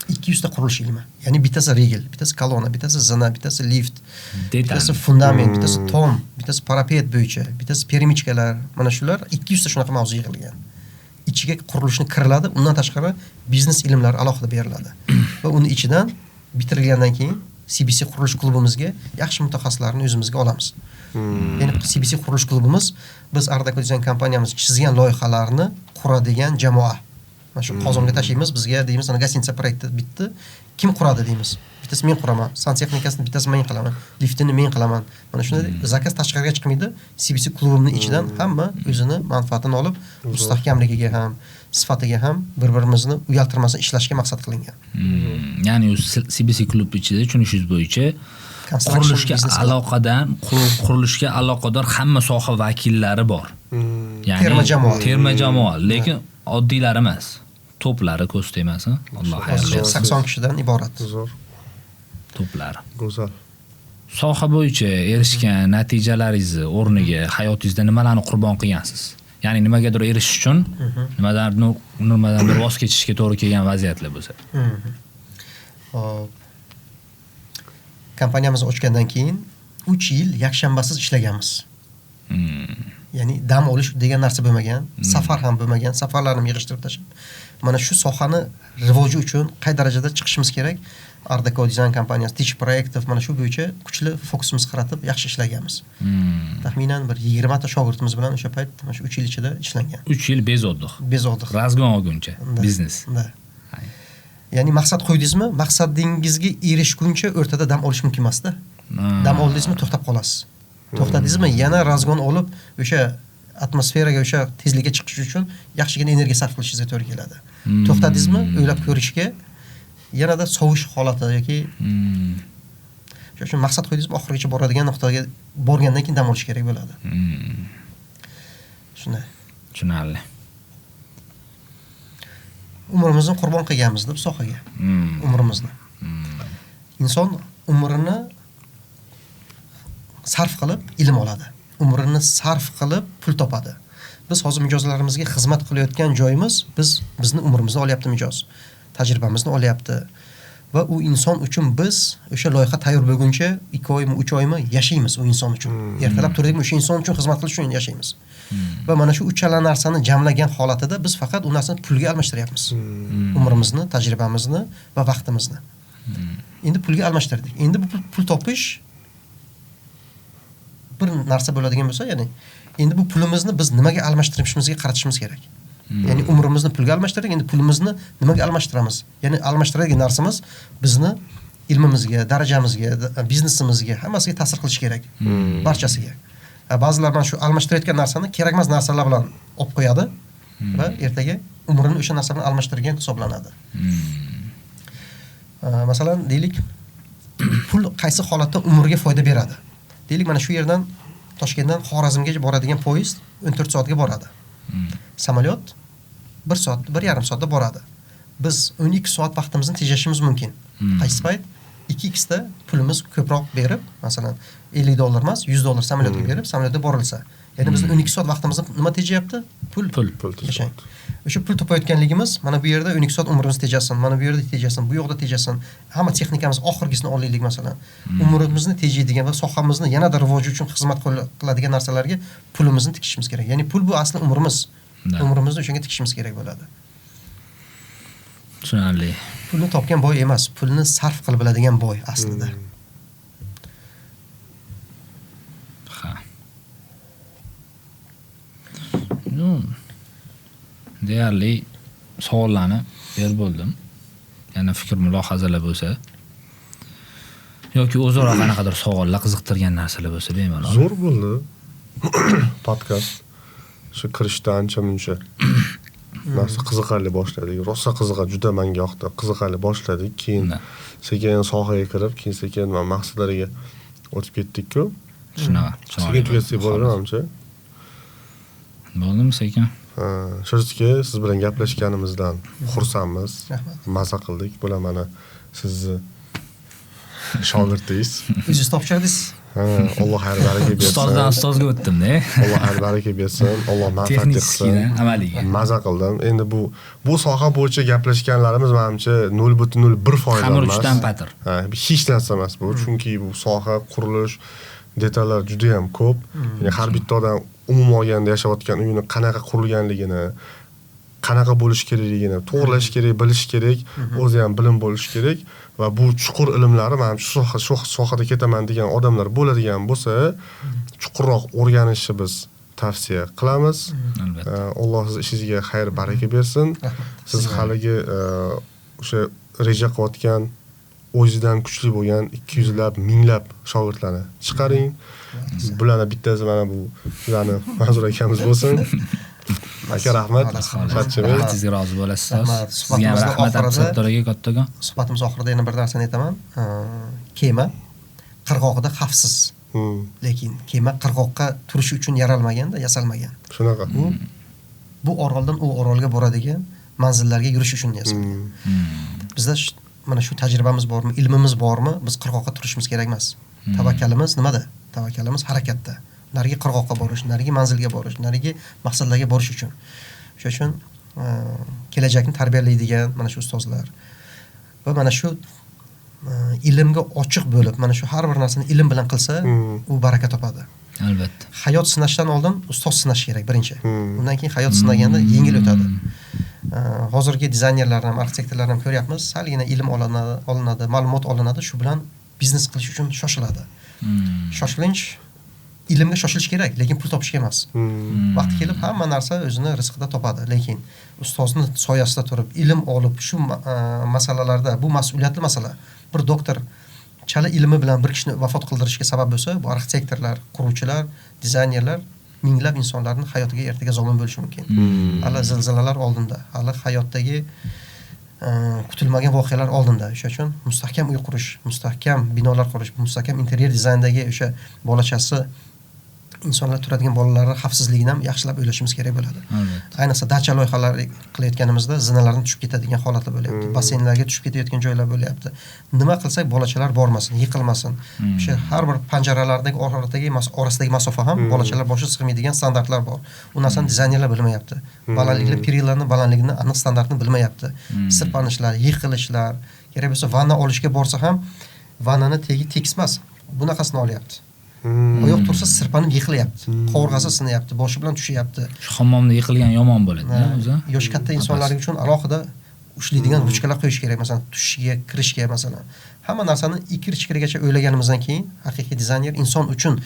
B: 200 ta qurilish ilmi. Ya'ni bittasi regel, bittasi kolonna, bittasi zina, bittasi lift, bittasi fundament, bittasi tom, bittasi parapet bo'yicha, bittasi peremichkalar, mana shular 200 ta shunaqa mavzu yig'ilgan. Ichiga qurilishni kiriladi, undan tashqari biznes ilmlari alohida beriladi. Va uni ichidan bitirilgandan keyin CBC qurilish klubimizga yaxshi mutaxassislarni o'zimizga olamiz. Ya'ni CBC qurilish klubimiz biz Ardako Design kompaniyamiz chizgan loyihalarni quradigan jamoa. Mana shu qozonga tashlaymiz, bizga deymiz, ana gostinitsa proyekti bitdi. Kim quradi deymiz. Bittasi men quraman, santexnikasini bittasi men qilaman, liftini men qilaman. Mana shunday zakaz tashqariga chiqmaydi. CBC klubimning ichidan hamma o'zini manfaatini olib, mustahkamligiga ham, sifatiga ham bir-birimizni uyaltirmasdan ishlashga maqsad qilingan.
C: Ya'ni CBC klub ichida tushunishingiz bo'yicha qurilishga aloqadan, qurilishga aloqador hamma soha vakillari bor. Ya'ni
B: terma jamoa.
C: Terma jamoa, lekin oddiylar emas. To'plari ko'z tegmasin. Alloh xayrli
B: qilsin. 80 kishidan iborat.
A: Zo'r.
C: To'plari.
A: Go'zal.
C: Soha bo'yicha erishgan natijalaringizni o'rniga hayotingizda nimalarni qurbon qilgansiz? Ya'ni nimagadir erishish uchun nimadandir voz kechishga to'g'ri kelgan vaziyatlar bo'lsa.
B: Xo'p. Kompaniyamizni ochgandan keyin 3 yil yakshanbasiz ishlaganmiz. Ya'ni dam olish degan narsa bo'lmagan, safar ham bo'lmagan, safarlarni yig'ishtirib tashlab. Mana shu sohani rivoji uchun qay darajada chiqishimiz kerak? Ardako Design kompaniyasi, Tich Proyektov mana shu bo'yicha kuchli fokusimiz qaratib yaxshi ishlaganmiz. Taxminan bir 20 ta shogirdimiz bilan o'sha payt mana shu 3 yil ichida ishlangan.
C: 3 yil bezoddiq.
B: Bezoddiq.
C: Razgon olguncha biznes.
B: Ya'ni maqsad qo'ydingizmi, maqsadingizga erishguncha o'rtada dam olish mumkin emas-da. Dam oldingizmi, to'xtab qolasiz. To'xtadingizmi, yana razgon olib o'sha atmosferaga, o'sha tezlikka chiqish uchun yaxshigina energiya sarf qilishingizga to'g'ri keladi. To'xtadingizmi, o'ylab ko'rishga yanada sovish holati yoki shuning uchun maqsad qo'ydingizmi, oxirigacha boradigan nuqtaga borgandan keyin dam olish kerak bo'ladi. Shunday.
C: Tushunarli.
B: Umrimizni qurbon qilganmiz deb sohaga. Umrimizni. Inson umrini sarf qilib ilm oladi. Umrini sarf qilib pul topadi. Biz hozir mijozlarimizga xizmat qilayotgan joyimiz, bizni umrimizni olyapti mijoz. Tajribamizni olyapti. Va u inson uchun biz o'sha loyiha tayyor bo'lguncha 2 oymi, 3 oymi yashaymiz u inson uchun. Ertalab turdikmi o'sha inson uchun xizmat qilish uchun yashaymiz. Va mana shu uchala narsani jamlagan holatida biz faqat u narsani pulga almashtiryapmiz. Umrimizni, tajribamizni va vaqtimizni. Endi pulga almashtirdik. Endi bu pul topish bir narsa bo'ladigan bo'lsa, ya'ni endi bu pulimizni biz nimaga almashtirishimizga qaratishimiz kerak. Ya'ni umrimizni pulga almashtirdik, endi pulimizni nimaga almashtiramiz? Ya'ni almashtiradigan narsamiz bizni ilmimizga, darajamizga, biznesimizga, hammasiga ta'sir qilishi kerak. Barchasiga. Ba'zilar mana shu almashtirayotgan narsani kerakmas narsalar bilan olib qo'yadi va ertaga umrini o'sha narsa bilan almashtirgan hisoblanadi. Masalan, deylik, pul qaysi holatda umrga foyda beradi? Deylik, mana shu yerdan Toshkentdan Xorazmgacha boradigan poyezd 14 soatga boradi. Samolyot 1 soat, 1,5 soatda boradi. Biz 12 soat vaqtimizni tejashimiz mumkin. Qaysi payt 2x da pulimiz ko'proq berib, masalan, $50 emas, $100 samolyotga berib, samolyotda borilsa. Ya'ni bizni 12 soat vaqtimizni nima tejayapti? Pul.
C: Pul.
B: Yashang. O'sha pul topayotganligimiz mana bu yerda 12 soat umrimiz tejasin, mana bu yerda tejasin, bu yoqda tejasin. Hamma texnikamiz oxirgisini olaylik masalan. Umrimizni tejaydigan va sohamizni yanada rivoji uchun xizmat qiladigan narsalarga pulimizni tikishimiz kerak. Ya'ni pul bu asli umrimiz. Umrimizni o'shanga tikishimiz kerak bo'ladi.
C: Tushunarli.
B: Pulni topgan boy emas, pulni sarf qilib biladigan boy aslida.
C: Deyarli savollarni berib bo'ldim. Yana fikr mulohazalar bo'lsa yoki o'zaro qanaqadir savollar, qiziqtirgan narsalar bo'lsa bemalol.
A: Zo'r bo'ldi. Podkast. Shu kirishda ancha-muncha narsa qiziqarli boshladik. Rosa qiziqar, juda menga yoqdi. Qiziqarli boshladik. Keyin sekin sohaga kirib, keyin sekin maqsadlarga o'tib ketdik-ku.
C: Shunaqa.
A: Sekin tugatsak bo'ladi, manimcha.
C: Bo'ldimi sekin?
A: Shunchaki siz bilan gaplashganimizdan xursandmiz. Maza qildik. Bular mana sizni shogirdingiz.
B: O'zingiz topshirdingiz.
A: Alloh xayr baraka bersin.
C: Ustozdan ustozga o'tdim-da.
A: Alloh xayr baraka bersin. Alloh manfaat qilsin.
C: Amaliy.
A: Maza qildim. Endi bu soha bo'yicha gaplashganlarimiz menimcha 0.01%
C: emas. Xamir uchidan patir.
A: Ha, hech narsa emas bu. Chunki bu soha qurilish detallar juda ham ko'p. Ya'ni har bitta odam umuman olganda yashayotgan uyini qanaqa qurilganligini, qanaqa bo'lish kerakligini to'g'rilash kerak, bilish kerak, o'zi ham bilim bo'lish kerak va bu chuqur ilmlari mana shu sohada ketaman degan odamlar bo'ladigan bo'lsa, chuqurroq o'rganishni biz tavsiya qilamiz.
C: Albatta.
A: Alloh siz ishingizga xayr baraka bersin. Siz haligi o'sha reja qilayotgan, o'zidan kuchli bo'lgan 200lab, minglab shogirdlarni chiqaring. Bularni bittasi mana bu bizani Manzur akamiz bo'lsin. Aka rahmat.
C: Charchamang. Sizga rozi bo'lasiz. Sizga ham rahmat Abdusattor aka kattakon.
B: Suhbatimiz oxirida yana bir narsani aytaman. Kema qirg'oqda xavfsiz. Lekin kema qirg'oqqa turishi uchun yaralmaganda, yasalmagan.
A: Shunaqa.
B: Bu oroldan u orolga boradigan manzillarga yurish uchun yasalgan. Bizda mana shu tajribamiz bormi, ilmimiz bormi, biz qirg'oqqa turishimiz kerak emas. Tavakkalimiz nimada? Tavakkalimiz harakatda. Narigi qirg'oqqa borish, narigi manzilga borish, narigi maqsadlarga borish uchun. O'sha uchun kelajakni tarbiyalaydigan mana shu ustozlar va mana shu ilmga ochiq bo'lib, mana shu har bir narsani ilm bilan qilsa, u baraka topadi.
C: Albatta.
B: Hayot sinashdan oldin ustoz sinash kerak birinchi. Undan keyin hayot sinaganda yengil o'tadi. Hozirgi dizaynerlarni ham, arxitektorlarni ham ko'ryapmiz, salgina ilm olinadi, ma'lumot olinadi, shu bilan biznes qilish uchun shoshiladi. Shoshilinch ilmga shoshilish kerak, lekin pul topishga emas. Vaqti kelib hamma narsa o'zini rizqida topadi, lekin ustozni soyasida turib, ilm olib, shu masalalarda, bu mas'uliyatli masala. Bir doktor chala ilmi bilan bir kishini vafot qildirishga sabab bo'lsa, bu arxitektorlar, quruvchilar, dizaynerlar minglab insonlarning hayotiga ertaga zomin bo'lishi mumkin. Hali zilzilalar oldinda, hali hayotdagi kutilmagan voqealar oldinda. O'sha uchun mustahkam uy qurish, mustahkam binolar qurish, mustahkam interyer dizayndagi o'sha bolachasi insonlar turadigan bolalarning xavfsizligini ham yaxshilab o'ylashimiz kerak bo'ladi. Ayniqsa dacha loyihalari qilayotganimizda zinalardan tushib ketadigan holatlar bo'lyapti, basseynlarga tushib ketayotgan joylar bo'lyapti. Nima qilsak bolachalar bormasin, yiqilmasin. O'sha har bir panjaralardagi orasidagi masofa ham bolachalar boshi sig'maydigan standartlar bor. U narsani dizaynerlar bilmayapti. Balandlikni, perillarini balandligini aniq standartni bilmayapti. Sirpanishlar, yiqilishlar, kerak bo'lsa vanna olishga borsa ham vannani tegi tekis emas, bunaqasini olyapti. Oyoq tursa sirpanib yiqilyapti, qovurg'asi sinayapti, boshi bilan tushyapti.
C: Shu hammomda yiqilgan yomon bo'ladi, o'zi.
B: Yoshi katta insonlar uchun alohida ushlaydigan ruchkalar qo'yish kerak, masalan, tushishga, kirishga masalan. Hamma narsani ikir-chikirigacha o'ylaganimizdan keyin haqiqiy dizayner inson uchun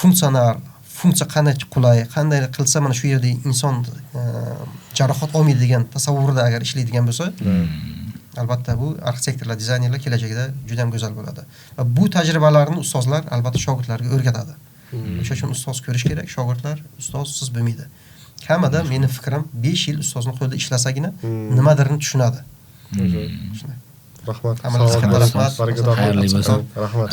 B: funksional, funksiya qanday qulay, qanday qilsa mana shu yerda inson jarohat olmaydi degan tasavvurda agar ishlaydigan bo'lsa, albatta bu arxitektorlar, dizaynerlar kelajagida juda ham go'zal bo'ladi. Va bu tajribalarni ustozlar albatta shogirdlarga o'rgatadi. O'sha uchun ustoz ko'rish kerak, shogirdlar ustozsiz bo'lmaydi. Kamida meni fikrim 5 yil ustozni qo'lida ishlasagina nimadirni tushunadi.
A: Rahmat.
B: Rahmat.
A: Rahmat. Rahmat.